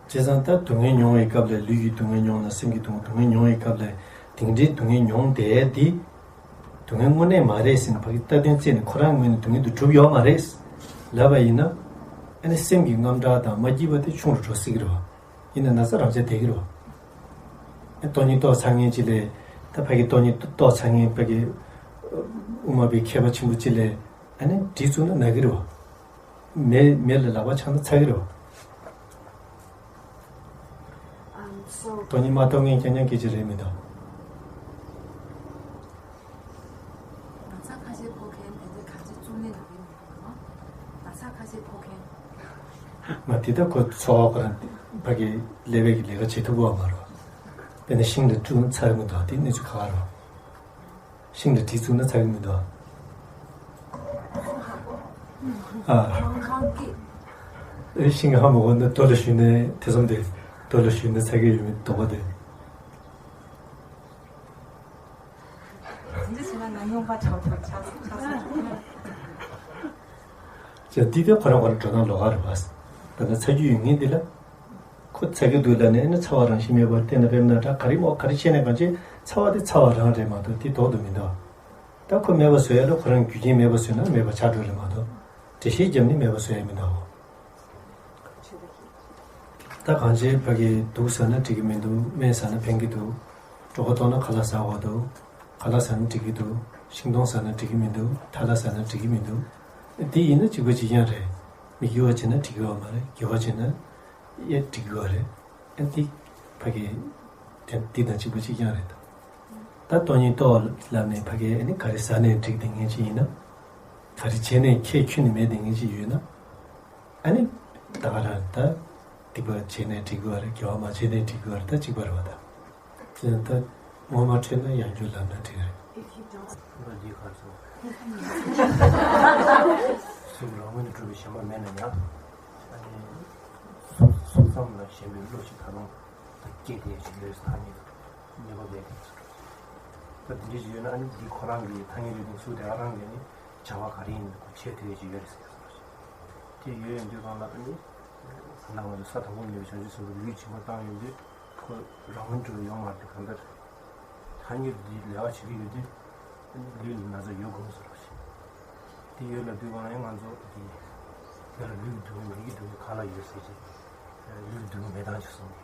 བྱས་ཙང་ད་སྡུག་བསྔལ་མྱོང་བའི་སྐབས་ལ་ལུས་ཀྱི་སྡུག་བསྔལ་མྱོང་ན་སེམས་ཀྱི་སྡུག་སྡུག་བསྔལ་མྱོང་བའི་སྐབས་ལ་དེ་འདྲའི་སྡུག་བསྔལ་མྱོང་བསྡད་དེ། སྡུག་བསྔལ་དངོས་གནས་མ་རེད་ཟེར་ནས་ཕ་གི་རྟག་བརྟན་བརྩད་ནས་ཁོ་རང་ངོས་ནས་སྡུག་བསྔལ་དེ་གྲུབ་ཡོད་མ་རེད་ལབ་པ་ཡིན་ན། ཨ་ནི་སེམས་ཀྱི་རྔམ་སྐྲག་དང་མ་སྐྱིད་པ་དེ་ཆུང་རུ་འགྲོ་སྲིད་ཀྱི་རེད་བ། ཡིན་ན་ན་ཚ་རང་ཆ་བསྡད་ཀྱི་རེད་བ། ཨ་སྟོང་ཉིད་རྟོགས་ཚར་མཁན་ཅིག་ལས་ད་ཕ་གི་སྟོང་ཉིད་རྟོགས་ཚར་མཁན་ཕ་གི་དབུ་མ་པའི་མཁས་པ་ཆེན་པོ་ཅིག་ལས་ཨ་ནི་གྲི་བཙུགས་ན་ན་གི་རེད་བ། མེ་མེ་ལ་ལག་པ་འཆང་ན་ཚ་གི་རེད་བ། སྟོང་ཉིད་མ་རྟོགས་མཁན་རྐྱང་རྐྱང་སྐད་ཆ་རེད་མི་འདུག་ན་ཚ་ཁ་ཤས་ཕོག་མཁན་དེ་ཚོ་ག་ཚོད་བཙུགས་ནས་ལབ་ཡིན་མི་འདུག་ན་ཚ་ཁ་ཤས་ཕོག་མཁན། མ་དེ་ད་ཁོ་འཚོ་བ་ཁོ་རང་ཕ་གི་ཀླད་པའི་གི་ལས་ཀ་བྱེད་ཐུབ་ཀྱི་ཡོད་མ་རེད། དཔེར་ན་ཤིང་ལ་བཙུགས་ན་ཚ་གི་མི་འདུག་དེ་གནས་ཚུལ་ག་བ་རེད། ཤིང་ལ་གྲི་བཙུགས་ན་ཚ་གི་མི་འདུག་ཨ། ཨེ་ཤིང་ཧ་མ་གོ་ན་རྡོ་ལ་གཞུས་ནས་ཐེ་ཚོམ་དེ། རྡོ་ལ་གཞུས་ན་ཚ་གི་ཡོད་མེད་དོགས་པ་དེ། འདི་བྱས་ན་ང་སྨྱོན་པ་འདྲ་བོ་ཆགས་སོང་ཆགས་སོང་། ཅེས་འདི་དེ་ཁོ་རང་ཁོ་རང་འགྲོ་སྟངས་ལོགས་ཀ་རེད་པ། ད་ནི་ཚ་རྒྱུས་ཡོད་ངེས་འདི་ལ། ཁོ་ཚ་གི་འདུག་ལབ་ནས་ཨ་ནི་ཚ་བ་རང་བཞིན་མེད་པར་བལྟས་ན་དཔེར་ན་ད་ག་རེ་མོ་ག་རེ་བྱས་ནས་གང་བྱས་ཚ་བ་དེ་ཚ་བ་རང་རེད་མ་གཏོགས་དེ་ལྡོག་ཏུ་མི་འདུག་ད་ཁོ་མེད་པ་བཟོ་ཡ་ལ་ཁོ་རང་རྒྱུ་རྐྱེན་མེད་པ་བཟོས་ན་མེད་པ་ཆགས་འགྲོ་རེད་མ་གཏོགས་འགྲེལ་བཤད་བརྒྱབ་ནས་མེད་པ་བཟོ་ཡ་མི་འདུག་ད་གང་བྱས་ཕ་གི་དུག་ཟ་ན་འགྲིག་གི་མི་འདུག་སྨན་ཟ་ན་ཕན་གི་འདུག་གྲོད་ཁོག་ལྟོགས་ན་ཁ་ལག་ཟ་དགོས་འདུག་ཁ་ལག་ཟ་ན་འགྲིག་གི་འདུག་ཤིང་སྡོང་ཟ་ན་འགྲིག་གི་མི་འདུག་ཐལ་བ་ཟ་ན་འགྲིག་གི་མི་འདུག་དེ་ཡིན་ན་གཅིག་པ་གཅིག་རྐྱང་རེད། མི་དགེ་བ་བྱས་ན་འགྲིག་གི་ཡོད་མ་རེད། དགེ་བ་བྱས་ན། ཡ་འགྲིག་གི་ཡོད་རེད། ཨ་འདི་ཕ་གི་དེ་འདི་དང་གཅིག་པ་གཅིག་རྐྱང་རེད་ད། ད་སྟོང་ཉིད་རྟོགས་ལབ་ནས་ཕ་གི་ཨ་ནི་ག་རེ་ཟ་ནས་འགྲིག་བསྡད་མཁན་ཅིག་ཡིན་ན། ག་རེ་བྱས་ནས་ཁྱད་ཁྱོན་ནས་མེད་བསྡད་མཁན་ཅིག་ཡོད་ན། ཨ་ནི་ད་ག་རང་ད་སྡིག་པ་བྱས་ནས་འགྲིག་གི་ཡོད་རེད། དགེ་བ་མ་བྱས་ནས་འགྲིག་གི་ཡོད་རེད། ད་གཅིག་པ་རེད་བ་ད། དེ་ད་ངོ་མ་འཕྲོད་ན་ཡང་རྒྱུ་ལབ་ན་འགྲིག་རེད། འདི་གར་སོང་། གཟུགས་རང་ངོས་ནས་གྲུབ་པའི་ཞེན་པ་མེད་ན་ཡང་། ཨ་ནི། གཟུགས་གཟུགས་ཙམ་ལ་ཞེན་པའི་བློ་ཞིག་ད་དུང་ད་སྐྱེས་ཏེ་ཞིག་ཡོད་ཐ་སྙད་དུ་གནས་པ་མེད་དེ་ཚུལ། ད་འདི་འདྲ་ཞིག་ཡོད་ན་ཨ་ནི་འདི་ཁོ་རང་གི་ཐ་སྙད་ཡོད་དེ་གཟུགས་དེ་ཨ་རང་གིས་ནི་བྱ་བ་ག་རེ་ཡིན་ནའི་ཁོ་བྱེད་ཐུབ་ཡས་ཅིག་ཡོད་རེད་ཟེར་སོང་ཞིག་དེ་ཡོད་ཡོད་དུས་གང་ལ་ཨ་ནི། གང་ལྟར་ང་ཚོ་ས་དང་པོ་ཉིད་པའི་བྱང་ཆུབ་སེམས་དཔའི་ལུས་སྦྱིན་པ་བཏང་ཡོང་དུས་ཁོ་རང་དབང་གྲུབ་ཡོང་མ་རེད། གང་ལྟར་ཐ་སྙད་འདི་ལས་ཀ་བྱེད་ཀྱི་ཡོད་དུས་ཨ་ནི་ལུས་ལ་ན་ཚ་ཡོད་དགོས་ཟེར་བ་ཞིག་དེ་ཡོད་ལ་དུས་གང་ལ་ཡང་ང་ཚོ་དེ་དེ་ལ་ལུས་ཀྱི་སྡུག་བསྔལ་མིག་གི་སྡུག་བསྔལ་ག་ལ་ཡོད་ཟེར་གྱི་ལུས་ཀྱི་སྡུག་བསྔལ་མེད་སྟངས་ཅིག་གསུངས་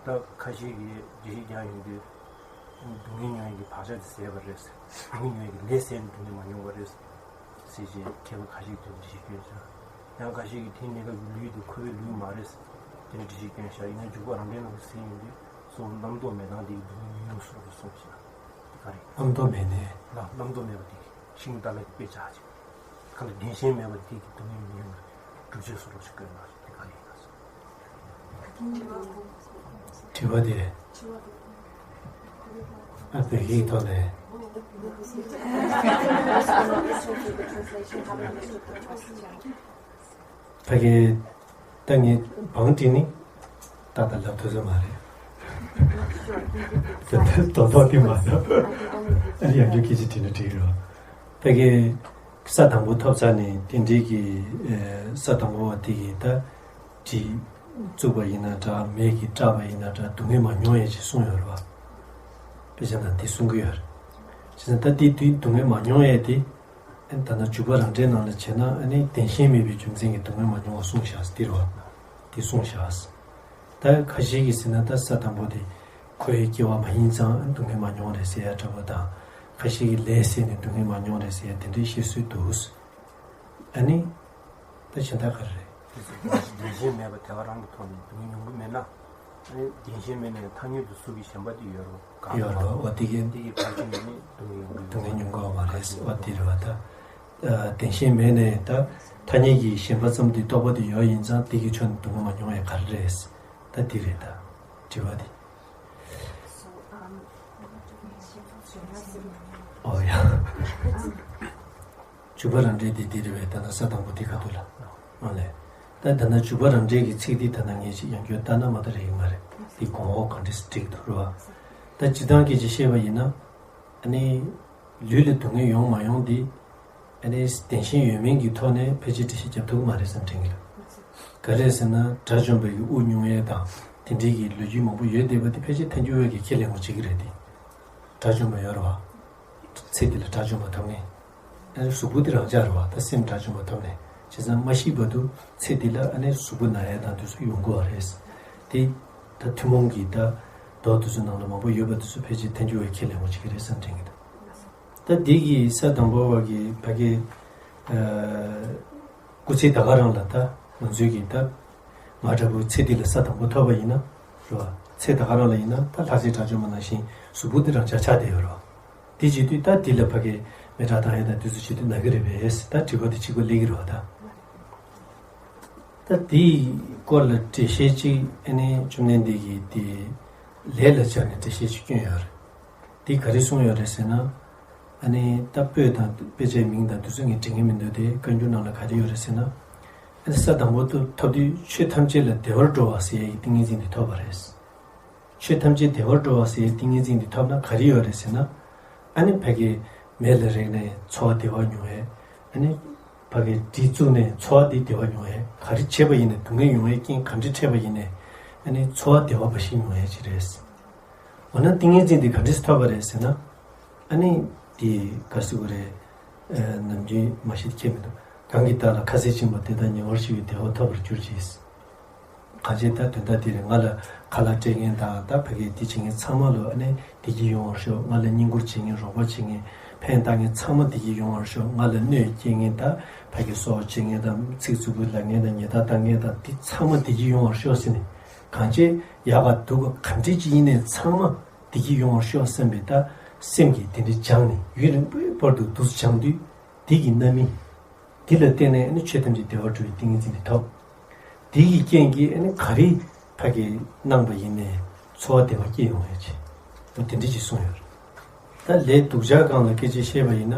ཏེ། ད་ཁ་ཤས་ཀྱིས་འགྲེལ་བཤད་རྒྱག་ཡོང་དུས། སྡུག་བསྔལ་མྱོང་ཡས་ཀྱི་བག་ཆགས་དེ་ཟད་པ་རེད། སྡུག་བསྔལ་མྱོང་ཡས་ཀྱི་ལས་ཟད་ནས་སྡུག་བསྔལ་མ་མྱོང་བ་རེད། ཟེར་བྱས་མཁས་པ་ཁ་ཤས་ཀྱིས་འགྲེལ་བཤད་སྐྱོན་ཤག་ཡང་ཁ་ཤས་ཀྱིས་དེའི་གནས་སྐབས་ཀྱི་ལུས་དེ་འཁོར་བའི་ལུས་མ་རེད། དེ་འདྲ་འགྲེལ་བཤད་སྐྱོན་ཤག་ཡིན་ན་འཇུག་པ་རང་འགྲེལ་ནང་གསལ་ཡོང་དུས་གཙོ་བོ་རྣམ་རྟོག་མེད་སྟངས་དེ་གིས་སྡུག་བསྔལ་མི་མྱོང་ཟེར་བ་གསུངས་ཤག་དེ་ག་རེད། རྣམ་རྟོག་མེད་ནས། ལ་རྣམ་རྟོག་མེད་པ་དེ་གིས་ཤིང་རྟ་ལ་དཔེ་བྱ་ཅིག་ཁ་ལ་བདེན་ཞེན་མེད་པ་དེ་གིས་སྡུག་བསྔལ་མི་མྱོང་བའི་སྒྲུབ་བྱེད་སུ་རོགས་ཞིག་དགོས་ན་དེ་ག་ཡིན་ན། དྲི་བ་དེ། ཨ་བོད་ཡིག་ཐོག་ནས། ཕ་གི་ད་ངས་བང་བྲིས་ནི་ཏག་ཏག་ལབ་ཐུབ་ས་མ་རེད། དོན་དག་དེ་མ་ལབ། ཨ་ནི་ཡང་བསྐྱར་སྐད་ཆ་དྲིས་ན་འགྲིག་རེད་བ། ཕ་གི་ས་དང་པོ་ཐོབ་ཚར་ནས་དེ་འདྲའི་གི་ས་དང་པོ་བ་དེ་གི་ད་གྲི་བཙུགས་པ་ཡིན་ན་འདྲ་མེ་གིས་སྐྲག་པ་ཡིན་ན་འདྲ་སྡུག་བསྔལ་མ་མྱོང་ཡས་ཅིག་གསུངས་ཡོད་རེད་བ། དཔེ་ཆ་ནང་དེ་གསུང་གི་ཡོད་རེད། བྱས་ཙང་ད་དེ་དུས་སྡུག་བསྔལ་མ་མྱོང་ཡས་དེ། ཨ་ནི་ད་ལྟ་འཇུག་པ་རང་འགྲེལ་ནང་ལ་བྱས་ན་ཨ་ནི་བདེན་ཞེན་མེད་པའི་རྒྱུ་མཚན་གྱིས་སྡུག་བསྔལ་མ་མྱོང་བ་གསུངས་བཞག་དེ་རེད་བ། དེ་གསུངས་བཞག་ད་ཁ་ཤས་ཀྱིས་ཟེར་ན་ད་ས་དང་པོ་དེ་ཁོའི་སྐྱེ་བ་མ་ཡིན་ཙང་སྡུག་བསྔལ་མ་མྱོང་རེད་ཟེར་ཡ་འདྲ་པོ་དང་། ཁ་ཤས་ཀྱིས་ལས་ཟད་ནས་སྡུག་བསྔལ་མ་མྱོང་རེད་ཟེར་ཡ་དེ་འདྲའི་བཤད་སྲོལ་འདུག་ཨ་ནི། ད་གཞན་དག་ག་རེ་རེད། དེ་ཚོ་བདེན་ཞེན་མེད་པ་དེ་བ་རང་གི་ཐོག་ནས་སྡུག་བསྔལ་མྱོང་གི་མེད་ན། བདེན་ཞེན་མེད་ནས་ཐ་སྙད་དུ་གཟུགས་ཀྱི་ཞེན་པ་དེ་ཡོད་རུང་གང་ཡོད་རུང་། འོ་དེ་གའི་དེ་གི་བར་གྱི་ནི་སྡུག་བསྔལ་ཡོང་གི་སྡུག་བསྔལ་མྱོང་གི་ཡོད་མ་རེད། འོ་དེ་རེད་བ། ད་བདེན་ཞེན་མེད་ནས་ད་ཐ་སྙད་ཀྱི་ཞེན་པ་ཙམ་དེ་རྟོག་པ་དེ་ཡོད་ཡིན་ཙང་དེ་གི་ཆོས་ནི་སྡུག་བསྔལ་མ་མྱོང་ཡ་ག་རེ་རེད། ད་དེ་རེད། ད་དྲི་བ་དེ། ཨོ་ཡ། འཇུག་པ་རང་འགྲེལ་དེ་འདི་རེད་པས། ད་ནི་ས་དང་པོ་དེ་ག་དུས་ལ། ཨོ་ལེ། ད་ད་ནི་འཇུག་པ་རང་འགྲེལ་གྱི་ཚིག་འདི་ད་ནི་ངས་ཅིག་ཡང་བསྐྱར་བལྟས་ན་མ་ད་རེད་མ་རེད། འདི་གོང་འོག་ག་འདྲས་འགྲིག་འདུག་རེད་བ། ད་སྤྱིར་བཏང་སྐད་ཆ་བཤད་པ་ཡིན་ན། ཨ་ནི། ལུས་ལ་སྡུག་བསྔལ་ཡོང་མ་ཡོང་འདི། ཨ་ནི་བདེན་ཞེན་ཡོད་མིན་གྱི་ཐོག་ནས་ཕལ་ཆེར་འགྲེལ་བཤད་རྒྱབ་ཐུབ་ཀྱི་མ་རེད་བསམ་དྲན་གྱི་འདུག་ག་རེ་ཟེར་ན་དགྲ་བཅོམ་པའི་དབུ་བསྙུང་ཡས་དང་དེ་འདྲའི་གི་ལོ་རྒྱུས་མང་པོ་ཡོད་བསྡད་པ་དེ་ཕལ་ཆེར་ཐལ་འགྱུར་བས་ཀྱི་ཁས་ལེན་དགོས་བྱེད་ཀྱི་རེད་དེ། དགྲ་བཅོམ་པ་ཡོད་རེད་བ། ཚེ་འདི་ལ་དགྲ་བཅོམ་པ་ཐོབ་ནས། ཨ་ནི་གཟུགས་པོ་འདི་རང་འཇགས་རེད་བ། ད་སེམས་དགྲ་བཅོམ་པ་ཐོབ་ནས་བྱས་ཙང་མ་ཤི་བར་དུ་ཚེ་འདི་ལ་ཨ་ནི་གཟུགས་པོ་ན་ཡས་དང་དེ་ཚོ་ཡོང་གི་ཡོད་རེད། དེ་ད་ཐུན་མོང་གི་ད་མདོ་དེ་ཚོ་ནང་ལ་མང་པོ་ཡོད་པ་དེ་ཚོ་ཕལ་ཆེར་ཐལ་འགྱུར་བས་ཁས་ལེན་དགོས་བྱེད་ཀྱི་རེད་བསམ་དྲན་གྱི་འདུག་ད་འདི་གི་ས་དང་པོ་བ་གི་ཕ་གི། ཨ། སྐུ་ཚེ་ད་ག་རང་ལ་ད་ང་ཚོའི་གི་ད་ང་འདྲ་བོའི་ཚེ་འདི་ལ་ས་དང་པོ་ཐོབ་པ་ཡིན་ན་རེད་བ། ཚེ་ད་ག་རང་ལ་ཡིན་ན་ད་ལྷ་སྲས་དགྲ་བཅོམ་པ་ནང་བཞིན་གཟུགས་པོ་འདི་རང་འཇགས་ཆགས་བསྡད་ཡོད་རེད་བ། དེ་བྱེད་དུས་ད་འདི་ལ་ཕ་གི་མེ་སྲེག་བཏང་ཡས་དང་དེ་ཚོ་བྱེད་དུས་ན་གི་རེད་པས། ད་དྲི་བ་དེ་གཅིག་པ་སླེབས་ཀྱི་རེད་བ་ད། ད་དེའི་སྐོར་ལ་འགྲེལ་བཤད་ཅིག་ཨ་ནི་བཅོམ་ལྡན་འདས་ཀྱིས་དེ་ལས་ལ་སྦྱར་ནས་འགྲེལ་བཤད་ཅིག་བསྐྱོན་ཡོད་རེད། དེ་ག་རེ་གསུངས་ཡོད་རེད་ཟེར་ན། ཨ་ནི་ད་པོད་དང་དཔེ་ཆའི་མིང་དང་དེ་ཚོ་ངས་འབྲི་མཁན་མི་འདུག་དེ་བཀའ་འགྱུར་ནང་ལ་ག་རེ་ཡོད་རེད་ཟེར་ན། ཨ་ནི་ས་དང་པོ་ཐོབ་དུས་ཆོས་ཐམས་ཅད་ལ་བདེ་བར་འགྲོ་བ་ཟེར་ཡའི་ཏིང་ངེ་འཛིན་དེ་ཐོབ་པ་རེད། ཆོས་ཐམས་ཅད་བདེ་བར་འགྲོ་བ་ཟེར་ཡའི་ཏིང་ངེ་འཛིན་དེ་ཐོབ་ན་ག་རེ་ཡོད་རེད་ཟེར་ན། ཨ་ནི་ཕ་གི་མེ་ལ་རེག་ནས་ཚོར་བ་བདེ་བ་མྱོང་ཡས། ཨ་ནི་ཕ་གི་གྲི་བཙུགས་ནས་ཚོར་བ་དེ་བདེ་བ་མྱོང་ཡས། ག་རེ་བྱས་པ་ཡིན་ནའི་སྡུག་བསྔལ་ཡོང་ཡས་རྐྱེན་ག་འདྲ་འཕྲད་པ་ཡིན་ནའི་ཨ་ནི་ཚོར་བ་བདེ་བ་འབའ་ཞིག་མྱོང་ཡས་ཅིག་རེད། འོ་ན་ཏིང་ངེ་འཛིན་དེ་ག་འདྲས་ཐོབ་པ་རེད་ཟེར་ན། ཨ་ནི་དེ་ག་ཟེར་དགོས་རེད། ཨ། ནམ་རྒྱུན་མ་ཤེས་ཁྱད་མི་འདུག་གང་གི་བདག་ལ་ཁ་ཟས་སྦྱིན་པ་དེ་དག་ཉེ་བར་ཞི་བའི་བདེ་བ་ཐོབ་པར་གྱུར་ཅིག་གང་ཅི་ད་དོན་དག་དེ་རེད། ང་ལ་ཁ་ལག་སྤྲད་མཁན་དང་ད་ཕ་གི་དེ་བྱེད་མཁན་ཚང་མ་ལ་ཨ་ནི་བདེ་སྐྱིད་ཡོང་བར་ཤོག་ང་ལ་བསྙེན་བཀུར་བྱེད་མཁན་རོགས་པ་བྱེད་མཁན་ཕན་བཏགས་མཁན་ཚང་མ་བདེ་སྐྱིད་ཡོང་བར་ཤོག་ང་ལ་གནོད་སྐྱེལ་མཁན་ད་ཕ་གི་སྲོག་བཅད་མཁན་དང་ཚིག་རྩུབ་པོ་ལབ་མཁན་དང་ཉེས་རྡུང་བཏང་མཁན་དང་དེ་ཚང་མ་བདེ་སྐྱིད་ཡོང་བར་ཤོག་ཟེར་ནས་གང་ཅི་ཡག་ག་སྡུག་ག་ག་འདྲ་ཅིག་ཡིན་ནའི་ཚང་མ་བདེ་སྐྱིད་ཡོང་བར་ཤོག་བསམ་པའི་ད་སེམས་ཀྱིས་དེ་འདྲ་སྦྱངས་ནས་ཡུན་རིང་པོའི་བར་དུ་འདུག་སེ་སྦྱངས་དུས་དེ་གི་རྣམ་སྨིན། དེ་ལ་བརྟེན་ནས་ཨ་ནི་ཆོས་ཐམས་ཅད་བདེ་བར་གྲོལ་བའི་ཏིང་ངེ་འཛིན་དེ་ཐོབ། དེ་གི་རྐྱེན་གྱིས་ཨ་ནི་ག་རེ་ཕ་གི་གནང་པ་ཡིན་ནའི་ཚོར་བ་བདེ་བ་སྐྱེ་ཡོང་ཡ་ཆེ། ད་དེ་འདྲ་ཅིག་གསུངས་ཡོད་རེད། ད་ལས་སྡུག་ཅག་སྒང་ལ་སྐད་ཆ་བཤད་པ་ཡིན་ན།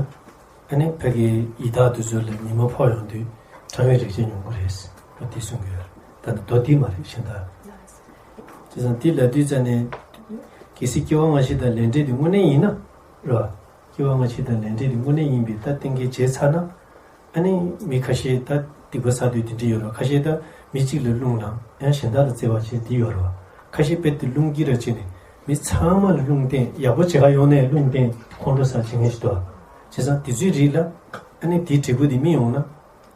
ཨ་ནི་ཕ་གི་ཡི་དྭགས་དེ་ཚོ་ལ་ཉི་མ་ཕོག་ཡོང་དུས་གྲང་བའི་རེག་བྱ་མྱོང་གི་རེད། ད་དེ་གསུང་གི་ཡོད་རེད། ད་ནི་མདོ་དེ་མ་རེད་གཞན་དག་བྱས་ཙང་དེ་ལབ་དུས་ཙ་ནས། གལ་སྲིད་སྐྱེ་བ་སྔ་ཕྱི་དང་ལས་འབྲས་དེ་དངོས་གནས་ཡིན་ན། རེད་བ། སྐྱེ་བ་སྔ་ཕྱི་དང་ལས་འབྲས་དེ་དངོས་གནས་ཡིན་པའི་ད་གཏན་འཁེལ་བྱས་ཚར་ན། ཨ་ནི་མི་ཁ་ཤས་ད་སྡིག་པ་བསགས་དུས་དེ་འདྲ་ཡོད་རེད། ཁ་ཤས་ད་མི་གཅིག་ལ་རླུང་ལངས་ཡང་གཞན་དག་ལ་བརྩེ་བ་བྱེད་དེ་ཡོད་རེད་བ། ཁ་ཤས་དཔེ་དེ་རླུང་འཁྱེར་ར་བྱས་ནས་མི་ཚང་མ་ལ་རླུང་བསྟན། ཡག་པོ་བྱེད་ག་ཡོང་ནའི་རླུང་བསྟན། ཁོང་ཁྲོ་ཟ་བྱེད་མཁན་ཞིག་འདུག་བྱས་ཙང་དེ་ཚོའི་རིགས་ལ་ཨ་ནི་དེའི་འབྲས་བུ་དེ་སྨིན་ཡོང་ན།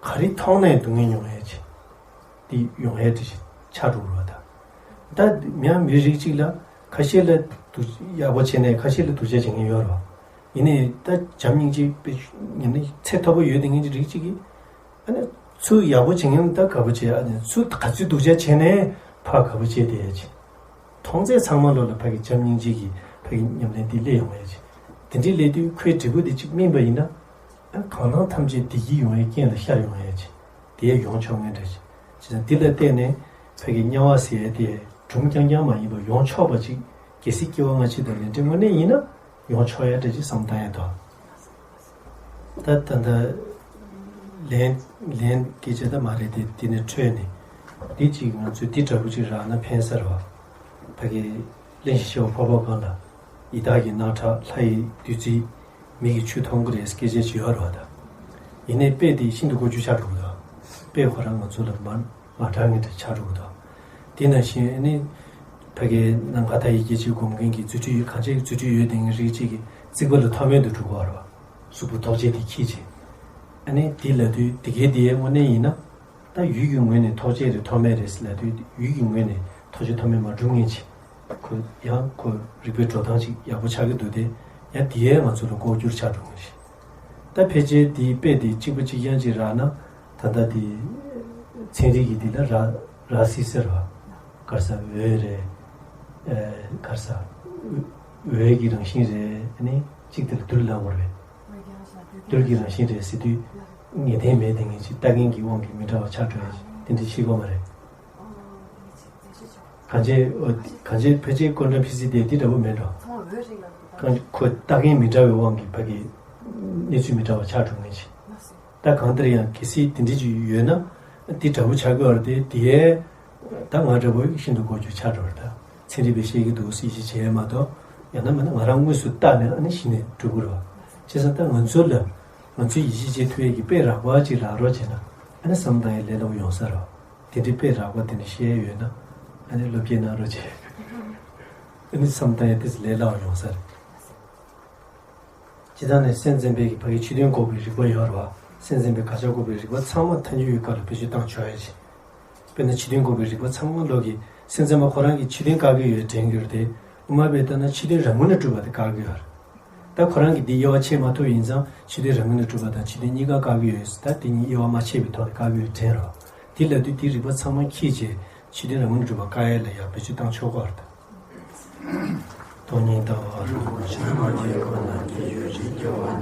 ག་རེ་མཐོང་ནའི་སྡུག་བསྔལ་མྱོང་ཡས་ཆེ། དེ་ཡོང་ཡས་དེ་ཆགས་འགྲོ་རེད་བ་ད། ད་མྱང་མི་རིགས་གཅིག་ལ་ཁ་ཤས་ལ་སྡུག་ཡག་པོ་བྱས་ནས་ཁ་ཤས་ལ་སྡུག་ཅག་བྱེད་མཁན་ཡོད་རེད་བ། ཡིན་ནའི་ད་བྱམས་སྙིང་རྗེ་དཔེ་ཡིན་ན་ཚད་མཐོ་པོ་ཡོད་དེ་མཁན་གྱི་རིགས་གཅིག་གིས། ཨ་ནི་ཚུར་ཡག་པོ་བྱེད་མཁན་ད་དགའ་པོ་བྱེད། ཨ་ནི་ཚུར་ག་ཚོད་སྡུག་ཅག་བྱས་ནའི་ཕར་དགའ་པོ་བྱེད་བསྡད་ཡས་ཆེ། མཐོང་ཚད་ཚང་མ་ལོ་ལ་ཕ་གི་བྱམས་སྙིང་རྗེ་གི་ཕ་གི་ཉམས་ལེན་འདི་སླེབས་ཡོང་བ་ཡ་ཆེ། དེ་འདྲའི་སླེབས་དུས་ཁོའི་འབྲས་བུ་དེ་གཅིག་སྨིན་པ་ཡིན་ན། ཨ་གང་སྣང་ཐམས་ཅད་བདེ་སྐྱིད་ཡོང་བའི་རྐྱེན་ལ་ཤར་ཡོང་བ་ཡ་ཆེ། དེ་ཡང་ཡོང་ཆོག་ངེས་འདྲ་ཞིག་བྱས་ཙང་འདི་ལ་བརྟེན་ནས་ཕ་གི་དམྱལ་བ་ཟེར་ཡ་དེ་གྲུང་རྐྱང་རྐྱང་མ་ཡིན་པ་ཡོང་ཆོག་པ་ཅིག་གལ་སྲིད་སྐྱེ་བ་སྔ་ཕྱི་དང་ལས་འབྲས་དངོས་གནས་ཡིན་ན། ཡོང་ཆོག་ཡ་འདྲ་ཅིག་བསམ་བཏང་ཡ་འདུག་ད་ད་ལྟ་ལན་ལན་སྐད་ཆ་ད་མ་རེད་དེ། དེ་ནས་འཕྲོས་ནས་འདི་ཅིག་ང་ཚོས་འདི་འདྲ་པོ་ཅིག་རག་ན་ཕན་ས་རེད་བ། ཕ་གི་གླེང་གཞི་ཆེ་བ་འཕགས་པ་གང་ལ། ཡི་དྭགས་ཀྱི་རྣག་ཁྲག་ལྷ་ཡི་བདུད་རྩི། མི་གི་ཆུ་འཐུང་གི་རེད་སྐད་ཆ་ཅིག་ཡོད་རེད་བ་ད། ཡིན་ནའི་དཔེ་དེ་ཤིན་ཏུ་ལྐོག་གྱུར་ཆགས་འགྲོ་གི་འདུག་དཔེ་ཁོ་རང་ང་ཚོ་ལ་མ་མ་དྲག་ངེས་འདྲ་ཆགས་འགྲོ་གི་འདུག་དེ་ནང་བཞིན་ཨ་ནི་ཕ་གིའི་ནམ་མཁའ་མཐའ་ཡས་སྐྱེ་མཆེད་སྒོམ་མཁན་གྱི་རྫུ་འཕྲུལ་ཡོད། གང་ཅིའི་རྫུ་འཕྲུལ་ཡོད་དེ་ངའི་རིགས་གཅིག་གི་རྩིག་པ་ལ་མཐོ་དམན་དུ་འགྲོ་གི་ཡོད་རེད་བ། གཟུགས་པོ་ཐོགས་བཅས་དེ་འཁྱེར་བྱས། ཨ་ནི་དེ་ལབ་དུས་དེ་གའི་དེ་དངོས་གནས་ཡིན་ན། ད་ཡུལ་གྱི་ངོས་ནས་ཐོགས་བཅས་རེད་མཐོ་དམན་རེད་ལབ་དུས་ཡུལ་གྱི་ངོས་ནས་ཐོགས་བཅས་མཐོ་དམན་མ་གྲུབ་ངེས་ཆེ། ཁོ་ཡང་ཁོ་རིག་པའི་འགྲོ་སྟངས་ཤིག་ཡག་པོ་ཆགས་ཀྱི་འདུག་སྟེ། ཡང་དེའི་ང་ཚོ་ལ་ལྐོག་གྱུར་ཆགས་འགྲོ་ངེས་ཤིག་ད་ཕལ་ཆེར་དེའི་དཔེ་དེ་གཅིག་པ་གཅིག་རྐྱང་ཅིག་རག་ན། ད་ལྟ་དེ་ཚན་རིག་གི་དེ་ལ་རག་རག་སྲིད་ཟེར་བ། ག་རེ་ཟེར་འོད་རེད། ག་རེ་ཟ། འོད་ཀྱི་རང་བཞིན་རེད། ཨ་ནི་གཅིག་དེ་ལ་རྡུལ་ལབ་དགོས་རེད། རྡུལ་གྱི་རང་བཞིན་རེད་ཟེར་དུས་ངེས་གཏན་མེད་དེ་ངེས་ཅིག་ལྟ་མཁན་གྱི་དབང་གིས་མི་འདྲ་བ་ཆགས་འགྲོ་ཡ་དེ་འདྲ་ཤེས་དགོས་མ་རེད། གང་ཅི་གང་ཅི་ཕལ་ཆེར་ཀོན་ཊམ་ཕི་སིག་སི་དེ་དེ་འདྲ་བོ་མེད་འགྲོ། གང་ཁོ་ལྟ་མཁན་མི་འདྲ་བའི་དབང་གིས་ཕ་གི་གནས་ཚུལ་མི་འདྲ་བ་ཆགས་འགྲོ་མཁན་ཅིག་ད་གང་ལྟར་ཡང་གལ་སྲིད་དེ་འདྲ་ཅིག་ཡོད་ན་དེ་འདྲ་བོ་ཆགས་ཀྱི་ཡོད་རེད་དེ། དེ་ཡས་ད་ང་འདྲ་བོ་ཤིན་ཏུ་གོ་རྒྱུ་ཆགས་འགྲོ་རེད། ད་ཚན་རིག་པས་བཤད་ཀྱི་འདུག་ཟེར་ཞིག་བྱས་མ་གཏོགས་ཡང་ན་མིན་ན་ང་རང་དངོས་སུ་བལྟས་ནས་ཨ་ནི་གཞི་ནས་འགྲོ་གི་རེད་བ། བྱས་ཙང་ད་ང་ཚོ་ལ་ང་ཚོས་ཡིད་ཆེས་བྱེད་ཐུབ་ཡས་ཀྱི་དཔེ་རགས་པ་ཅིག་རག་རོགས་བྱས་ན་ཨ་ནི་བསམ་བཏང་ཡས་ལས་སླ་བོ་ཡོང་ས་རེད་བ། དེ་འདྲའི་དཔེ་རགས་པ་དེ་འདྲ་བཤད་ཡས་ཡོད་ན་ཨ་ནི་བློ་སྐྱེད་གནང་རོགས་བྱས། ཨ་ནི་བསམ་བཏང་ཡས་དེ་ལས་སླ་བ་ཡོང་ས་རེད། སྤྱིར་བཏང་ནས་སེམས་ཙམ་པའི་གི་ཕ་གི་ཆོས་མཐུན་འགོག་པའི་རིགས་པ་ཡོད་རེད་བ། སེམས་ཙམ་པའི་དགག་བྱ་འགོག་པའི་རིགས་པ་ཚང་མ་ཐལ་འགྱུར་བའི་སྐབས་ལ་བེད་སྤྱོད་བཏང་ཆོག་ཡ་ཅིག་དཔེར་ན་ཆོས་མཐུན་འགོག་པའི་རིགས་པ་ཚང་མ་ལོག་གི་སེམས་ཙམ་པ་ཁོ་རང་གིས་ཆོས་མཐུན་བཀག་གི་ཡོད་དྲན་གྱི་རེད་དེ། དབུ་མ་པས་ལྟར་ན་ཆོས་མཐུན་རང་ངོས་ནས་གྲུབ་པ་དེ་བཀག་གི་ཡོད་རེད། ད་ཁོ་རང་གིས་འདི་དབྱེ་བ་ཕྱེ་མ་ཐུབ་ཡིན་ཙང་ཆོས་མཐུན་རང་ངོས་ནས་གྲུབ་པ་དང་ཆོས་མཐུན་གཉིས་ཀ་བཀག་གི་ཡོད་ཟེར། ད་དེ་གཉིས་དབྱེ་བ་མ་ཕྱེ་བའི་ཐོག་ནས་བཀག་གི་ཡོད་དྲན་རོགས། དེ་ལབ་དུས་དེའི་རིགས་པ་ཚང་མ་ཁྱེར་བྱས་ཆོས་མཐུན་རང་ངོས་ནས་གྲུབ་པ་བཀག་ཡས་ལ་ཡང་བེད་སྤྱོད་བཏང་ཆོག་གི་རེད། སྟོང་ཉིད་ལྟ་བ་རང་གི་ཆོས་མ་ཁྱེར་ཁོ་ན་སྐྱེ་བའི་རིགས་སྐྱེ་བ་